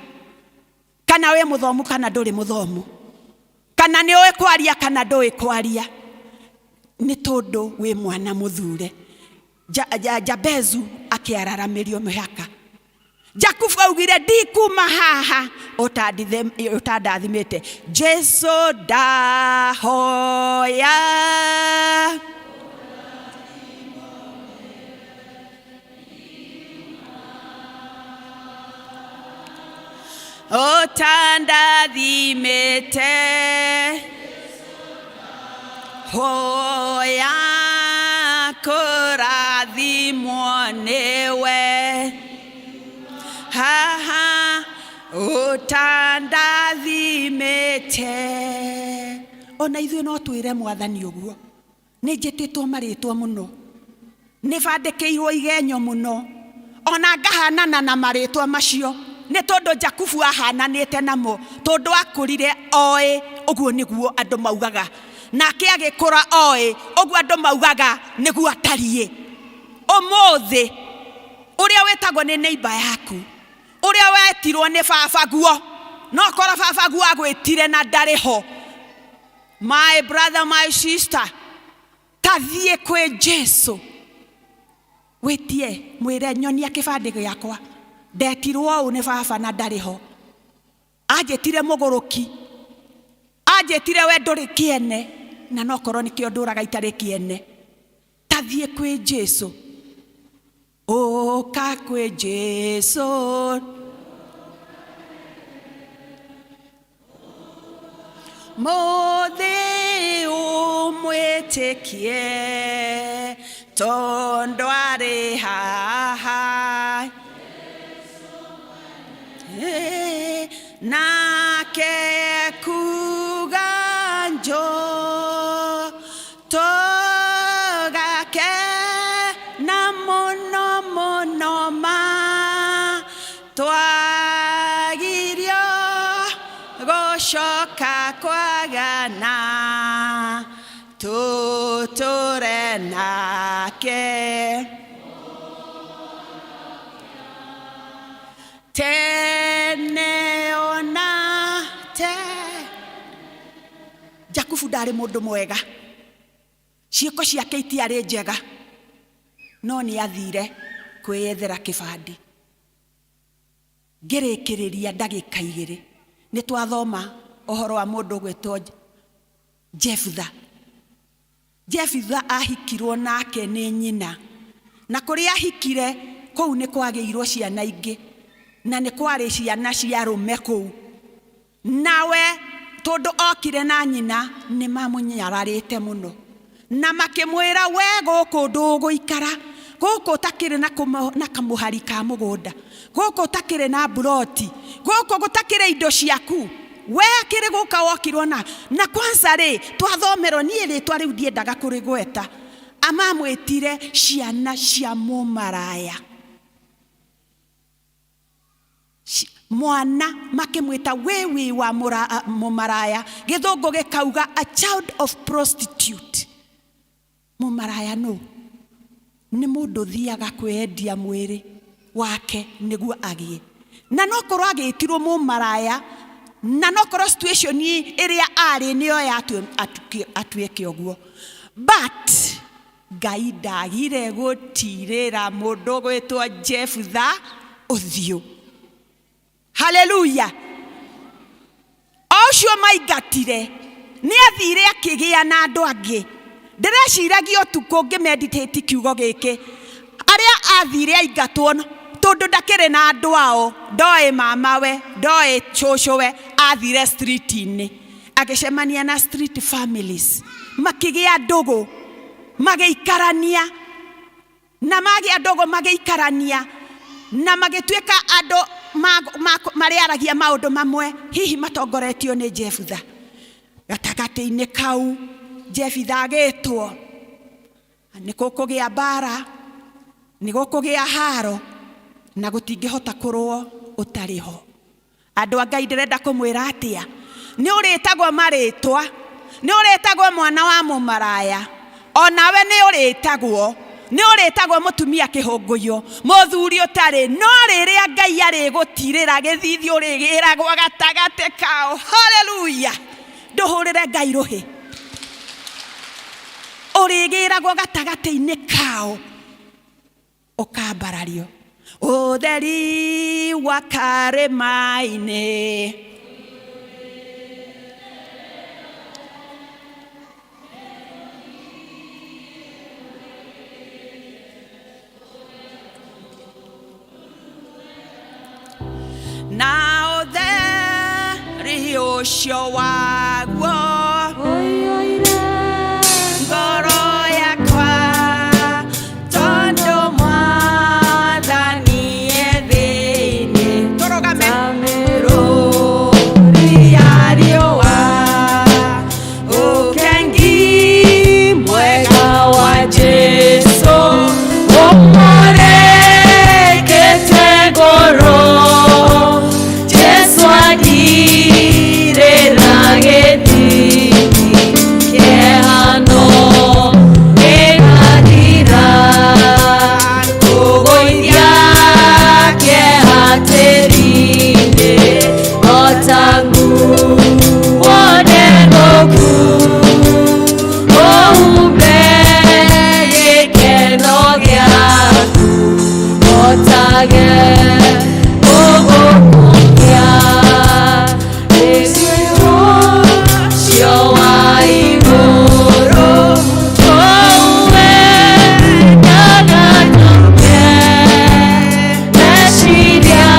Kana wĩ mũthomu kana ndũrĩ mũthomu, kana nĩ ũĩ kwaria kana ndũĩ kwaria, nĩ tondũ wĩ mwana mũthure. Jabezu akĩararamĩrio mĩhaka. Jakubu augire ndikuma haha ũtandathimĩte. Jesu ndahoya ũtandathimĩte, hoya kũrathimwo nĩwe. Haha ũtandathimĩte. Ona ithuĩ no twĩre Mwathani ũguo. Nĩ njĩtĩtwo marĩtwa mũno, nĩ bandĩkĩirwo igenyo mũno, ona ngahanana na marĩtwa macio, nĩ tondũ Jakubu ahananĩte namo, tondũ akũrire oĩ ũguo nĩguo andũ maugaga, nake agĩkũra oĩ ũguo andũ maugaga nĩguo atariĩ. Ũmũthĩ ũrĩa wĩtagwo nĩ neighbor yaku, ũrĩa wetirwo nĩ babaguo, no korwo babaguo agwĩtire na ndarĩ ho. My brother, my sister, tathiĩ kwĩ Jesu wĩtie, mwĩre nyonia kĩbandĩ gĩakwa, ndetirwo ũũ nĩ baba na ndarĩ ho, anjĩtire mũgũrũki, anjĩtire we ndũrĩ kĩene, na no korwo nĩkĩo ndũraga itarĩ kĩene. Tathiĩ kwĩ Jesu, ũka kwĩ Jesu. Mũthĩ ũmwĩtĩkie tondũ arĩ haha, nake kuga njũ tũgake na mũno mũno ma twagirio gũcoka kwagana tũtũre nake tene ona te. Jakubu ndarĩ mũndũ mwega, ciĩko ciake itiarĩ njega, no nĩ athire kwĩyethera kĩbandĩ. Ngĩrĩkĩrĩria ndagĩka igĩrĩ, nĩ twathoma ũhoro wa mũndũ ũgwĩtwo Jefutha. Jefutha ahikirwo nake nĩ nyina, na kũrĩa ahikire kũu nĩ kwagĩirwo ciana ingĩ, na nĩ kwarĩ ciana cia arũme kũu. Nawe tondũ okire na nyina nĩ mamũnyararĩte mũno, na makĩmwĩra we gũkũ ndũgũikara, gũkũ ũtakĩrĩ na kamũhari ka mũgũnda, gũkũ ũtakĩrĩ na mburoti, gũkũ gũtakĩrĩ indo ciaku, we akĩrĩ gũka wokirwo na na kwanza rĩ twathomerwo, niĩ rĩtwa rĩu ndiendaga kũrĩgweta, amamwĩtire ciana cia mũmaraya. Mwana makĩmwĩta wĩ wĩ wa mũmaraya, gĩthũngũ gĩkauga a child of prostitute. Mũmaraya nũ? Nĩ mũndũ ũthiaga kwĩendia mwĩrĩ wake nĩguo agĩe. Na no korwo agĩtirwo mũmaraya, na no korwo situation ĩrĩa arĩ nĩyo atuĩke ũguo. But Ngai ndagire gũtirĩra mũndũ gwĩtwo Jefutha ũthiũ. Haleluya. O ũcio maingatire nĩ athire akĩgĩa na andũ angĩ. Ndĩreciragia ũtukũ ngĩmeditate kiugo gĩkĩ, arĩa athire aingatwo tondũ ndakĩrĩ na andũ ao, ndoĩ mamawe, ndoĩ cũcũwe, athire street-inĩ agĩcemania na street families, Makĩgĩa ndũgũ, magĩikarania, na magĩa ndũgũ magĩikarania, na magĩtuĩka andũ marĩaragia maũndũ mamwe, hihi matongoretio nĩ Jefutha. Gatagatĩ-inĩ kau Jefitha agĩtwo, nĩ gũkũgĩa mbara, nĩ gũkũgĩa haro, na gũtingĩhota kũrũo ũtarĩ ho. Andũ a Ngai, ndĩrenda kũmwĩra atĩa? Nĩ ũrĩtagwo marĩtwa, nĩ ũrĩtagwo mwana wa mũmaraya, onawe nĩ ũrĩtagwo, nĩ ũrĩtagwo mũtumia kĩhũngũyũ, mũthuri ũtarĩ, no rĩrĩa Ngai arĩgũtirĩra gĩthithi ũrĩgĩragwo gatagatĩ kao. Haleluya! Ndũhũrĩre Ngai rũhĩ. Ũrĩgĩragwo gatagatĩ-inĩ kao, ũkambarario. Ũtheri wa karĩma-inĩ, na ũtheri ũcio waguo ngoro yakwa, tondũ Mwathani e thĩinĩ. Tũrũgame. Rũri ya riũa, ũkengi mwega wa Jesũ ũmũrĩkĩte ngoro. Jesũ andirĩra gĩthithi, kĩhano gĩgathira, kũgũithia kĩeha tĩri-inĩ, o ta nguo ndenũku, ũhumbe gĩkeno gĩaku, hotage gũgũkũkia ũcio wa igũrũ, kũu wendaga njoke, meciria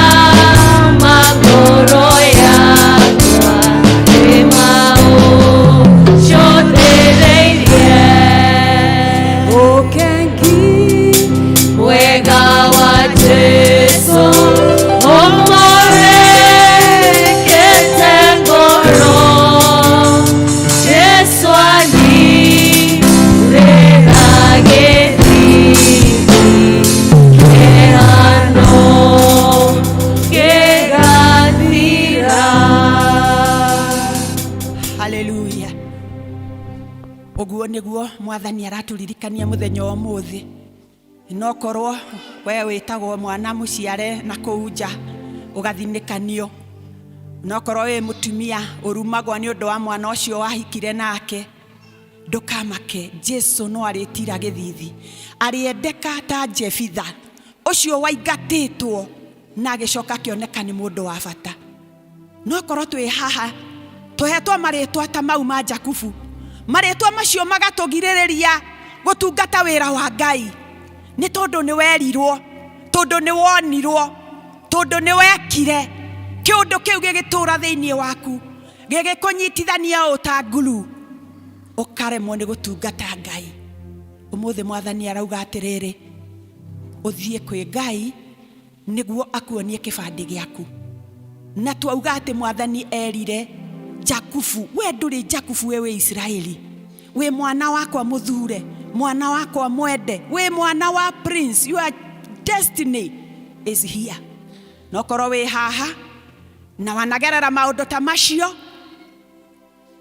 ma ngoro yakwa nĩ maũcũthĩrĩirie. Ũkengi mwega wa Jesũ ũmũrĩkĩte ngoro. Jesũ andirĩra gĩthithi, kĩhano gĩgathira. Haleluya! Ũguo nĩguo Mwathani aratũririkania mũthenya wa ũmũthĩ. No korwo we wĩtagwo mwana mũciare na kũu nja ũgathinĩkanio, no korwo wĩ mũtumia ũrumagwo nĩ ũndũ wa mwana ũcio wahikire nake, ndũkamake, Jesu no arĩtira gĩthithi, arĩendeka ta Jefitha ũcio waingatĩtwo na agĩcoka akĩoneka nĩ mũndũ wa bata. No korwo twĩ haha tũhetwo marĩtwa ta mau ma Jakubu, marĩtwa macio magatũgirĩrĩria gũtungata wĩra wa Ngai, nĩ tondũ nĩ werirwo, tondũ nĩ wonirwo, tondũ nĩ wekire kĩũndũ kĩu gĩgĩtũra thĩinĩ waku, gĩgĩkũnyitithania ũũ ta nguru, ũkaremwo nĩ gũtungata Ngai. Ũmũthĩ Mwathani arauga atĩrĩrĩ, ũthiĩ kwĩ Ngai nĩguo akuonie kĩbandĩ gĩaku. Na twauga atĩ Mwathani erire Jakubu, we ndũrĩ Jakubu, we wĩ Isiraeli, wĩ mwana wakwa mũthure, mwana wakwa mwende, wĩ mwana wa prince, your destiny is here. No korwo wĩ haha na wanagerera maũndũ ta macio,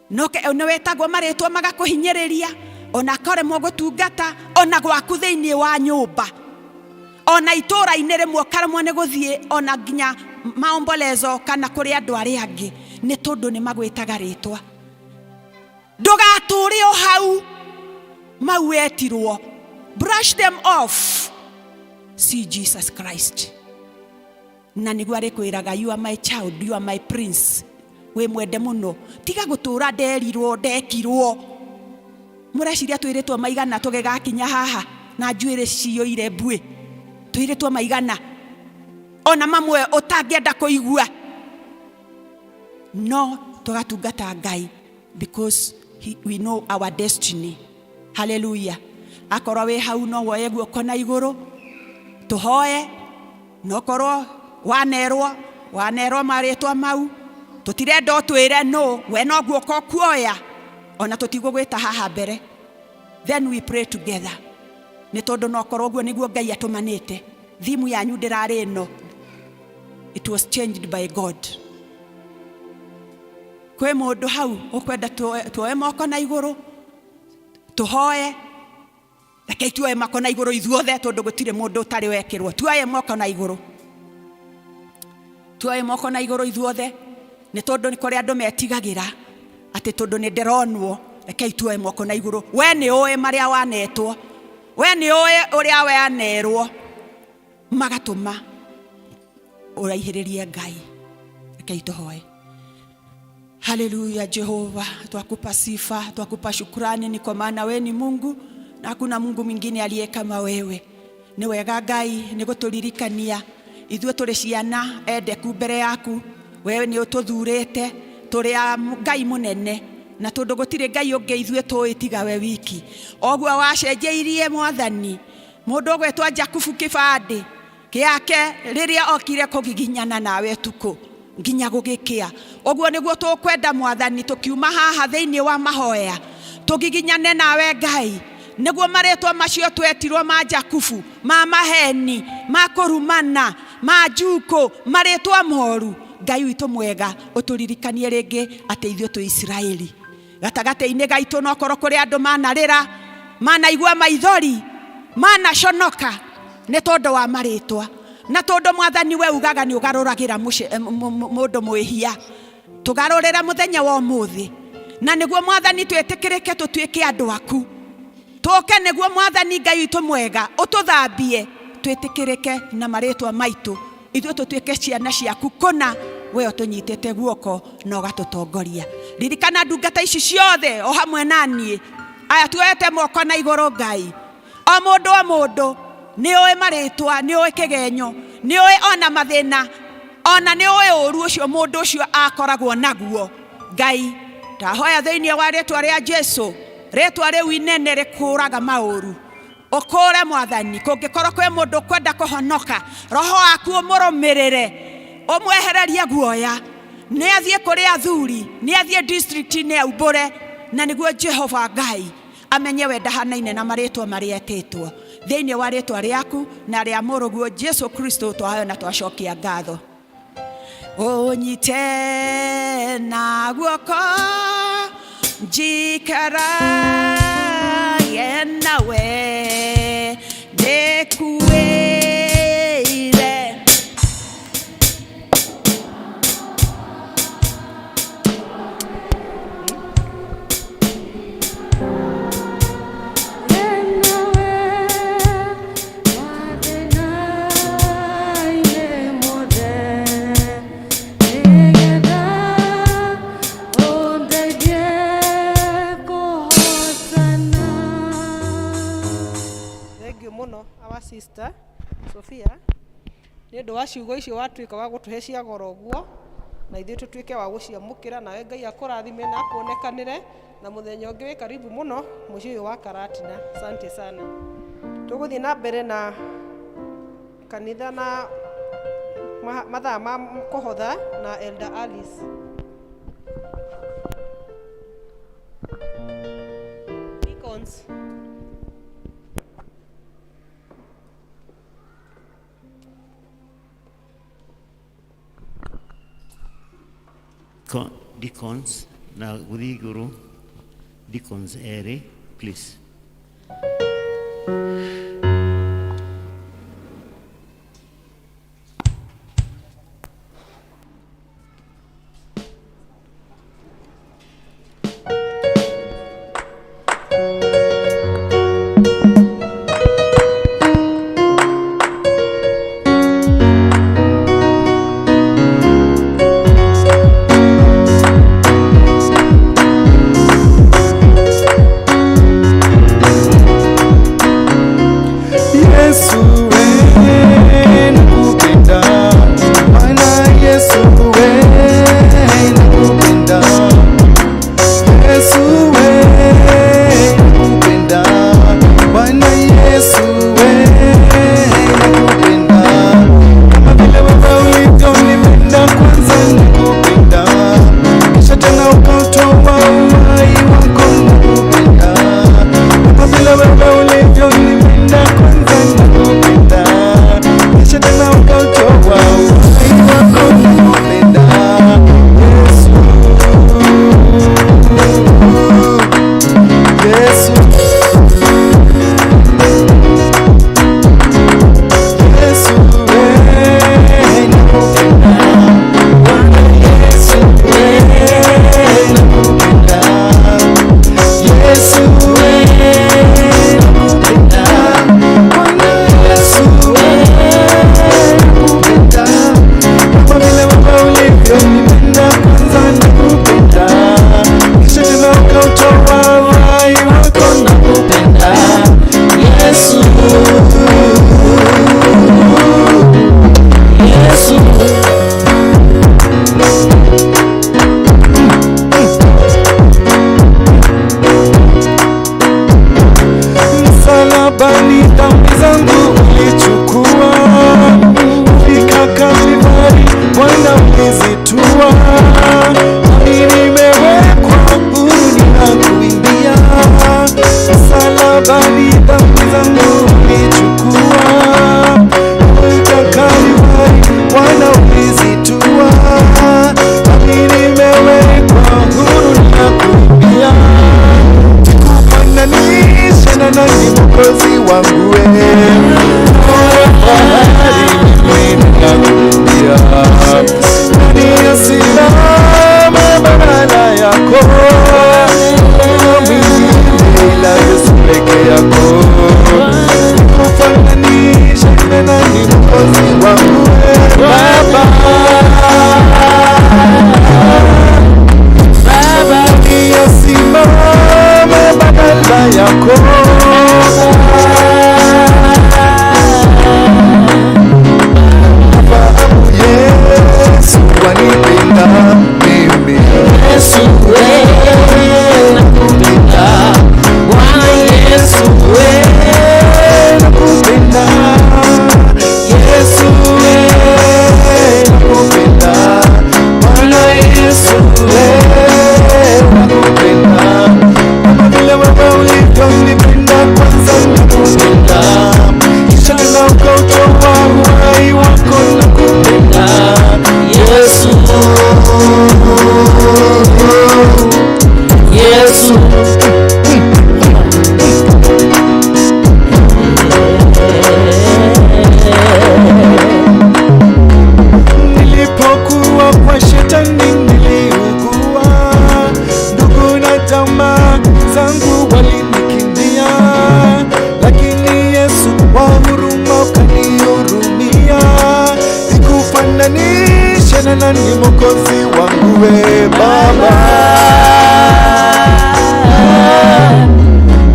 no nĩ wĩtagwo marĩtwa magakũhinyĩrĩria, ona akaremwo gũtungata ona gwaku thĩinĩ wa nyũmba, ona itũũra-inĩ rĩmwe ũkaremwo nĩ gũthiĩ ona nginya maombolezo kana kũrĩ andũ arĩa angĩ, nĩ tondũ nĩ magwĩtaga rĩtwa. Ndũgatũre o hau mau wetirwo, brush them off, see Jesus Christ, na nĩguo arĩkwĩraga, you are my child, you are my prince, wĩ mwende mũno, tiga gũtũra nderirwo ndekirwo. Mũreciria twĩrĩtwo maigana tũgĩgakinya haha na njuĩrĩ ciyũire mbuĩ? Twĩrĩtwo maigana, ona mamwe ũtangĩenda kũigua, no tũgatungata Ngai because We know our destiny. Haleluya. Akorwo wĩ hau no woye guoko na igũrũ tũhoe, nokorwo wanerwo wanerwo marĩtwa mau tũtirenda ũtwĩre no we no guoko kuoya ona tũtigũgwĩta haha mbere, then we pray together nĩ tondũ nokorwo ũguo nĩguo Ngai atũmanĩte. Thimu yanyu ndĩrarĩ ĩno, it was changed by God. Kwĩ mũndũ hau ũkwenda tuoe moko na igũrũ tũhoe? Rekei tuoe moko na igũrũ ithuothe tondũ gũtirĩ mũndũ ũtarĩ wekĩrwo. Tuoe moko na igũrũ, tuoe moko na igũrũ ithuothe nĩ tondũ nĩ kũrĩ andũ metigagĩra atĩ tondũ nĩ ndĩronwo. Rekei tuoe moko na igũrũ. We nĩ ũĩ marĩa wanetwo, we nĩ ũĩ ũrĩa wanerwo magatũma ũraihĩrĩrie Ngai. Rekei tũhoe. Haleluya. Jehova, twakupa sifa, twakupa shukrani, ni kwa maana we ni Mungu na hakuna Mungu mwingine aliye kama wewe. Nĩ wega Ngai nĩ gũtũririkania ithuĩ tũrĩ ciana endeku mbere yaku. Wewe nĩ ũtũthurĩte tũrĩ a Ngai mũnene na tondũ gũtirĩ Ngai ũngĩ ithuĩ tũĩ tiga we wiki. Oguo wacenjeirie Mwathani mũndũ ũgwĩtwo Jakubu kĩbandĩ gĩake rĩrĩa okire kũgiginyana nawe ũtukũ nginya gũgĩkĩa, ũguo nĩguo tũkwenda Mwathani tũkiuma haha thĩinĩ wa mahoya tũgiginyane nawe Ngai, nĩguo marĩtwa macio twetirwo ma Jakubu ma maheni ma kũrumana ma njukũ marĩtwa moru. Ngai witũ mwega, ũtũririkanie rĩngĩ atĩ ithuĩ twĩ Isiraeli. Gatagatĩ-inĩ gaitũ nokorwo kũrĩ andũ manarĩra, manaigua maithori, manaconoka nĩ tondũ wa marĩtwa, na tondũ Mwathani we ugaga nĩ ũgarũragĩra mũndũ mwĩhia, tũgarũrĩre mũthenya wa ũmũthĩ na nĩguo Mwathani twĩtĩkĩrĩke tũtuĩke andũ aku. Tũke nĩguo Mwathani Ngai witũ mwega ũtũthambie twĩtĩkĩrĩke na marĩtwa maitũ, ithuĩ tũtuĩke ciana ciaku kũna, we ũtũnyitĩte guoko na ũgatũtongoria. Ririkana ndungata ici ciothe o hamwe na niĩ aya tuoete moko na igũrũ. Ngai, o mũndũ o mũndũ nĩ ũĩ marĩtwa, nĩ ũĩ kĩgenyo, nĩ ũĩ ona mathĩna, ona nĩ ũĩ ũru ũcio mũndũ ũcio akoragwo naguo. Ngai, ndahoya thĩinĩ wa rĩtwa rĩa Jesu, rĩtwa rĩu inene rĩkũraga maũru, ũkũre Mwathani. Kũngĩkorwo kwĩ mũndũ ũkwenda kũhonoka, roho waku ũmũrũmĩrĩre, ũmwehererie guoya, nĩ athiĩ kũrĩ athuri, nĩ athiĩ district-inĩ aumbũre, na nĩguo Jehova Ngai amenye we ndahanaine na marĩtwa marĩa etĩtwo. Thĩinĩ wa rĩtwa rĩaku na rĩa mũrũguo Jesu Kristo twahoya na twacokia ngatho. Ũnyite na guoko njikarage nawe ndĩkuĩire. Thank you mũno our sister Sophia nĩ ũndũ wa ciugo icio watuĩka wa gũtũhe cia goro ũguo, na ithuĩ tũtuĩke wa gũciamũkĩra. Nawe Ngai akũrathime na akuonekanĩre, na mũthenya ũngĩ wĩ karibu mũno mũciĩ ũyũ wa Karatina. Asante sana. Tũgũthiĩ na mbere na kanitha na mathaa ma kũhotha na Elder Alice. Deacons. Deacons na gũthiĩ igũrũ, deacons erĩ please. Yesu wewe nakupenda, kama vile wewe ulivyonipenda kwanza nakupenda, kisha tena ukautoa uhai wako nakupenda, kama vile wewe ulivyonipenda kwanza nakupenda, kisha tena ukautoa uhai wako nakupenda. Yesu, Yesu, Yesu wewe nakupenda, Bwana Yesu wewe nakupenda, Yesu wewe nakupenda, Bwana Yesu wewe nakupenda, kama vile wewe ulivyonipenda kwanza nakupenda, kisha tena ukautoa uhai wako nakupenda, Yesu. Yesu. Msalabani dhambi zangu ulichukua, fika Kalvari Bwana ulizitua, nami nimewekwa huru ninakuimbia. Msalabani dhambi zangu ulichukua, fika Kalvari Bwana ulizitua, nami nimewekwa huru ninakuimbia. Nikufananishe na nani Mwokozi wangu wewe, fahari mimi ninakuimbia. Nani asimame badala yako? Hakuna mwingine ila Yesu peke yako. Nikufananishe na nani Mwokozi wangu wewe, Baba. Baba asimame badala yako. Fahamu Yesu wanipenda mimi. Yesu wewe nakupenda, Bwana Yesu wewe nakupenda, Yesu wewe nakupenda, Bwana Yesu wewe nakupenda, kama vile wewe ulivyonipenda kwanza nakupenda, kisha tena ukautoa uhai wako nakupenda, Yesu. Yesu. Nilipokuwa kwa shetani niliugua, ndugu na jamaa zangu walinikimbia, lakini Yesu wa huruma ukanihurumia. Nikufananishe na nani Mwokozi wangu we Baba?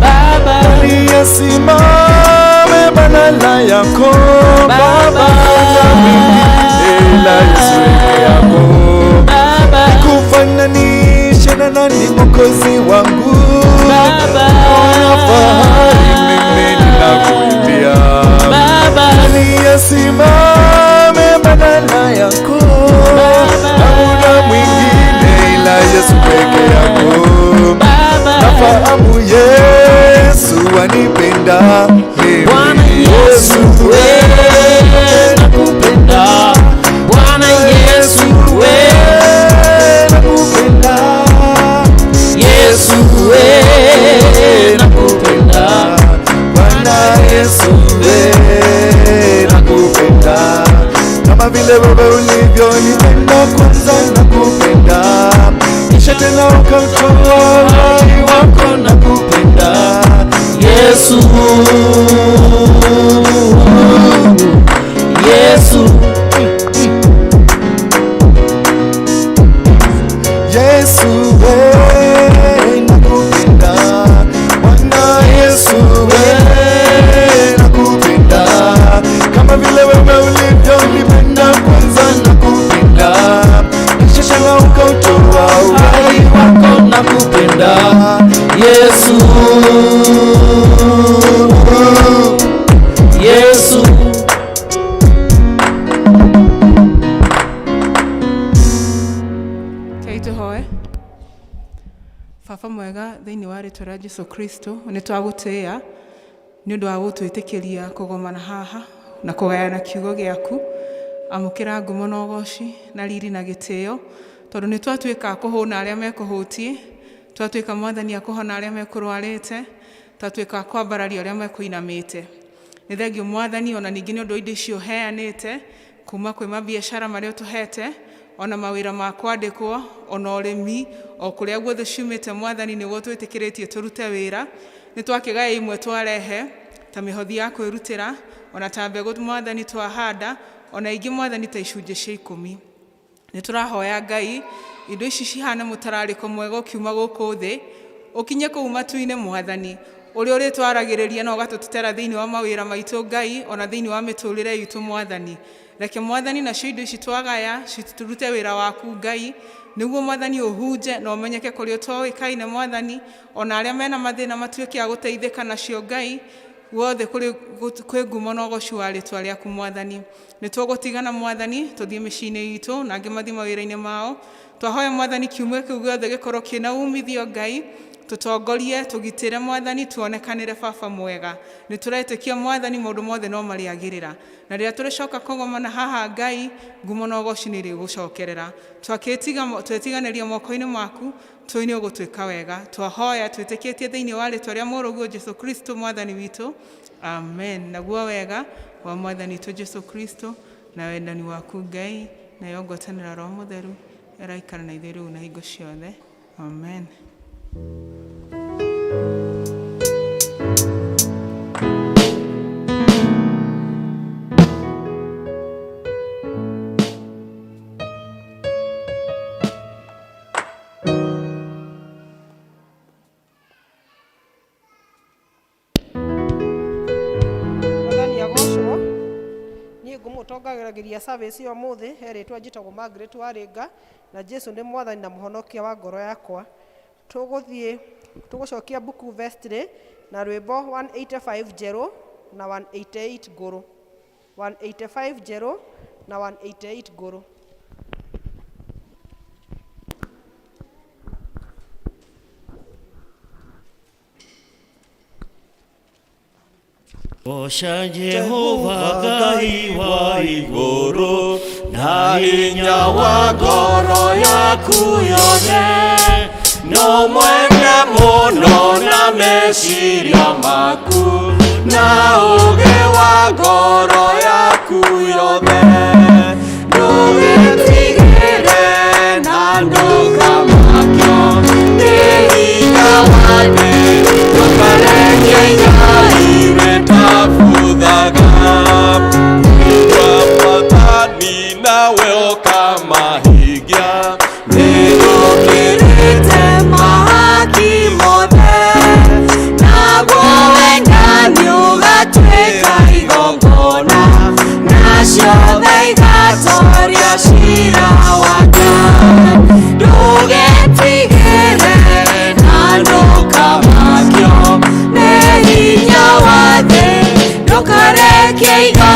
Baba, Aliyesimame badala yako Baba, na mwingine ila Yesu peke yako. Nikufananishe na nani Mwokozi wangu Baba, Ona fahari mimi ninakuimbia. Baba, Aliyesimame badala yako, hakuna mwingine ila Yesu peke yako. Nafahamu Yesu anipenda mimi. Bwana Yesu wewe nakupenda, Bwana Yesu wewe nakupenda, Yesu wewe nakupenda, Bwana Yesu wewe nakupenda, kama vile wewe ulivyonipenda kwanza nakupenda, kisha tena ukautoa uhai wako nakupenda, Yesu. wa rĩtwa rĩa Jesu Kristo nĩ twagũtĩĩa nĩ ũndũ wa gũtwĩtĩkĩria kũgomana haha na kũgayana kiugo gĩaku. Amũkĩra ngumo na ũgoci na riri na gĩtĩo, tondũ nĩ twatuĩka a kũhũna arĩa mekũhũtiĩ, twatuĩka Mwathani a kũhona arĩa mekũrwarĩte, twatuĩka a kwambararia arĩa mekũinamĩte. Nĩ thengio Mwathani ona ningĩ nĩ ũndũ wa indo icio ũheanĩte kuma kwĩ mabiacara marĩa ũtũhete, ona mawĩra ma kwandĩkwo, ona ũrĩmi, o kũrĩa guothe ciumĩte Mwathani nĩguo twĩtĩkĩrĩtie tũrute wĩra. Nĩ twakĩgaya imwe twarehe ta mĩhothi ya kwĩrutĩra, ona ta mbegũ Mwathani twahanda, ona ingĩ Mwathani ta icunjĩ cia ikũmi. Nĩ tũrahoya Ngai indo ici cihane mũtararĩko mwega ũkiuma gũkũ thĩ, ũkinye kũu matu-inĩ Mwathani, ũrĩa ũrĩtwaragĩrĩria na ũgatũtetera thĩinĩ wa mawĩra maitũ Ngai, ona thĩinĩ wa mĩtũrĩre itũ Mwathani. Reke Mwathani nacio indo ici twagaya citurute wĩra waku Ngai, nĩguo Mwathani ũhunje na ũmenyeke kũrĩa ũtoĩkaine Mwathani, ona arĩa mena mathĩna matuĩke a gũteithĩka nacio Ngai, guothe kũrĩ kwĩ ngumo na ũgoci wa rĩtwa rĩaku Mwathani. Nĩ tũgũtigana Mwathani tũthiĩ mĩciĩ-inĩ itũ na angĩ mathiĩ mawĩra-inĩ mao. Twahoya Mwathani kiumia kĩu gĩothe gĩkorwo kĩna umithio Ngai, tũtongorie, tũgitĩre Mwathani, tuonekanĩre baba mwega. Nĩ tũretĩkia Mwathani maũndũ mothe no marĩagĩrĩra. Na rĩrĩa tũrĩcoka kũgomana haha Ngai, ngumo na ũgoci nĩ irĩgũcokerera. Twetiganĩria moko-inĩ maku, tũĩ nĩ ũgũtwĩka wega. Twahoya twĩtĩkĩtie thĩinĩ wa rĩtwa rĩa mũrũguo Jesu Kristo Mwathani witũ. Amen. Naguo wega wa Mwathani witũ Jesu Kristo na wendani waku Ngai nayo ngwatanĩro ya Roho Mũtheru ĩraikara na ithuĩ rĩu na hingo ciothe. Amen. Mwathani agocwo. Niĩ ngũmũtongagĩria service ya ũmũthĩ he rĩtwa njĩtagwo Margaret Warĩnga, na Jesu nĩ Mwathani na mũhonokia wa ngoro yakwa. Tũgũthiĩ tũgũcokia mbuku vestry na rwĩmbo 185 njerũ na 188 ngũrũ. 185 njerũ na 188 ngũrũ. Goca Jehova Ngai wa igũrũ na hinya wa ngoro yaku yothe, no mwende mũno na meciria maku na ũũgĩ wa ngoro yaku yothe. Ndũgetigĩre na ndũkamakio nĩ hinya wa thĩ, ndũkareke igai rĩtabuthaga. Kũigua Mwathani nawe ũkamahingia, nĩũkĩrĩte mahaki mothe, naguo wendani ũgatuĩka igongona, nacio tha igatoria ciira wake. Ndũgetigĩre na ndũkamakio nĩ hinya wa thĩ, ndũkareke igai